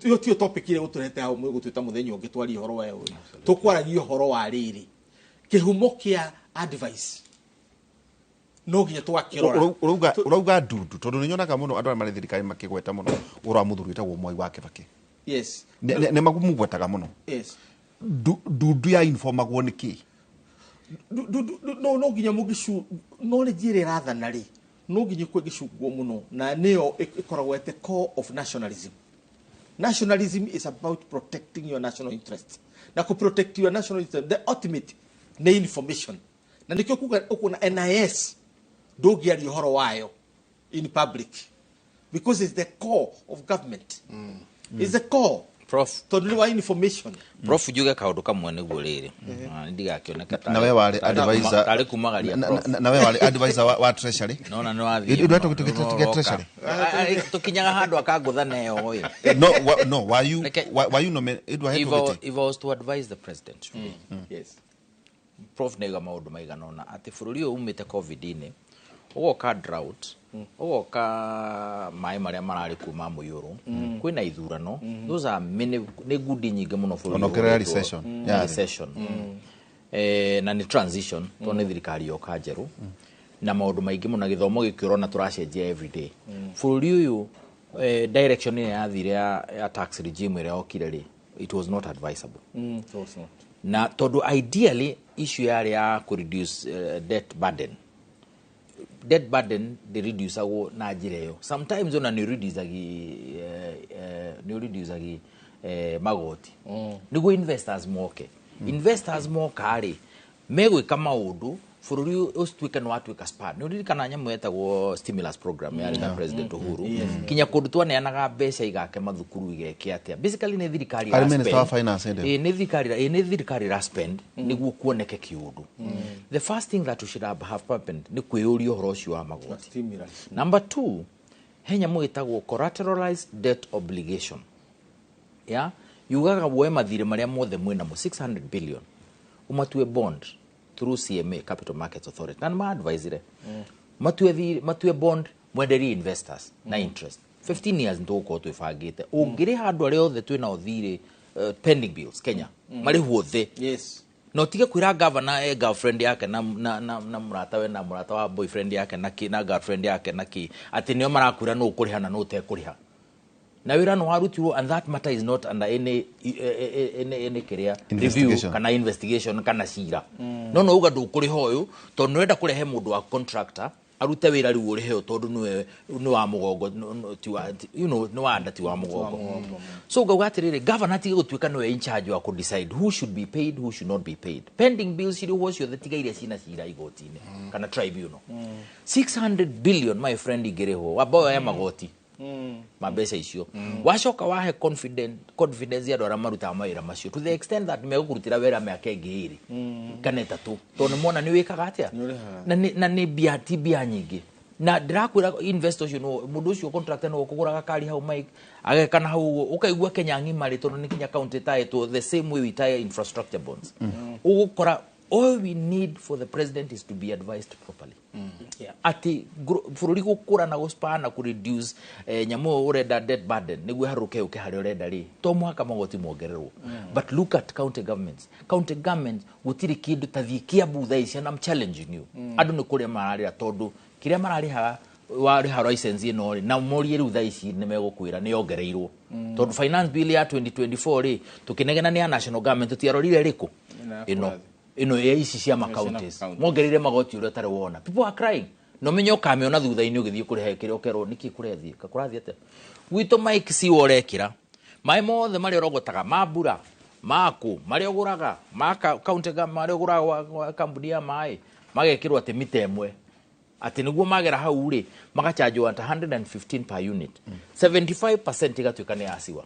Ĩyo tiyo topic ĩrĩa gũtũrehete hau, mũgũtwĩta mũthenya ũngĩ twarie ũhoro wa ĩyo. Tũkwaragia ũhoro wa rĩrĩ kĩhumo kĩa advice, no nginya tũgakĩrora. Ũrauga ndundu, tondũ nĩ nyonaga mũno andũ arĩa marĩ thirikari makĩgweta mũno ũhoro wa mũthuri wĩtagwo Mwai wa Kĩbakĩ. Yes. Nĩ mamũgwetaga mũno. Yes. Ndundu ya informagwo nĩ kĩ? No nginya mũngĩcu knowledge ĩrĩa ĩrathana rĩ, no nginya ĩkorwo ĩgĩcungwo mũno, na nĩyo ĩkoragwo at the core of nationalism. Nationalism is about protecting your national interest. Na ku protect your national interest, the ultimate nĩ information. Na nĩkĩo kuga ũkuona NIS ndũngĩaria ũhoro wayo in public because it's the core of government. It's the core. Prof. Tondũ nĩ wa information. Prof, njuge kaũndũ kamwe nĩguo rĩrĩ. Na ndigakĩoneka Na we warĩ advisor tarĩ kumagaria prof. Na we warĩ advisor wa treasury. Nona nĩ wathiĩ. Ithuĩ tũgĩte treasury. Tũkinyaga handũ akangũtha neyo ĩ. No, no, were you were you nominated? If I was to advise the president today, yes, Prof nĩauga maũndũ maigana ũna atĩ bũrũri ũyũ umĩte COVID-inĩ, ũgoka drought, ũgoka maĩ marĩa mararĩ kuo ma mũiyũro, kwĩna ithurano, those are many, nĩ ngundi nyingĩ mũno bũrũri Onongerera ũhũrĩtwo. Recession. Na Yarĩ. recession. Na nĩ transition tondũ nĩ thirikari yoka njerũ na maũndũ maingĩ mũno na gĩthomo gĩkĩ ũrona tũracenjia everyday. Bũrũri ũyũ, direction ĩrĩa yathire ya tax regime ĩrĩa yokire rĩ, it was not advisable. It was not. Na tondũ ideally issue yarĩ ya kũ reduce debt burden. Debt burden ndĩreducagwo na njĩra ĩyo. Sometimes ona nĩ reducagi magoti nĩguo investors moke. Investors moka rĩ, megwĩka maũndũ bũrũri ũtuĩke nĩ watuĩka span. Nĩ ũririkana nyamũ yetagwo stimulus program yarĩ na President Uhuru, kinya kũndũ twaneanaga mbeca igake mathukuru igeke atĩa. Basically nĩ thirikari Arĩ ĩra Minister wa spend. Finance hĩndĩ ĩyo. Ĩĩ, nĩ thirikari ĩra spend nĩguo kuoneke kĩũndũ. The first thing that we should have happened nĩ kwĩyũria ũhoro ũcio wa magoti. Stimulus. Number two, he nyamũ ĩtagwo collateralized debt obligation, ya yugaga woe mathirĩ marĩa mothe mwĩnamo 600 billion ũmatue bond through CMA, Capital Markets Authority, na nĩma-advisire matue bond mwenderie investors na interest 15 years. Nĩtũgũkorwo twĩbangĩte ũngĩrĩha andũ arĩa othe twĩnao thirĩ, pending bills Kenya, marĩhwo thĩ. Na ũtige kwĩra gavana e girlfriend yake na mũratawe na mũrata wa boyfriend yake na kĩ na girlfriend yake na kĩ atĩ nĩo marakwĩra nũ ũkũrĩha na nũ ũtekũrĩha na wĩra nĩ warutirwo, and that matter is not under any kĩrĩa review Investigation. kana investigation kana cira. No uga ndũkũrĩha ũyũ tondũ nĩũrenda kũrehe mũndũ wa contractor arute wĩra rĩu ũrĩhe ũyũ tondũ nĩwe nĩ wa mũgongo, ti wa nĩ wa nda ti wa mũgongo. So ngauga atĩrĩrĩ, governor atige gũtuĩka nĩwe in charge wa kũ decide who should be paid, who should not be paid. Pending bills cirĩhwo ciothe tiga iria cina cira igoti-inĩ kana tribunal. 600 billion, my friend, ingĩrĩhwo wamba woe magoti ma mbeca icio, wacoka wahe confidence ya andũ arĩa marutaga mawĩra macio to the extent that megũkũrutĩra wĩra mĩaka ĩngĩ 2 kana 3 tondũ nĩmona nĩ wĩkaga atĩa. Na nĩ mbia ti mbia nyingĩ na ndĩrakwĩra investor ũcio mũndũ ũcio contractor nĩwe ũkũgũraga kari hau Mike ageka na hau ũguo ũkaigua Kenya ng'ima rĩ, tondũ nĩ kinya county ĩtaĩtwo the same way we tie infrastructure bonds. Ũgũkora all we need for the president is to be advised properly atĩ bũrũri gũkũra na gũspan na kũreduce nyamũ ĩyo ũrenda debt burden nĩguo ĩharũrũke yũke harĩa ũrenda rĩ, to mũhaka magoti mongererwo. But look at county governments. County governments gũtirĩ kĩndũ. Ta thiĩ Kiambu thaa ici, and I'm challenging you, andũ nĩ kũrĩa mararĩra tondũ kĩrĩa mararĩhaga warĩha license ĩno rĩ, na morie rĩu thaa ici nĩ megũkwĩra nĩ yongereirwo tondũ finance bill ya 2024 rĩ, tũkĩnegena nĩ ya national government, tũtiarorire rĩkũ ĩno ya ici cia ma counties mongereire magoti ũrĩa ũtarĩ wona. People are crying na ũmenye ũkamĩona thutha-inĩ ũgĩthiĩ kũrĩha kĩrĩa ũkerwo nĩkĩ kũrethiĩ kũrathiĩ atĩa gwitũ. Mike, si ũrekĩra maĩ mothe marĩa ũrogotaga ma mbura maku marĩa ũgũraga ma county marĩa ũgũraga wa kambuni ya maĩ magekĩrwo atĩ mita ĩmwe atĩ nĩguo magera hau rĩ magachanjwo at 115 per unit, 75% ĩgatuĩka nĩ yaciwa.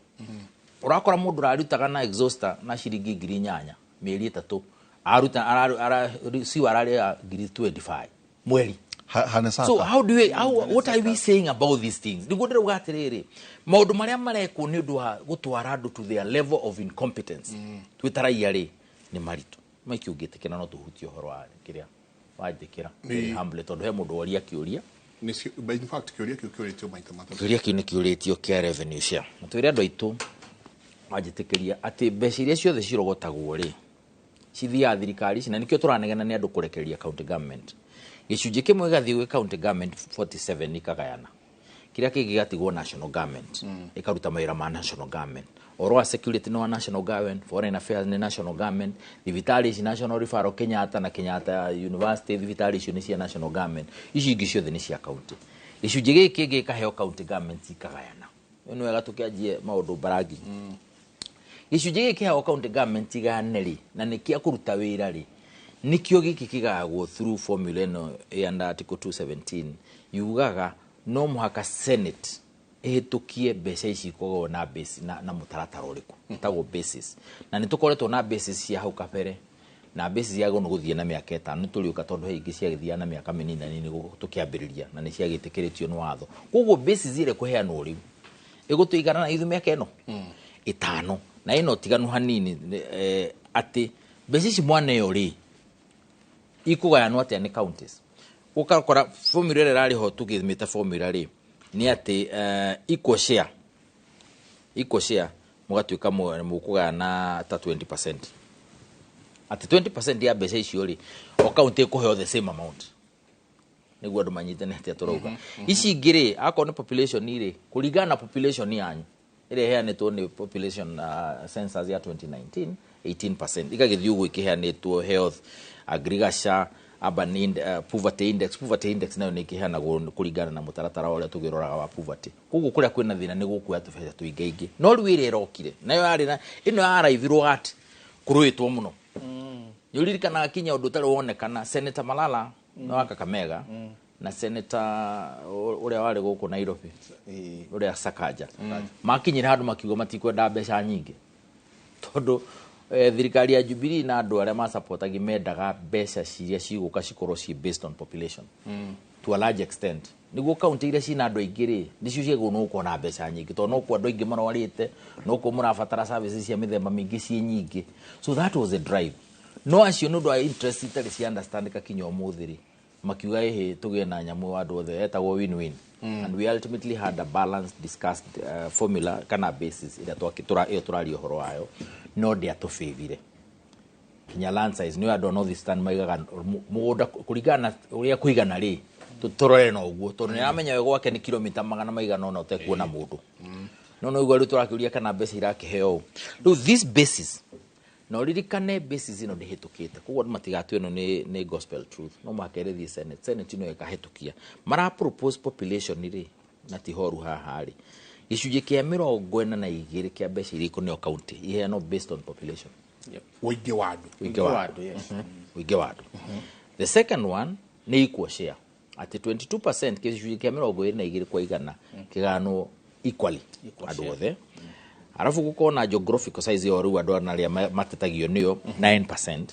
Ũrakora mũndũ ũrarutaga na exhauster na ciringi 8,000 mĩeri 3 aruta siwa ararĩha 25,000 mweri. Hanesaka. So how do we, how, what are we saying about these things? Niguo ndĩrauga atĩrĩrĩ, maũndũ marĩa marekwo nĩ ũndũ wa gũtwara andũ to their level of incompetence twĩ ta raia rĩ nĩ maritũ. Maiki, ũngĩtĩkĩra no tũhutie ũhoro wa kĩrĩa wanjĩkĩra very humbly tondũ he mũndũ woria kĩũria. But in fact kĩũria kĩu kĩũrĩtio maita matatũ. Kĩũria kĩu nĩ kĩũrĩtio kĩa revenue share na twĩre andũ aitũ wanjĩtĩkĩria atĩ mbeca iria ciothe cirogotagwo rĩ cithiaga thirikari ici, na nĩkĩo tũranegena nĩ andũ kũrekereria county government. Gĩcunjĩ kĩmwe gĩgathiĩ gwĩ county government 47 ikagayana, kĩrĩa kĩngĩ gĩgatigwo national government ĩkaruta mawĩra ma national government. Ũhoro wa security nĩ wa national government, foreign affairs nĩ national government, thibitarĩ ici national referral Kenyatta na Kenyatta University, thibitarĩ icio nĩ cia national government, icio ingĩ ciothe nĩ cia county. Gĩcunjĩ gĩkĩ kĩngĩ gĩkaheo county government ikagayana. Nĩ wega tũkĩanjie maũndũ mbarangi. Gĩcunjĩ gĩkĩ kĩheagwo county government igane rĩ, na nĩ kĩa kũruta wĩra rĩ, nĩkĩo gĩkĩ kĩgayagwo through formula ĩno ya under article 217 yugaga no mũhaka Senate ĩhĩtũkie mbeca ici ikoragwo na base, na mũtaratara ũrĩkũ ĩtagwo basis. Na nĩ tũkoretwo na basis cia hau kabere, na basis yagwo nĩ gũthiĩ na mĩaka 5, nĩ tũrĩũka tondũ he ingĩ ciagĩthiaga na mĩaka mĩnini na nini tũkĩambĩrĩria, na nĩ ciagĩtĩkĩrĩtio nĩ watho. Koguo basis ĩrĩa ĩkũheanwo rĩu ĩgũtũigana na ithuĩ mĩaka ĩno 5, na ĩno ũtiganu hanini, atĩ mbeca ici mwaneo rĩ ikũgayanwo atĩa nĩ counties. Ũgakora formula ĩrĩa ĩrarĩ ho tũgĩthimĩte formula rĩ nĩ atĩ equal share, equal share mũgatuĩka mũkũgayana ta 20%, atĩ 20% ya mbeca icio rĩ o county ĩkũheo the same amount, nĩguo andũ manyitane atĩa tũrauga. Ici ingĩ rĩ, akorwo nĩ population rĩ, kũringana na population yanyu ĩrĩa ĩheanĩtwo nĩ population census ya 2019, 18% igagĩthiĩ ũguo ikĩheanĩtwo health, agriculture, urban poverty index. Poverty index nayo nĩ ĩkĩheanagwo kũringana na mũtaratara ũrĩa tũgĩroraga wa poverty. Koguo kũrĩa kwĩna thĩna nĩ gũkuoya tũbeca tũingaingĩ. No rĩu ĩrĩa ĩrokire nayo yarĩ na ĩno yaraithirwo at kũrũĩtwo mũno. Nĩ ũririkanaga kinya ũndũ ũtarĩ wonekana, Senator Malala wa Kakamega na Senator ũrĩa warĩ gũkũ Nairobi, ũrĩa Sakaja, makinyire handũ makiuga matikwenda mbeca nyingĩ tondũ thirikari ya Jubilee na andũ arĩa masupportagi mendaga mbeca ciria cigũka cikorwo ci based on population to a large extent, nĩguo kaunti iria cina andũ aingĩ rĩ nĩcio ciagĩrĩirwo nĩ gũkorwo na mbeca nyingĩ, tondũ nokuo andũ aingĩ marwarĩte, nokuo mũrabatara services cia mĩthemba mĩingĩ ciĩ nyingĩ. So that was a drive. No acio nĩ ũndũ wa interest itarĩ cia understandĩka kinya ũmũthĩ rĩ, makiuga ĩhĩ tũgĩe na nyamũ andũ othe etagwo win-win. And we ultimately had a balanced discussed formula kana basis ĩrĩa ĩyo tũraria ũhoro wayo, no ndĩatũbĩthire kinya land size. Nĩ andũ a North Eastern maigaga mũgũnda kũringana na ũrĩa kũigana rĩ, tũrore na ũguo, tondũ nĩ aramenya we gwake nĩ kilomita magana maigana ũna ũtekuona mũndũ. No no ũguo rĩu tũrakĩũria kana mbeca irakĩheo ũũ. Rĩu this basis, na ũririkane basis ĩno ndĩhĩtũkĩte, koguo andũ matigatue ĩno nĩ gospel truth, no mũhaka ĩrĩthiĩ Senate. Senate ĩno ĩkahĩtũkia. Mara propose population rĩ, na ti horu haha rĩ, gĩcunjĩ kĩa 42 kĩa mbeca iria ikũneo county iheanwo based on population. Ũingĩ wa andũ. Ũingĩ wa andũ. Ũingĩ wa andũ. The second one nĩ equal share, atĩ 22% gĩcunjĩ kĩa 22 kwa igana kĩgayanwo equally andũ othe. Arabu gũkorwo na geographical size ĩyo rĩu andũ arĩa matetagio nĩyo 9%.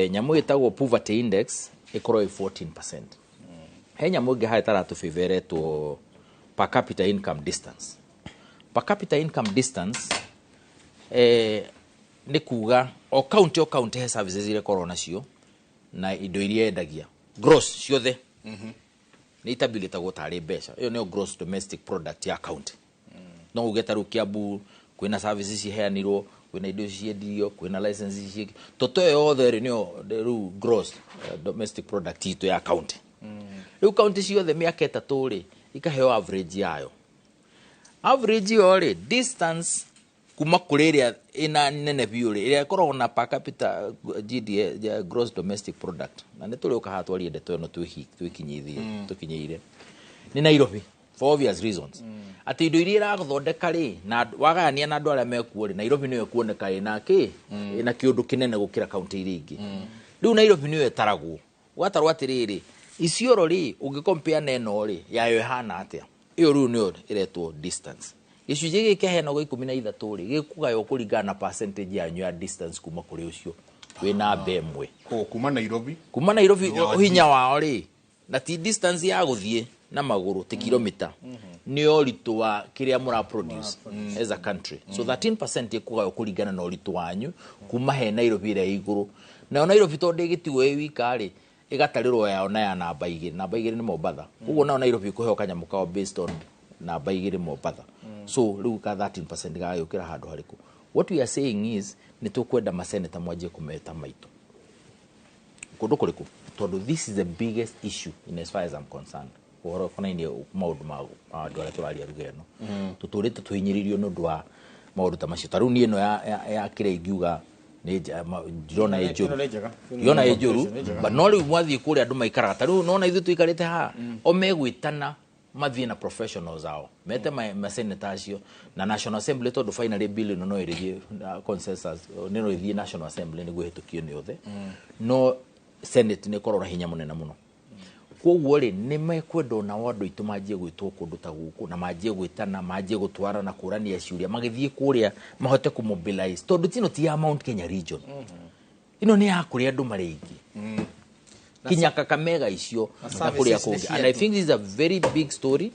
Nyamũ ĩtagwo poverty index ĩkorwo ĩ 14%. He nyamũ ĩngĩ haha ĩtaratũbĩba ĩretwo per capita income distance. Per capita income distance nĩ kuga o county o county he services iria ĩkoragwo nacio na indo iria yendagia gross ciothe nĩ itabulĩtagwo tarĩ mbeca. Ĩyo nĩyo gross domestic product ya county. No uge ta rĩu Kiambu kwĩna services ciheanirwo, kwĩna indo ciendirio, kwĩna licenses ciĩ toto ĩyo yothe rĩ nĩyo rĩu gross domestic product itũ ya county. Rĩu county ciothe mĩaka 3 rĩ ikaheo average yayo. Average ĩyo rĩ distance kuma kũrĩ ĩrĩa ĩna nene biũ rĩ, ĩrĩa ĩkoragwo na per capita GDP, gross domestic product, na nĩ tũrĩũka haha twarie ndeto ĩno twĩkinyithie, tũkinyĩire nĩ Nairobi for obvious reasons. Atĩ indo iria irathondeka rĩ, na wagayania na andũ arĩa mekuo rĩ, Nairobi nĩyo ĩkuoneka ĩna kĩ, ĩna kĩũndũ kĩnene gũkĩra kaunti iria ingĩ. Rĩu Nairobi nĩyo ĩtaragwo, ũgatarwo atĩrĩrĩ, Isiolo rĩ ũngĩcompare na ĩno rĩ, yayo ĩhana atĩa? Ĩyo rĩu nĩyo ĩretwo distance. Gĩcunjĩ gĩkĩ kĩaheanagwo 13 rĩ, gĩkũgaywo kũringana na percentage yanyu ya distance kuma kũrĩ ũcio wĩ namba 1. Koguo kuma Nairobi, kuma Nairobi hinya wao rĩ, na ti distance ya gũthiĩ na magũrũ ti kilomita, nĩ ũritũ wa kĩrĩa mũra produce as a country. So 13% ĩkũgaywo kũringana na ũritũ wanyu kuma he Nairobi ĩrĩa ĩ igũrũ. Nayo Nairobi tondũ ĩgĩtigwo ĩ wika rĩ, ĩgatarĩrwo yao na ya namba 2. Namba 2 nĩ Mombatha. Koguo nayo Nairobi ĩkũheo kanyamũ kao based on namba 2 Mombatha. So rĩu ka 13% gagagĩũkĩra handũ harĩkũ? What we are saying is nĩ tũkwenda maseneta mwanjie kũmeta maitũ kũndũ kũrĩkũ, tondũ this is the biggest issue in as far as I'm concerned. Ũhoro ũkonainie maũndũ ma andũ arĩa tũraria ruga ĩno, tũtũrĩte tũhinyĩrĩirio nĩ ũndũ wa maũndũ ta macio. Ta rĩu niĩ ĩno ya kĩrĩa ingiuga nĩ ndĩrona ĩ njũru, ndĩrona ĩ njũru, but no rĩu mwathiĩ kũrĩa andũ maikaraga ta rĩu nona ithuĩ tũikarĩte haha, o megwĩtana Mathiĩ na professionals ao mete maseneta acio na National Assembly, tondũ finally bill ĩno no ĩrĩthiĩ na consensus, nĩ no ĩthiĩ National Assembly nĩguo ĩhĩtũkio nĩ othe, no Senate nĩ ĩkorwo na hinya mũnene mũno. Koguo rĩ, nĩ mekwenda onao andũ aitũ manjie gwĩtwo kũndũ ta gũkũ, na manjie gwĩtana, manjie gũtwarana, kũrania ciũria, magĩthiĩ kũrĩa mahote kũmobilize, tondũ tino ti ya Mount Kenya region, ĩno nĩ ya kũrĩa andũ marĩ aingĩ, kinya Kakamega icio na na kũrĩa services nĩ kũngĩ. And I cia think this is a very big story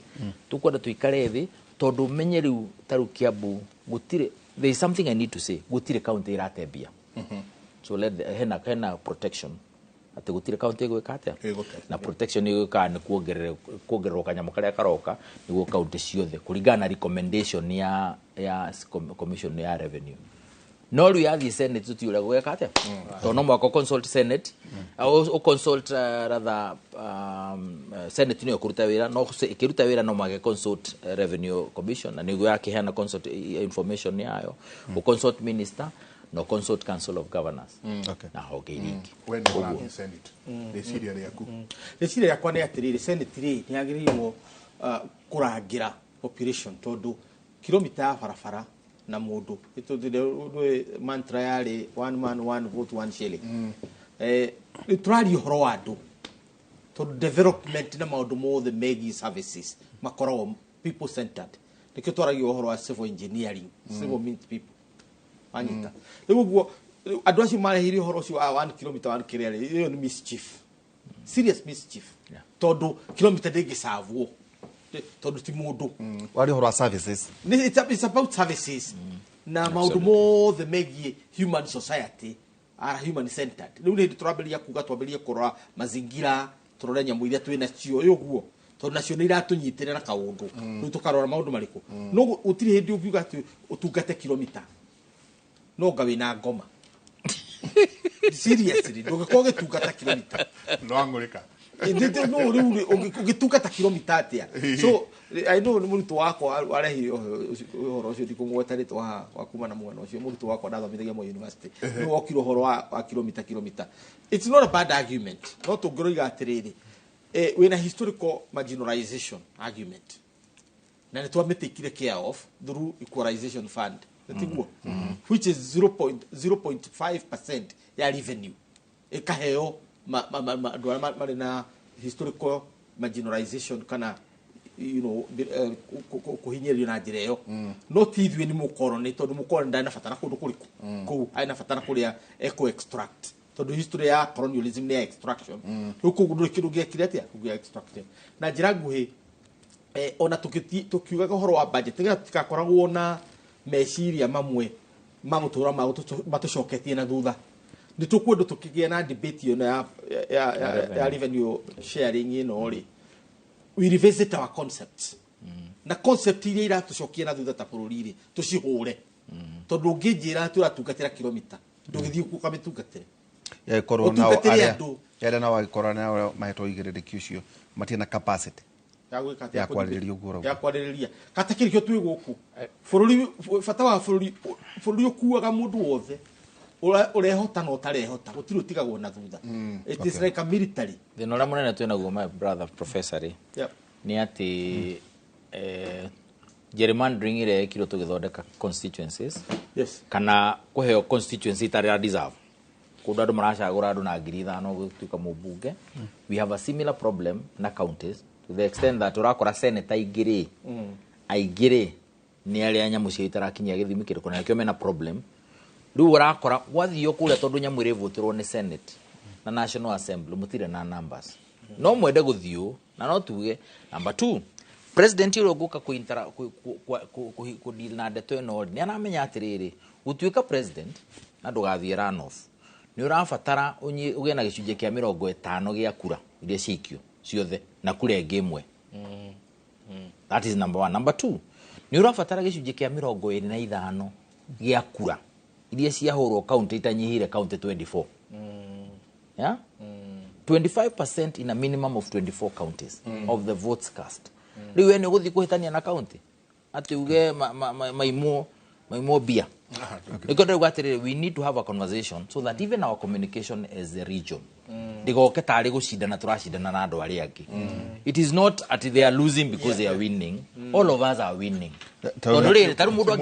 tukwenda tuikare thĩ, tondũ menye rĩu ta rĩu Kiambu gũtirĩ, there is something I need to say, gũtirĩ county ĩratembia. So let the, hena protection atĩ gũtirĩ county ĩgwĩka atĩa, na protection ĩgwĩkaga nĩ kuongererwo kanyamũ karĩa karoka nĩguo county ciothe kũringana na recommendation ya commission ya revenue. No rĩu yathiĩ Senate, tũtiũ ũrĩa gũgeka atĩa, tondũ no mũhaka consult Senate, consult rather Senate nĩyo ĩkũruta wĩra, no ĩkĩruta wĩra no mage consult revenue commission, na nĩguo yakĩheana consult information yayo, consult minister no consult council of governors na honge iria ingĩ. We nĩ ũrathiĩ Senate, rĩciria rĩaku? Rĩciria rĩakwa nĩ atĩrĩrĩ, Senate rĩ, nĩ yagĩrĩirwo kũrangĩra population, tondũ kilomita ya barabara na mũndũ nĩ mantra yarĩ "one man, one vote, one shilling". Rĩu tũraria ũhoro wa andũ, tondũ development na maũndũ mothe megiĩ services makoragwo people centered. Nĩkĩo twaragia ũhoro wa civil engineering. Civil means people, wanyita? Rĩu ũguo rĩu andũ acio marehire ũhoro ũcio wa 1 kilometer one kĩrĩa rĩ, ĩyo nĩ mischief, serious mischief, tondũ kilomita ndĩngĩcavwo tondũ ti mũndũ. Wari ũhoro wa services. It's about services na maũndũ mothe megiĩ human society are human centered. Rĩu nĩ hĩndĩ tũrambĩrĩria kuga twambĩrĩrie kũrora mazingira, tũrore nyamũ iria twĩ nacio ĩ ũguo, tondũ nacio nĩ iratũnyitĩrĩra na kaũndũ. Rĩu tũkarora maũndũ marĩkũ, no gũtirĩ hĩndĩ ũngiuga atĩ ũtungate kilomita no nga wĩna ngoma. Seriously, ndũngĩkorwo ũgĩtungata kilomita. No ang'ũrĩka. No rĩu rĩ, ũngĩtungata kilomita atĩa? So I know nĩ mũrutwo wakwa arehire ũhoro ũcio, ndikũmũgweta rĩtwa haha, wa kuma na mwena ũcio, mũrutwo wakwa ndathomithagia Moi University, nĩ wokire ũhoro wa kilomita. Kilomita, it's not a bad argument, no tũngĩroiga atĩrĩrĩ, wĩna historical marginalization argument na nĩ twamĩtĩkire care of through equalization fund, tiguo, which is 0.05% ya revenue ĩkaheo andũ arĩa marĩ na historical marginalization kana kũhinyĩrĩrio na njĩra ĩyo. No ti ithuĩ nĩ mũkoroni, tondũ mũkoroni ndarĩ na bata na kũndũ kũrĩkũ kũu, arĩ na bata na kũrĩa ekũ extract, tondũ history ya colonialism nĩ ya extraction. Rĩu koguo ndũrĩ kĩndũ gĩekire atĩa ũngĩa extraction na njĩra nguhĩ. Ona tũkiugaga ũhoro wa budget, nĩgetha tũtigakoragwo na meciria mamwe ma gũtũra matũcoketie na thutha, nĩ tũkwenda tũkĩgĩa na debate ĩno ya revenue sharing ĩno rĩ, we revisit our concepts na concept iria iratũcokia na thutha ta bũrũri rĩ, tũcihũre, tondũ ũngĩnjĩra atĩ ũratungatĩra kilomita, ndũgĩthiĩ kuo ũkamĩtungatĩre. Yakorwo nao Ũtungatĩre arĩa andũ. arĩa nao agĩkorwo nao mahetwo igĩrĩrĩki ũcio matirĩ na capacity ya gwĩka atĩa? Ya kwarĩrĩria ũguo ũrauga. Ya kwarĩrĩria kata kĩrĩkĩo twĩ gũkũ bũrũri. Bata wa bũrũri, bũrũri ũkuaga mũndũ wothe ũrehota na ũtarehota, gũtirĩ ũtigagwo na thutha. It is like a military. Thĩna ũrĩa mũnene twĩ naguo, my brother professor rĩ, nĩ atĩ gerrymandering ĩrĩa yekirwo tũgĩthondeka constituencies kana kũheo constituency itarĩ ra deserve, kũndũ andũ maracagũra andũ na 5,000 gũtuĩka mũmbunge. We have a similar problem na counties, to the extent that ũrakora senator aingĩ rĩ, aingĩ rĩ, nĩ arĩa nyamũ cio itarakinyia gĩthimi kĩrĩkũ, na nĩkĩo mena problem. Rĩu ũrakora gwathio kũrĩa, tondũ nyamũ ĩrĩvũtĩrwo nĩ Senate na National Assembly, mũtirĩ na numbers no mwende gũthiũ. Na no tuge number two, president ũrĩa ũgũka kũdeal na ndeto ĩno rĩ, nĩ aramenya atĩrĩrĩ, gũtuĩka president na ndũgathiĩ runoff, nĩ ũrabatara ũgĩe na gĩcunjĩ kĩa 50 gĩa kura iria ciaikio ciothe na kura ĩngĩ ĩmwe. That is number one. Number two, nĩ ũrabatara gĩcunjĩ kĩa 25 gĩa kura iria ciahũrwo kaunti itanyihire kaunti 24, yeah? 25% in a minimum of 24 counties of the votes cast. Rĩu we nĩ ũgũthiĩ kũhĩtania na county atĩ uge maimwo mbia? Nĩkĩo ndĩrauga atĩrĩrĩ, we need to have a conversation so that even our communication as a region Ndigoke tarĩ gũcindana tũracindana na andũ arĩa angĩ. It is not at they are losing because they are winning. All of us are winning. Tondũ rĩrĩ, tarĩu mũndũ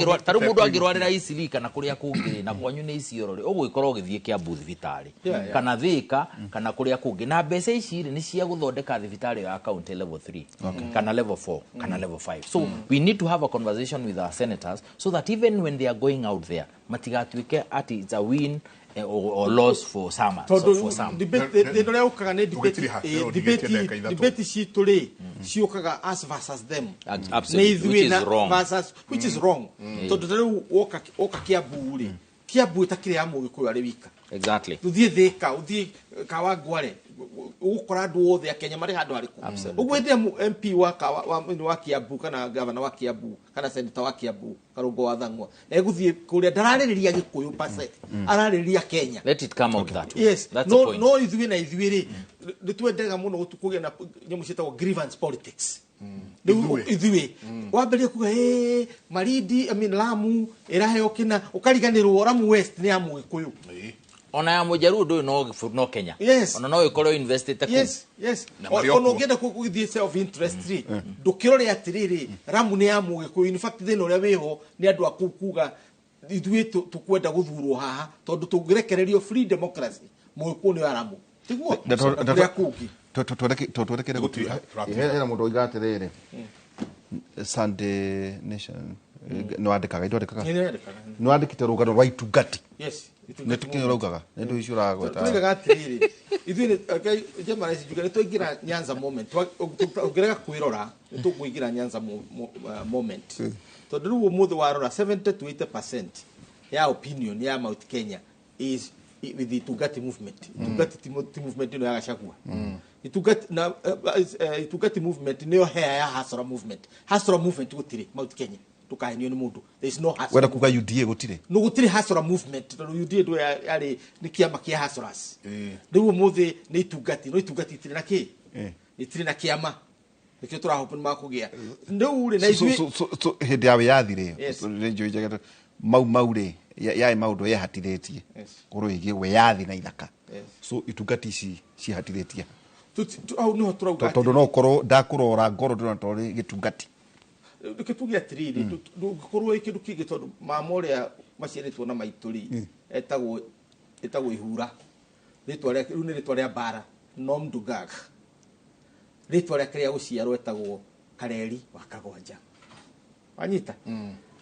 angĩrwarĩra Eastleigh kana kũrĩa kũngĩ rĩ, na kwanyu nĩ Isiolo rĩ, ũgũgĩkorwo ũgĩthiĩ Kiambu thibitarĩ kana Thika kana kũrĩa kũngĩ, na mbeca ici rĩ nĩ cia gũthondeka thibitarĩ ya county level 3 kana level 4 kana level 5. So we need to have a conversation with our senators so that even when they are going out there matigatuĩke ati it's a win or loss for some. Tondũ thĩna ũrĩa ũkaga nĩ debate citũ rĩ ciũkaga us versus them. Absolutely, which is wrong. Versus, which is wrong. Tondũ ta rĩu woka Kiambu rĩ, Kiambu ĩtakĩrĩ ya Mũgĩkũyũ arĩ wika. Exactly. Ũthiĩ Thika, ũthiĩ Kawangware, ũgũkora andũ othe a Kenya marĩ handũ harĩkũ. Ũguo hĩndĩ ĩrĩa MP wa Kiambu kana gavana wa Kiambu kana senator wa Kiambu Karũngo wa Thang'wa egũthiĩ kũrĩa ndararĩrĩria Gĩkũyũ per se, ararĩrĩria Kenya. Let it come out that way. Yes. That's the point. No ithuĩ na ithuĩ rĩ nĩ twendaga mũno kũgĩa na nyamũ ciĩtagwo grievance politics. Rĩu ithuĩ wambĩrĩria kuga Malindi, I mean Lamu ĩraheo kĩna, ũkariganĩrwo Lamu West nĩ ya Mũgĩkũyũ. Ona ya Mũjaruo ndũyũ no Kenya. Yes. Ona no ĩkorwo investite kũu. Yes, yes. Ona ũngĩenda gũthiĩ self interest rĩ, ndũkĩrore atĩrĩrĩ Lamu nĩ ya Mũgĩkũyũ. In fact thĩna ũrĩa wĩho nĩ andũ a kũu kuga ithuĩ tũkwenda gũthurwo haha tondũ tũngĩrekererio free democracy Mũgĩkũyũ nĩ wa Lamu. Tiguo kũrĩa kũngĩ. Twerekere gũtiha. Hena mũndũ oiga atĩrĩrĩ Sunday Nation nĩ wandĩkaga indwandĩkaga nĩ wandĩkĩte rũgano rwa itungati. Yes. Nĩ tũkĩ raugaga nĩ ndũ icio ũragweta. Tuigaga atĩrĩrĩ ithuĩ njema ici njuge nĩ twaingĩra Nyanza moment, ũngĩrega kwĩrora nĩ tũkũingĩra Nyanza moment, tondũ rĩu ũmũthĩ warora 70 to 80% ya opinion ya Mount Kenya is with the Itungati movement. Itungati ti movement ĩno ya Gachagua. Itungati na Itungati movement nĩyo hea ya Hasra movement. Hasra movement gũtirĩ Mount Kenya. Tukahenio nĩ mũndũ. There is no Hasra. Wenda kuga UDA gũtirĩ? No gũtirĩ Hasra movement tondũ UDA ndũ yarĩ nĩ kĩama kĩa Hasras. Rĩu ũmũthĩ nĩ Itungati, no Itungati itirĩ na kĩ? Itirĩ na kĩama. Nĩkĩo tũrahope nĩ makũgĩa. Rĩu rĩ na ithuĩ hĩndĩ ya wĩyathi rĩ, nĩ njũĩ njega mau mau rĩ yarĩ maũndũ yehatithĩtie ũhoro wĩgiĩ wĩyathi na ithaka. So itungati ici cihatithĩtie hau nĩho tũrauga tondũ no ũkorwo ndakũrora ngoro ndĩrona torĩ gĩtungati. Reke tuge atĩrĩrĩ, ndũngĩkorwo wĩ kĩndũ kĩngĩ tondũ mama ũrĩa maciarĩtwo na maitũ rĩ etagwo Ihura. Rĩtwa rĩake rĩu nĩ rĩtwa rĩa mbara, Nom Dugag. Rĩtwa rĩake rĩa gũciarwo etagwo Kareri wa Kagwanja. Wanyita?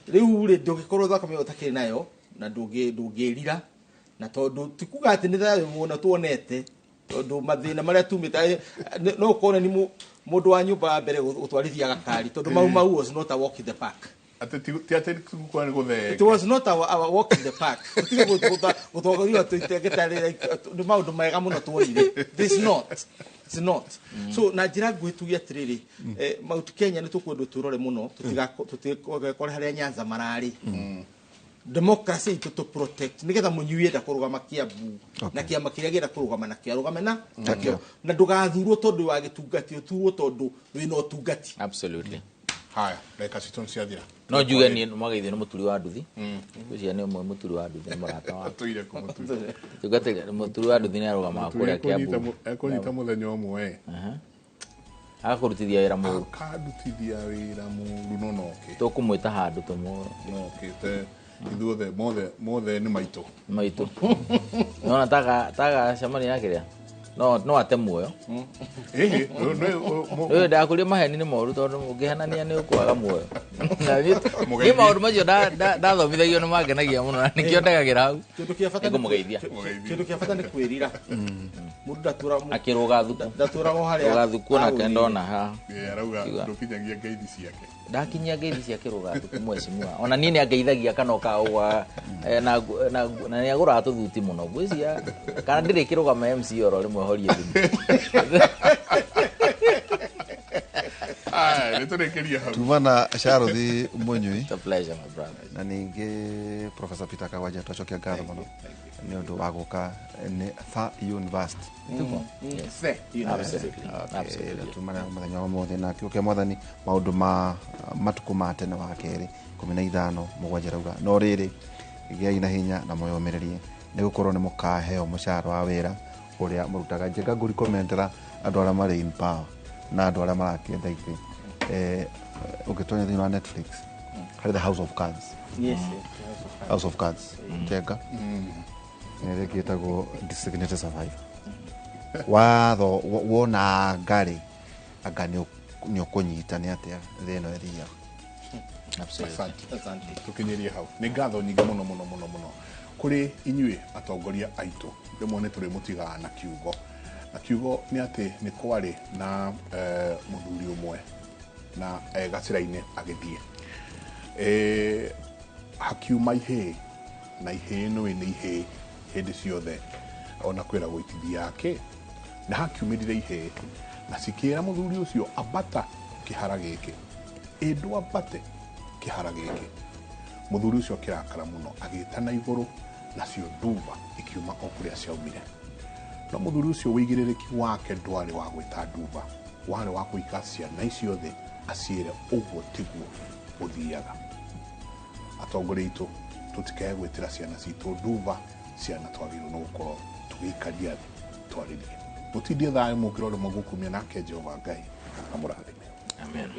Rĩu rĩ ndũngĩkorwo thakame ĩyo ũtakĩrĩ nayo na ndũngĩrira, na tondũ ti kuga atĩ nĩ thayũ mũno tuonete, tondũ mathĩna marĩa tumĩte no ũkone nĩ mũndũ wa nyũmba wa mbere gũtwarithia gakari tondũ Mau Mau was not a walk in the park. It was not our walk in the park. Tũtige gũtongorio tũitegĩtarĩ nĩ maũndũ mega mũno tuonire. This not. It's not. So na njĩra nguhĩ tuge atĩrĩrĩ, Mount Kenya nĩ tũkwendwo twĩrore mũno tũtigekore harĩa Nyanza mararĩ. Democracy itũ tũ protect nĩgetha mũnyui enda kũrũgama Kiambu na kĩama kĩrĩa kĩenda kũrũgama nakĩo arũgame na nakĩo, na ndũgathurwo tondũ wa gĩtungati, ũthurwo tondũ wĩna ũtungati. Absolutely. Haya, ndagĩka citũ nĩ ciathira. No njuge niĩ mwagĩithio nĩ mũturi wa nduthi. Ngwĩciria nĩ ũmwe mũturi wa nduthi nĩ mũrata wakwa. Atũire kũ mũturi? Tungatĩri mũturi wa nduthi nĩ arũgamaga kũrĩa Kiambu. Ekũnyita mũthenya ũmwe. Agakũrutithia wĩra mũru. Akandutithia wĩra mũru no noke. Tũkũmwĩta handũ tũmũ. Nokĩte ithuothe mothe nĩ maitũ. Maitũ. Nona taga cemania na kĩrĩa? No ate muoyo. Rĩu ndakũria maheni nĩ moru tondũ ũngĩhenania nĩ ũkwaga muoyo. Niĩ maũndũ macio ndathomithagio nĩ mangenagia mũno na nĩkĩo ndegagĩra hau. Nĩngũmũgeithia. Kĩndũ kĩa bata nĩ kwĩrira. Mũndũ ndatũra akĩrũga thuku. Ndatũraga o harĩa. Rũga thuku onake ndona haha. Arauga ndũkinyagia ngeithi ciake. Ndakinyia ngeithi cia kĩrũga thuku mheshimiwa. Ona niĩ nĩ angeithagia kana ũkaũga na nĩ agũraga tũthuti mũno. Ngwĩciria kana ndĩrĩ kĩrũgama MC oro rĩmwe horie thimũ. Aya, nĩtũrĩkĩrie hau. Tuma na Charles Munyui. It's a pleasure, my brother. Na ningĩ Professor Peter Kagwanja twacokia ngatho mũno nĩ ũndũ wa gũka nĩ Tha University. Absolutely. Tuma na mũthenya wa ũmũthĩ na kiugo kĩa mwathani maũndũ ma matukũ ma tene wa kerĩ 15 mũgwanja rauga no rĩrĩ gĩai na hinya na mwĩyũmĩrĩrie nĩ gũkorwo nĩ mũkaheo mũcara wa wĩra Ũrĩa marutaga Njenga, ngũrikomendera andũ arĩa marĩ in power na andũ arĩa marakĩenda itĩ. Ũngĩtonya thĩinĩ wa Netflix harĩ The House of Cards. Yes, House of Cards. House of Cards, Njenga, ĩrĩa ĩngĩ ĩtagwo Designated Survivor. Watho wona ngarĩ anga nĩ ũkũnyita nĩ atĩa thĩ ĩno ĩthiaga. Asante. Tukinyirie hau. Nĩ ngatho nyingĩ mũno mũno mũno mũno kũrĩ inyuĩ atongoria aitũ. Rĩmwe nĩ tũrĩ mũtigaga na kiugo, na kiugo nĩ atĩ nĩ kwarĩ na mũthuri ũmwe na gacĩra-inĩ agĩthiĩ, hakiuma ihĩĩ, na ihĩĩ nĩũĩ nĩ ihĩĩ hĩndĩ ciothe, ona kwĩragwo itithiaga kĩ, na hakiumĩrire ihĩĩ na cikĩra mũthuri ũcio, "Ambata kĩhara gĩkĩ." Ĩ ndwambate kĩhara gĩkĩ. Mũthuri ũcio akĩrakara mũno, agĩtana igũrũ, nacio nduba ikiuma o kũrĩa ciaumire. No mũthuri ũcio wĩigĩrĩrĩki wake ndwarĩ wa gwĩta nduba, warĩ wa kũika ciana icio thĩ aciĩre ũguo tiguo gũthiaga. Atongoria aitũ, tũtikae gwĩtĩra ciana citũ nduba. Ciana twagĩrĩirwo nĩ gũkorwo tũgĩikaria thĩ twarĩrie. Mũtindie thayũ, mũngĩrora mũgũkumia nake Jehova Ngai amũrathime. Amen.